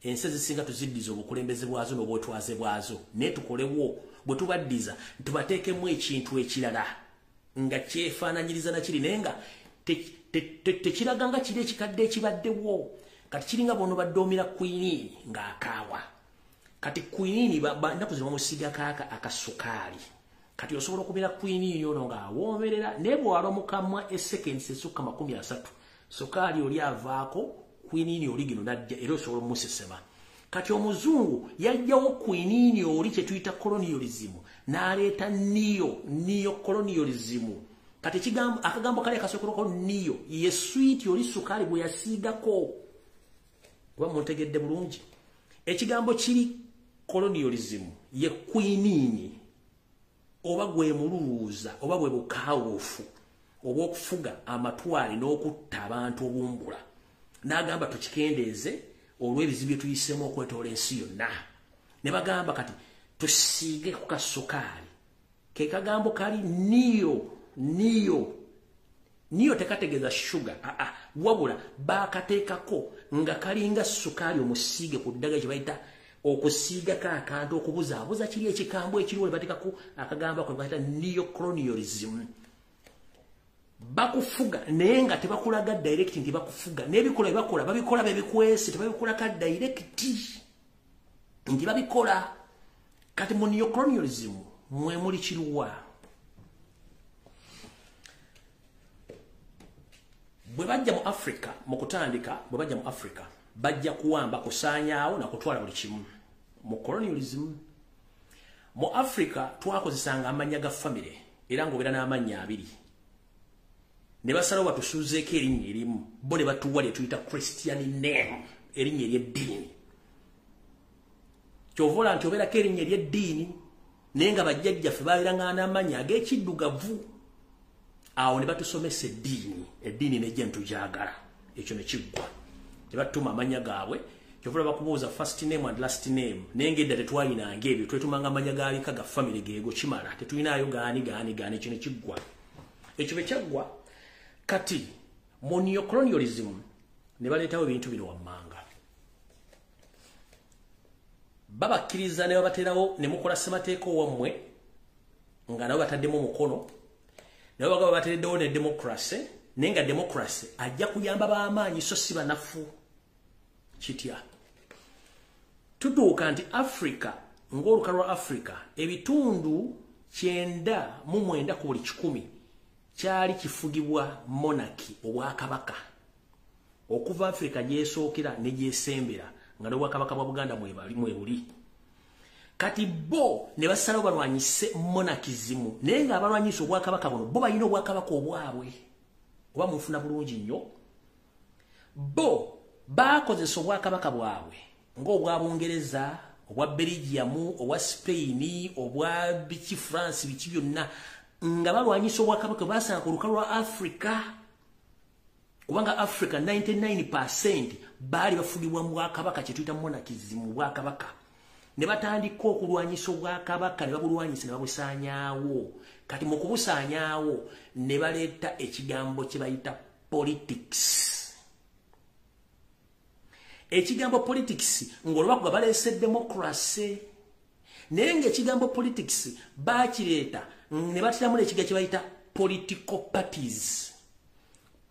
Ensi ezisinga tuziddiza obukulembeze bwazo n'obwetwaze bwazo, naye tukolewo bwe tubaddiza tubateekemu ekintu ekirala nga kyefaananyiriza na kiri, naye nga tekiraga nga kiri ekikadde ekibaddewo. Kati kiringa bono baddoomira kwiniini ng'akaawa. Kati kwiniini ennaku zino bamusiigako akasukaali. Kati osobola okumira kwiniini ono ng'awoomerera, naye bw'alwa mu kamwa esekensi esukka 30, sukaali oli avaako, kwiniini oli gino n'ajja, era osobola omusesema. Kati omuzungu yajjawo kwiniini oli kye tuyita colonialism, n'aleeta neo colonialism. Kati akagambo kali akasookerwako neo ye sweet oli sukaali bwe yasiigako. Kuba muntegedde bulungi. Ekigambo kiri colonialism ye kwiniini, oba gwe mululuuza oba bwe bukawufu obw'okufuga amatwale n'okutta abantu obumbula. N'agamba tukikendeeze olw'ebizibu bye tuyiseemu okwetoola ensi yonna. Ne bagamba kati tusiige ku kasukaali. Ke kagambo kali neo tekategeeza sugar, wabula bakateekako nga kalinga sukaali omusiige ku ddagala kye bayita okusiigako akantu okubuzaabuza kiri ekikambwe ekiriwo, ne bateekako akagambo ako bayita neocolonialism. Bakufuga naye nga tebakulaga direct nti bakufuga, n'ebikola bye bakola babikola bebikwese, tebabikolako direct nti babikola. Kati mu neocolonialism mwe muli kiruwa. Bwe bajja mu Africa mu kutandika, bwe bajja mu Africa bajja kuwamba, kusaanyaawo na kutwala buli kimu. Mu colonialism mu Africa twakozesanga amannya ga famire, era ng'obeera n'amannya abiri. Ne basalawo batusuuzeeko erinnya erimu, bo ne batuwa lye tuyita Christian name, erinnya ery'eddiini. Ky'ova olaba nti obeerako erinnya ery'eddiini, naye nga bajjajjaffe baabeeranga n'amannya ag'ekiddugavu. Awo ne batusomesa eddiini, eddiini nejja ntugyagala, ekyo ne kiggwa. Ne batuma amannya gaabwe. Ky'ova olaba bakubuuza first name and last name, naye ng'edda tetwalinanga ebyo, twetumanga amannya ga bika ga famire geego kimala, tetulinaayo gaani gaani gaani, ekyo ne kiggwa. Ekyo bwe kyaggwa, kati mu neocolonialism ne baleetawo ebintu bino wammanga. Babakkiriza ne babateerawo ne mukola ssemateeka owammwe nga nabo bataddemu omukono, ne bagamba bateereddewo ne democracy, naye nga democracy ajja kuyamba b'amaanyi so si banafu. Kitya? Tutuuka nti Africa ng'olukalu lwa Africa ebitundu 99 ku buli 100 kyali kifugibwa monarchy, obwakabaka. Okuva Africa gyesookera ne gyesembera nga n'obwakabaka bwa Buganda mwebuli. Kati bo ne basalawo balwanyise monarchism, naye ng'abalwanyisa obwakabaka buno bo balina obwakabaka obwabwe. Oba munfuna bulungi nnyo. Bo bakozesa obwakabaka bwabwe ng'obwa Bungereza, obwa Belgium, obwa Spain, obwa biki France, biki byonna, nga balwanyisa obwakabaka basanga ku lukalu lwa Africa. Kubanga Africa 99% baali bafugibwa mu bwakabaka kye tuyita monarchism, obwakabaka. Ne batandika okulwanyisa obwakabaka, ne babulwanyisa ne babusaanyaawo. Kati mu kubusaanyaawo ne baleeta ekigambo kye bayita politics. Ekigambo politics ng'olwo baleese democracy, naye ng'ekigambo politics bakireeta ne batiramu n'ekigambo kye bayita political parties.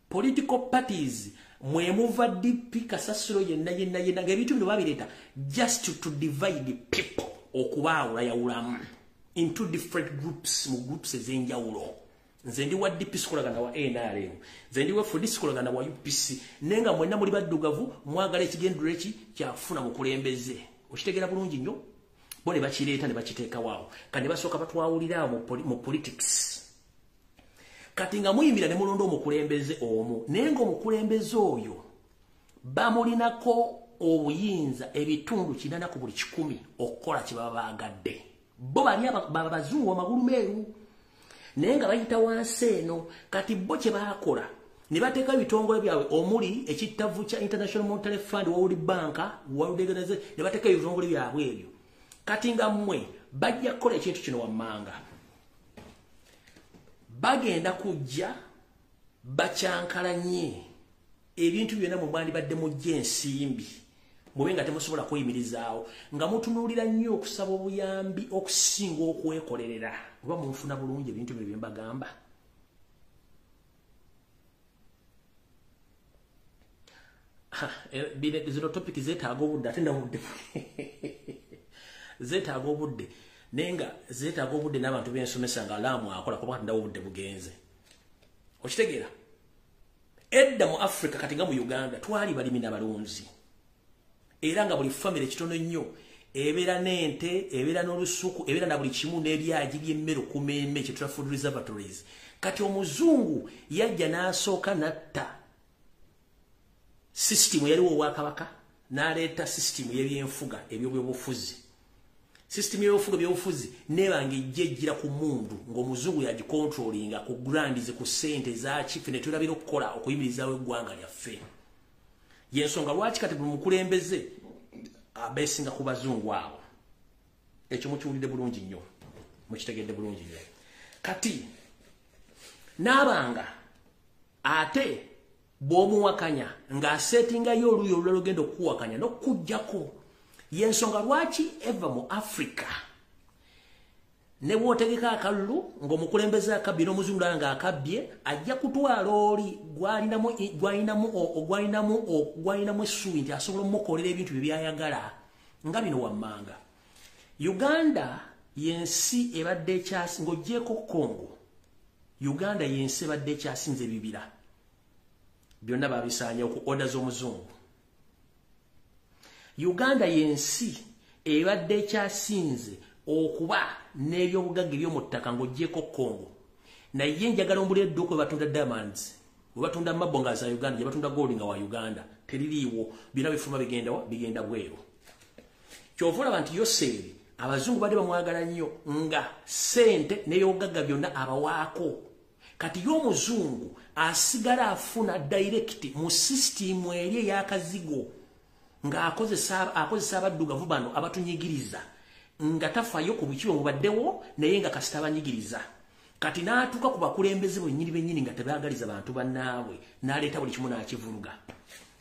Political parties mwe muva DP kasasiro yenna yenna yenna, ng'ebintu bino babireeta just to divide people, okubaawulayawulamu into different groups, mu groups ez'enjawulo. Nze ndi wa DP sikolagana wa NRM, nze ndi wa FDC sikolagana wa UPC, naye nga mwenna muli baddugavu, mwagala ekigendererwa eki kyafuna bukulembeze. Okitegeera bulungi nnyo. Bo ne bakireeta ne bakiteekawo awo. Kati ne basooka batwawulira awo mu politics. Kati nga muyimirira ne mulonda omukulembeze omu, naye ng'omukulembeze oyo bamulinako obuyinza ebitundu 8 ku buli 100 okukola kye baba baagadde. Bo bali abazungu amagulu meeru, naye nga bayita wansi eno. Kati bo kye baakola ne bateeka ebitongole byabwe omuli ekittavu kya International Monetary Fund, World Bank, World Organization, ne bateeka ebitongole byabwe ebyo. Kati nga mmwe bajja kukola ekintu kino wammanga, bagenda kujja bakyankalanye ebintu byonna mu mwandibadde mujja ensimbi, mube nga temusobola kweyimirizaawo, nga mutunuulira nnyo okusaba obuyambi okusinga okwekolerera. Oba munfuna bulungi ebintu bino bye mbagamba? Zino topic zeetaaga obudde, ate ndawudde zeetaaga obudde, naye nga zeetaaga obudde n'abantu b'ensomesa nga alaamu akola, kuba kati ndawo obudde bugenze. Okitegeera? Edda mu Africa, kati nga mu Uganda, twali balimi n'abalunzi, era nga buli famire kitono nnyo ebeera n'ente, ebeera n'olusuku, ebeera na buli kimu n'ebyagi by'emmere okumeeme, kye tuyita food reservatories. Kati omuzungu yajja n'asooka n'atta sisitimu yaliwo obwakabaka, n'aleeta sisitimu y'ebyenfuga ebyobyobufuzi. Sisitimu y'ebyobufuga ebyobufuzi neebanga ejja ejjira ku mundu, ng'omuzungu yagikontrolinga ku grandize, ku ssente ezaki, ffe ne tulabira okukola okuyimirizaawo eggwanga lyaffe. Yensonga lwaki kati buli mukulembeze abeesinga ku bazungu abo. Ekyo mukiwulidde bulungi nnyo, mukitegedde bulungi nnyo. Kati n'abanga ate bw'omuwakanya ng'aseetingayo oluuyi olulala olugenda okukuwakanya n'okukuggyako. Yensonga lwaki eva mu Africa ne bw'otegeka akalulu ng'omukulembeze akabbye n'omuzungu ng'akabbye, ajja kutwala oli gwalinamu essuubi nti asobola omukolera ebintu bye byayagala nga bino wammanga. Uganda y'ensi ebadde ekyasi, ng'oggyeeko Congo, Uganda y'ensi ebadde ekyasinze ebibira byonna babisaanyawo ku order z'omuzungu. Uganda y'ensi ebadde ekyasinze okuba n'ebyobugagga eby'omu ttaka ng'oggyeeko Congo. Naye njagala ombulira edduuka we batunda diamonds, we batunda mabbo nga za Uganda, gye batunda gold nga wa Uganda, teririiwo. Byonna bifuluma bigenda wa? Bigenda bweru. Ky'ova olaba nti Yoseeri abazungu badde bamwagala nnyo nga ssente n'ebyobugagga byonna abawaako. Kati y'omuzungu asigala afuna direct mu sisitimu eri ey'akazigo, ng'akozesa abaddugavu bano abatunyigiriza, nga tafaayo ku buki bwe mubaddewo, naye nga kasita abanyigiriza. Kati n'atuuka ku bakulembeze bennyini bennyini nga tebaagaliza bantu bannaabwe, n'aleeta buli kimu n'akivuluga.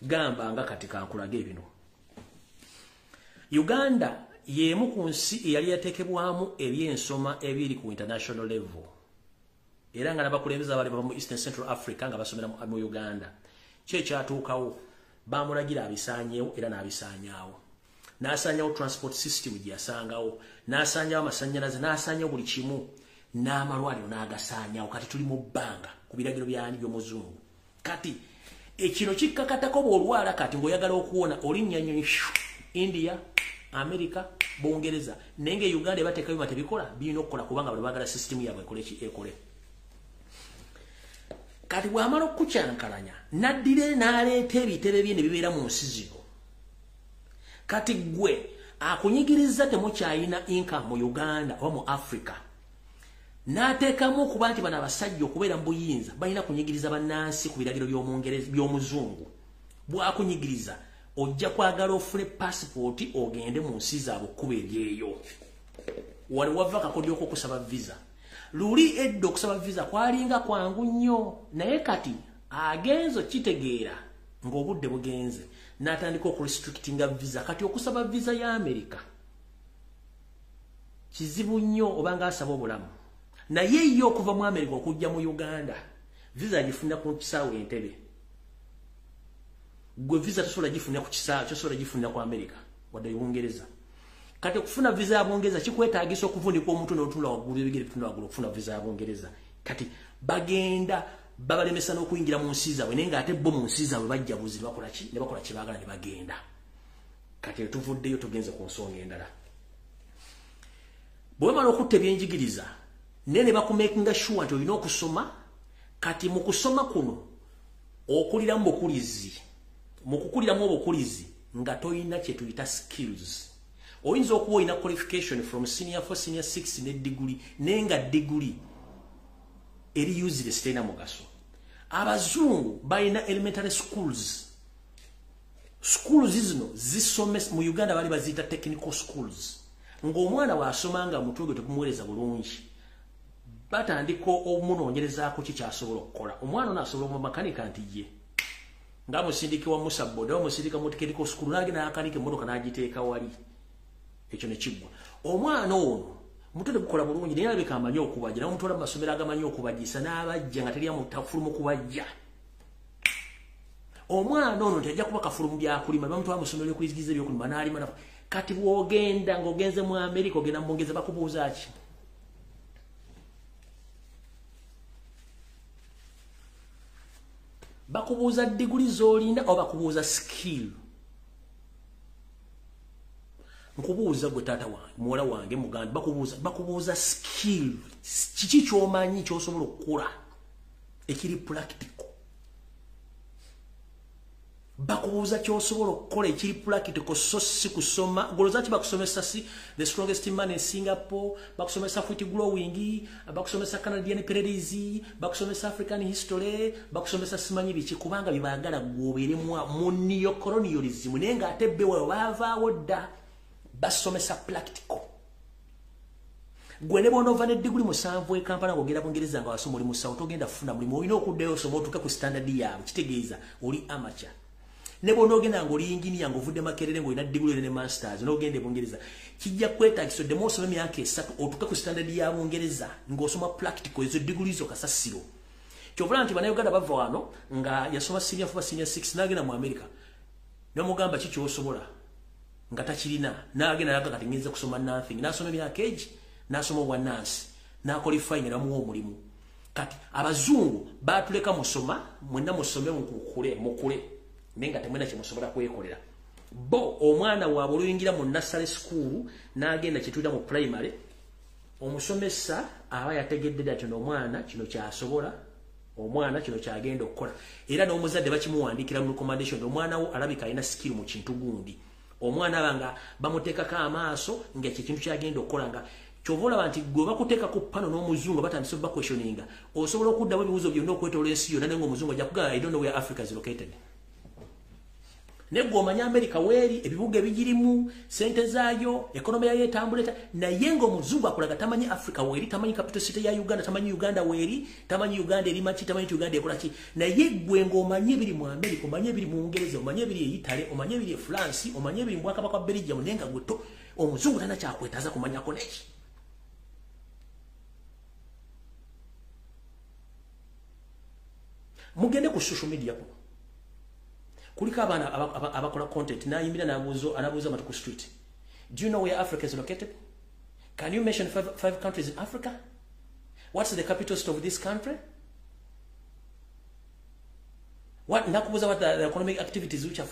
Gamba nga kati kankulaga ebino. Uganda y'emu ku nsi eyali yateekebwamu ebyensoma ebiri ku international level, era nga n'abakulembeze abali bava mu Eastern Central Africa nga basomera mu Uganda. Ki ekyatuukawo? Bamulagira abisaanyeewo, era n'abisaanyaawo. N'asaanyawo transport system gye yasangawo, n'asaanyawo amasannyalaze, n'asaanyawo buli kimu, n'amalwaliro n'agasaanyawo. Kati tuli mu bbanga ku biragiro byani? By'omuzungu. Kati ekino kikkakatako, bw'olwala kati ng'oyagala okuwona, olinnya nnyonyi India, America, Bungereza, naye nga Uganda ebateekayo byuma tebikola, birina okukola kubanga bali baagala sisitimu yaabwe ekole ki? Ekole. Kati bw'amala okukyankalanya, n'addira n'aleeta ebitebe bye ne bibeera mu nsi zino. Kati ggwe akunyigiriza, temukyayina income mu Uganda oba mu Africa, n'ateekamu okuba nti bano abasajja okubeera mu buyinza balina kunyigiriza bannansi ku biragiro by'omuzungu. Bw'akunyigiriza, ojja kwagala ofune pasipooti ogende mu nsi zaabwe okkuba ebyeyo. Wali wava akakodyo k'okusaba visa. Luli edda okusaba visa kwalinga kwangu nnyo, naye kati agenzo kitegeera ng'obudde bugenze, n'atandika okurestrictinga visa. Kati okusaba visa ya America kizibu nnyo, obanga asaba obulamu. Naye ye okuva mu America okujja mu Uganda, visa agifunira ku kisaawe Entebe. Gwe visa tosobola gifunira ku kisaawe, tosobola gifunira ku America wadde Bungereza. Kati okufuna visa ya Bungereza kikwetaagisa okuvunika omutwe n'otunula waggulu, ebigere bitunula waggulu okufuna visa ya Bungereza. Kati bagenda babalemesa n'okuyingira mu nsi zaabwe, naye ng'ate bo mu nsi zaabwe bajja buzi, ne bakola ki? Ne bakola kye baagala ne bagenda. Kati tuvuddeyo, tugenze ku nsonga endala. Bwe bamala okutta ebyenjigiriza, naye ne bakumakinga sure nti olina okusoma. Kati mu kusoma kuno okuliramu bukulizi, mu kukuliramu obukulizi nga toyina kye tuyita skills. Oyinza okuba olina qualification from senior 4, senior 6 ne degree, naye nga degree eri useless, terina mugaso. Abazungu balina elementary schools. Schools zino zisomesa, mu Uganda bali baziyita technical schools. Ng'omwana bw'asoma nga omutwe gwe tegumuweereza bulungi, batandika omunoonyerezaako ki kyasobola okukola. Omwana ono asobola okuba makanika, nti ye nga musindika wa Musa Boda, omusindika mu technical school, n'agenda n'akanika emmotoka n'agiteeka wali, ekyo ne kiggwa. Omwana ono omutwe tegukola bulungi, naye alabika amanyi okubajja, n'omutwala mu masomero agamanyi okubajjisa, n'abajja nga teri amutafulu mu kubajja. Omwana ono nti ajja kuba kafulu mu byakulima, bamutwala mu ssomero ly'okuyigiriza ebyokulima n'alima. Kati bw'ogenda ng'ogenze mu Amerika, ogenda mu Bungereza, bakubuuza ki? Bakubuuza diguli z'olina oba bakubuuza skill? Nkubuuza gwe taata wange, muwala wange, muganda, bakubuuza skill. Kiki ky'omanyi ky'osobola okukola ekiri practical? Bakubuuza ky'osobola okukola ekiri practical, so si kusoma. Golooza ki bakusomesa si the strongest man in Singapore, bakusomesa fruit growing, bakusomesa Canadian prairies, bakusomesa African history, bakusomesa simanyi biki, kubanga bibaagala gwobeere mu neocolonialism. Naye ng'ate bewayo baavaawo dda, basomesa practical. Gwe ne bw'onoova ne diguli 7 e Kampala ng'ogenda Bungereza nga wasoma oli musawo, togenda kufuna mulimu. Olina okuddayo osoma otuuke ku standard yaabwe, kitegeeza oli amateur. Ne bw'onoogenda ng'oli yinginiya ng'ovudde Makerere ng'olina diguli ne masters n'ogenda e Bungereza, kijja kwetaagisa oddemu osome emyaka 3 otuuke ku standard ya Bungereza ng'osoma practical ezo diguli zo kasasiro. Kyova olaba nti Bannayuganda bava wano nga yasoma senior 4, senior 6, n'agenda mu Amerika, n'omugamba ki ky'osobola nga takirina, n'agenda naga kati ngenze kusoma nothing, n'asoma emyaka egi, n'asoma obwa nurse, n'aqualify ne bamuwa omulimu. Kati abazungu baatuleka musoma, mwenna musome mukule mukule, naye nga temwena kye musobola kwekolera. Bo omwana waabwe oluyingira mu nursery school n'agenda kye tuyita mu primary, omusomesa aba yategedde dda kino omwana kino kyasobola, omwana kino kyagenda okukola. Era n'omuzadde bakimuwandiikira mu recommendation, omwana wo alabika alina skill mu kintu gundi. Omwana aba nga bamuteekako amaaso ng'ekyo ekintu kyagenda okukola. Nga kyova olaba nti gwe bakuteeka ku pano n'omuzungu batandise baquestioninga, osobola okuddamu ebibuuzo byonna okwetoola ensi yonna, naye ng'omuzungu ajja kugamba, "I don't know where Africa is located." Naye gwe omanya Amerika weeri, ebibuga ebigirimu, sente zaayo, economy yayo etambula eta, naye ng'omuzungu akulaga tamanyi Africa weeri, tamanyi capital city ya Uganda, tamanyi Uganda weeri, tamanyi Uganda erima ki, tamanyi Uganda ekola ki. Naye gwe ng'omanyi ebiri mu Amerika, omanyi ebiri mu Bungereza, omanyi ebiri e Italy, omanyi ebiri e France, omanyi ebiri mu Bwakabaka bwa Belgium, naye nga gwe to omuzungu talina kyakwetaaza kumanyako neki. Mugende ku social media kuno, kuliko abaana abakola content, n'ayimirira n'abuuza abantu ku street, "Do you know where Africa is located? Can you mention five countries in Africa? What's the capital city of this country?" What nakubuuza, "What are the economic activities which are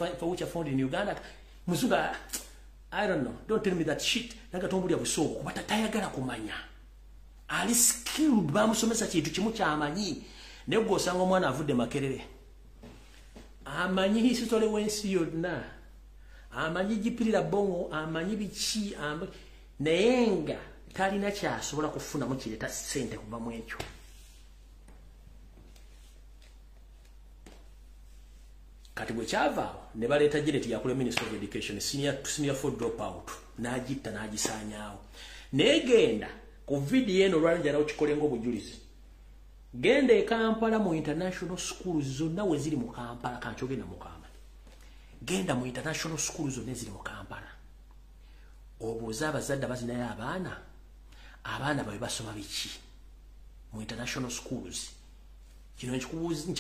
found in Uganda?" Muzungu, "I don't know, don't tell me that shit." Naga tombulya busoobo, kuba tayagala kumanya. Ali skilled, bamusomesa kintu kimu kyamanyi. Naye gwe osanga omwana avudde Makerere, amanyi history w'ensi yonna, amanyi gipirira bongo, amanyi biki, naye nga talina kyasobola kufunamu kireeta ssente kuva mu ekyo. Kati bwe kyavaawo ne baleeta Janet, yakula Minister of Education, senior four drop out, n'agitta n'agisaanyaawo. Naye genda ku vidiyo eno olwalinjala okikole ng'obujulizi. Genda e Kampala mu international schools zonna we ziri mu Kampala, kankyogenda mu Kampala, genda mu international schools zonna eziri mu Kampala, obuuze abazadde abazinayo abaana, abaana babe basoma biki mu international schools. Kino nkikubuuza,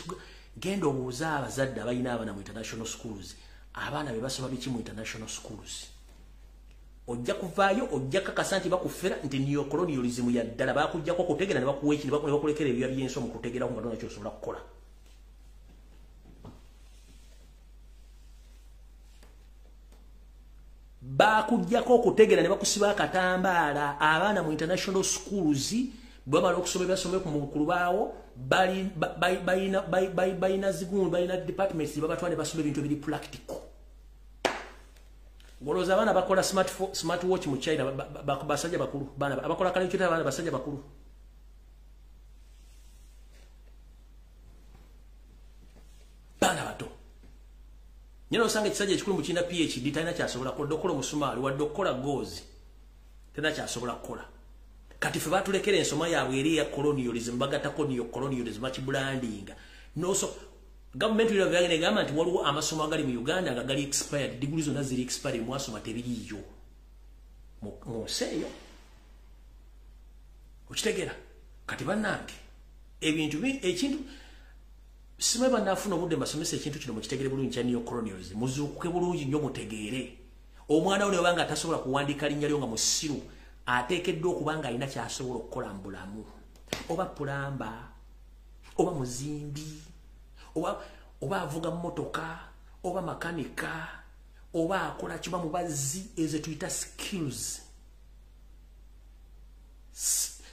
genda obuuze abazadde abalina abaana mu international schools, abaana be basoma biki mu international schools. Ojja kuvaayo ojja kakasa nti bakufera, nti neocolonialism ya ddala. Bakuggyako okutegeera ne bakuwa eki, ne bakulekera ebya byensi mu kutegeera nga tona kyosobola kukola. Bakuggyako okutegeera ne bakusiba akatambaala. Abaana mu international schools bwe bamala okusoma ebyasome ku lubaawo, balina zigundu, balina departments babatwala ne basoma ebintu ebiri practical. Olowooza abaana bakola smart watch mu China basajja bakulu? Baana abakola calculator abaana basajja bakulu? Baana bato. Nyina osanga ekisajja ekikulu mu kirina PhD talina kyasobola kukola, okukola omusumaali wadde okukola goozi talina kyasobola kukola. Kati ffe batulekera ensoma yaabwe eri eya colonialism, bagattako neo colonialism, bakibrandinga. Noso gavumenti egamba nti waliwo amasomo agali mu Uganda nga gali expired, diguli zonna ziri expired, mwasoma tebiriiyo mu nsi eyo. Okitegeera? Kati bannange, ebintu ekintu simanyi, bannafuna obudde mbasomesa ekintu kino mukitegere bulungi kya neo colonialism. Muzuukuke bulungi nnyo, mutegeere. Omwana wo nebanga tasobola kuwandiika linnya lyo nga musiru, ateekeddwa okuba nga alina kyasobola okukola mu bulamu, oba plumber, oba muzimbi, oba avuga mmotoka, oba makanika, oba akola kiba mubazzi. Ezo tuyita skills,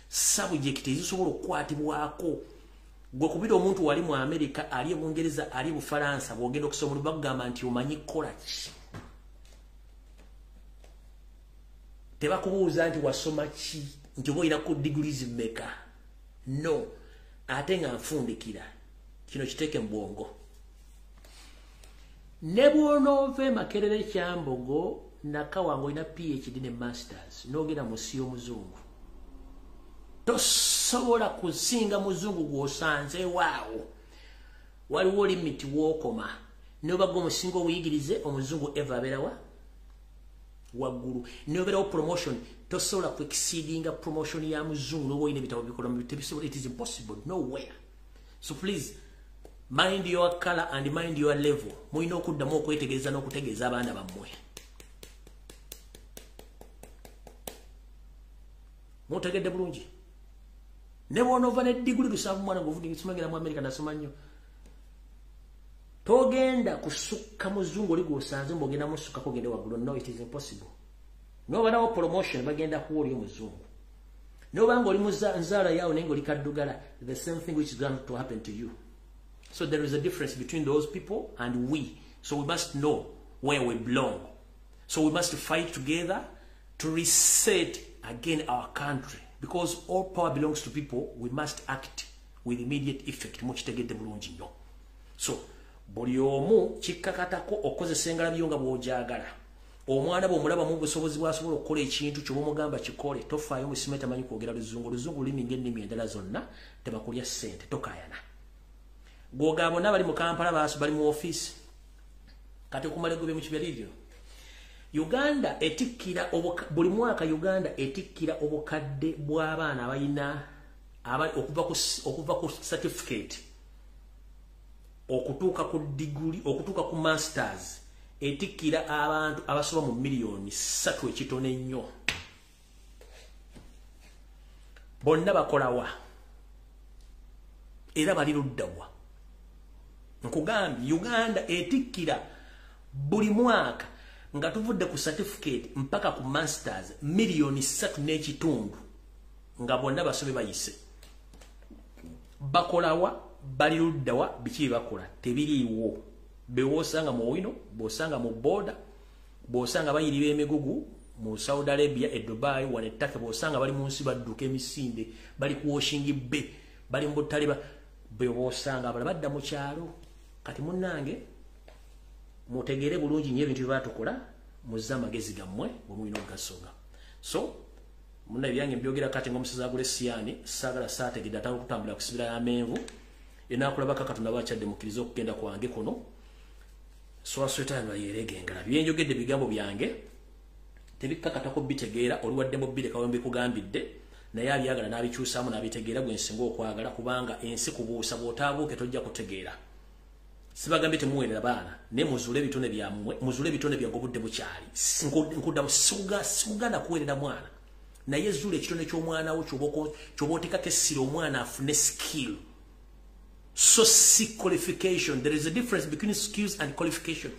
subject ezisobola okukwatibwako. Gwe kubira omuntu wali mu Amerika, ali e Bungereza, ali e Bufalansa, bw'ogenda okusoma bakugamba nti omanyi kukola ki? Tebakubuuza nti wasoma ki, nti oba olina ku degrees mmeka. No. Ate nga nfundikira, kino kiteeke mu bwongo: ne bw'onoova e Makerere, Kyambogo, Nakawa, olina PhD ne masters, n'ogenda mu nsi y'omuzungu, tosobola kusinga muzungu gw'osanzeewaawo. Waliwo limit wookoma. Noba gwe omusinga obuyigirize, omuzungu eva abeerawa waggulu. Nobeerawo promotion, tosobola ku exceedinga promotion ya muzungu noba olina ebitabo bikola. It is impossible, nowhere. So please mind your color and mind your level. Mulina okuddamu okwetegereza n'okutegeeza abaana bammwe. Mutegedde bulungi? Ne bw'onoova ne diguli 70, mwana ng'ovudde mu Amerika, nasoma nnyo, togenda kusukka muzungu oli gw'osanze mbw'ogenda musukkako ogende waggulu. No, it is impossible. Nobanawo promotion, bagenda kuwa oli omuzungu. Nobanga oli nzaala yawo naye ng'oli kaddugala, the same thing which is going to happen to you. So there is a difference between those people and we, so we must know where we belong. So we must fight together to reset again our country, because all power belongs to people. We must act with immediate effect. Mukitegedde bulungi nnyo? So buli omu kikkakatako okukozesa engalabiyo nga bw'ogyagala. Omwana bw'omulabamu obusobozi bw'asobola okukola ekintu kyoba omugamba kikole, tofaayo musime tamanyi kwogera luzungu. Oluzungu lulimi ng'ennimi endala zonna, tebakulya ssente, tokaayana. Gwogaba bonna bali mu Kampala, baaso bali mu ofiisi. Kati okumala egobye mu kibya liryo, Uganda etikkira buli mwaka, Uganda etikkira obukadde bw'abaana abalina okuva ku certificate okutuuka ku degree, okutuuka ku masters, etikkira abantu abasoba mu 3 miliyoni ekitono ennyo. Bonna bakolawa era bali luddawa? Nkugambye, Uganda etikkira buli mwaka nga tuvudde ku certificate mpaka ku masters 3.5 miliyoni, nga bonna basobe bayise. Bakolawa? Bali luddawa? Biki byebakola? Tebiriiwo. Bewosanga mu wino, bwosanga mu boda, bwosanga bayiri b'emigugu mu Saudi Arabia, e Dubai, wano ettaka, bwosanga bali mu nsi badduka emisinde, bali ku washing be bali mu butale, bwosanga abala badda mu kyalo. Kati munnange, mutegeere bulungi nnyo ebintu bye batukola, muzze amagezi gammwe bwe mulina okugasoga. So munna, ebyange mbyogera kati ng'omusaza agula esiyaani. Saagala saategedde atanga okutambula kusibira y'amenvu enaakulabaka. Katonda bakyadde, mukkirize okugenda kwange kuno swaswetanga yeerega engala. Byenjogedde bigambo byange, tebikkakatako bitegeera. Oliwadde mu bbireka we mbikugambidde, naye abyagala n'abikyusaamu n'abitegeera gwe nsinga okwagala, kubanga ensi kubuusa, bw'otaabuuke tojja kutegeera. Sibagambye temuweerera baana, naye muzuule ebitone byammwe, muzuule ebitone byange obudde bukyali. Nkuddamu, sikuganda kuweerera mwana, naye zuula ekitone ky'omwana wo kyoba oteekako essira, omwana afune skill, so si qualification. There is a difference between skills and qualification.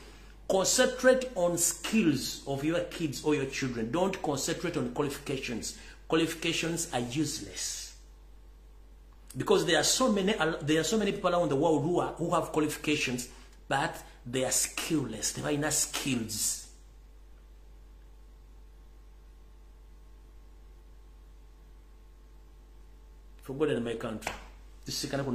Concentrate on skills of your kids or your children. Don't concentrate on qualifications. Qualifications are useless. Because there are so many people around the world who have qualifications, but they are skillless. They are not skills. For God and my country. This is kind of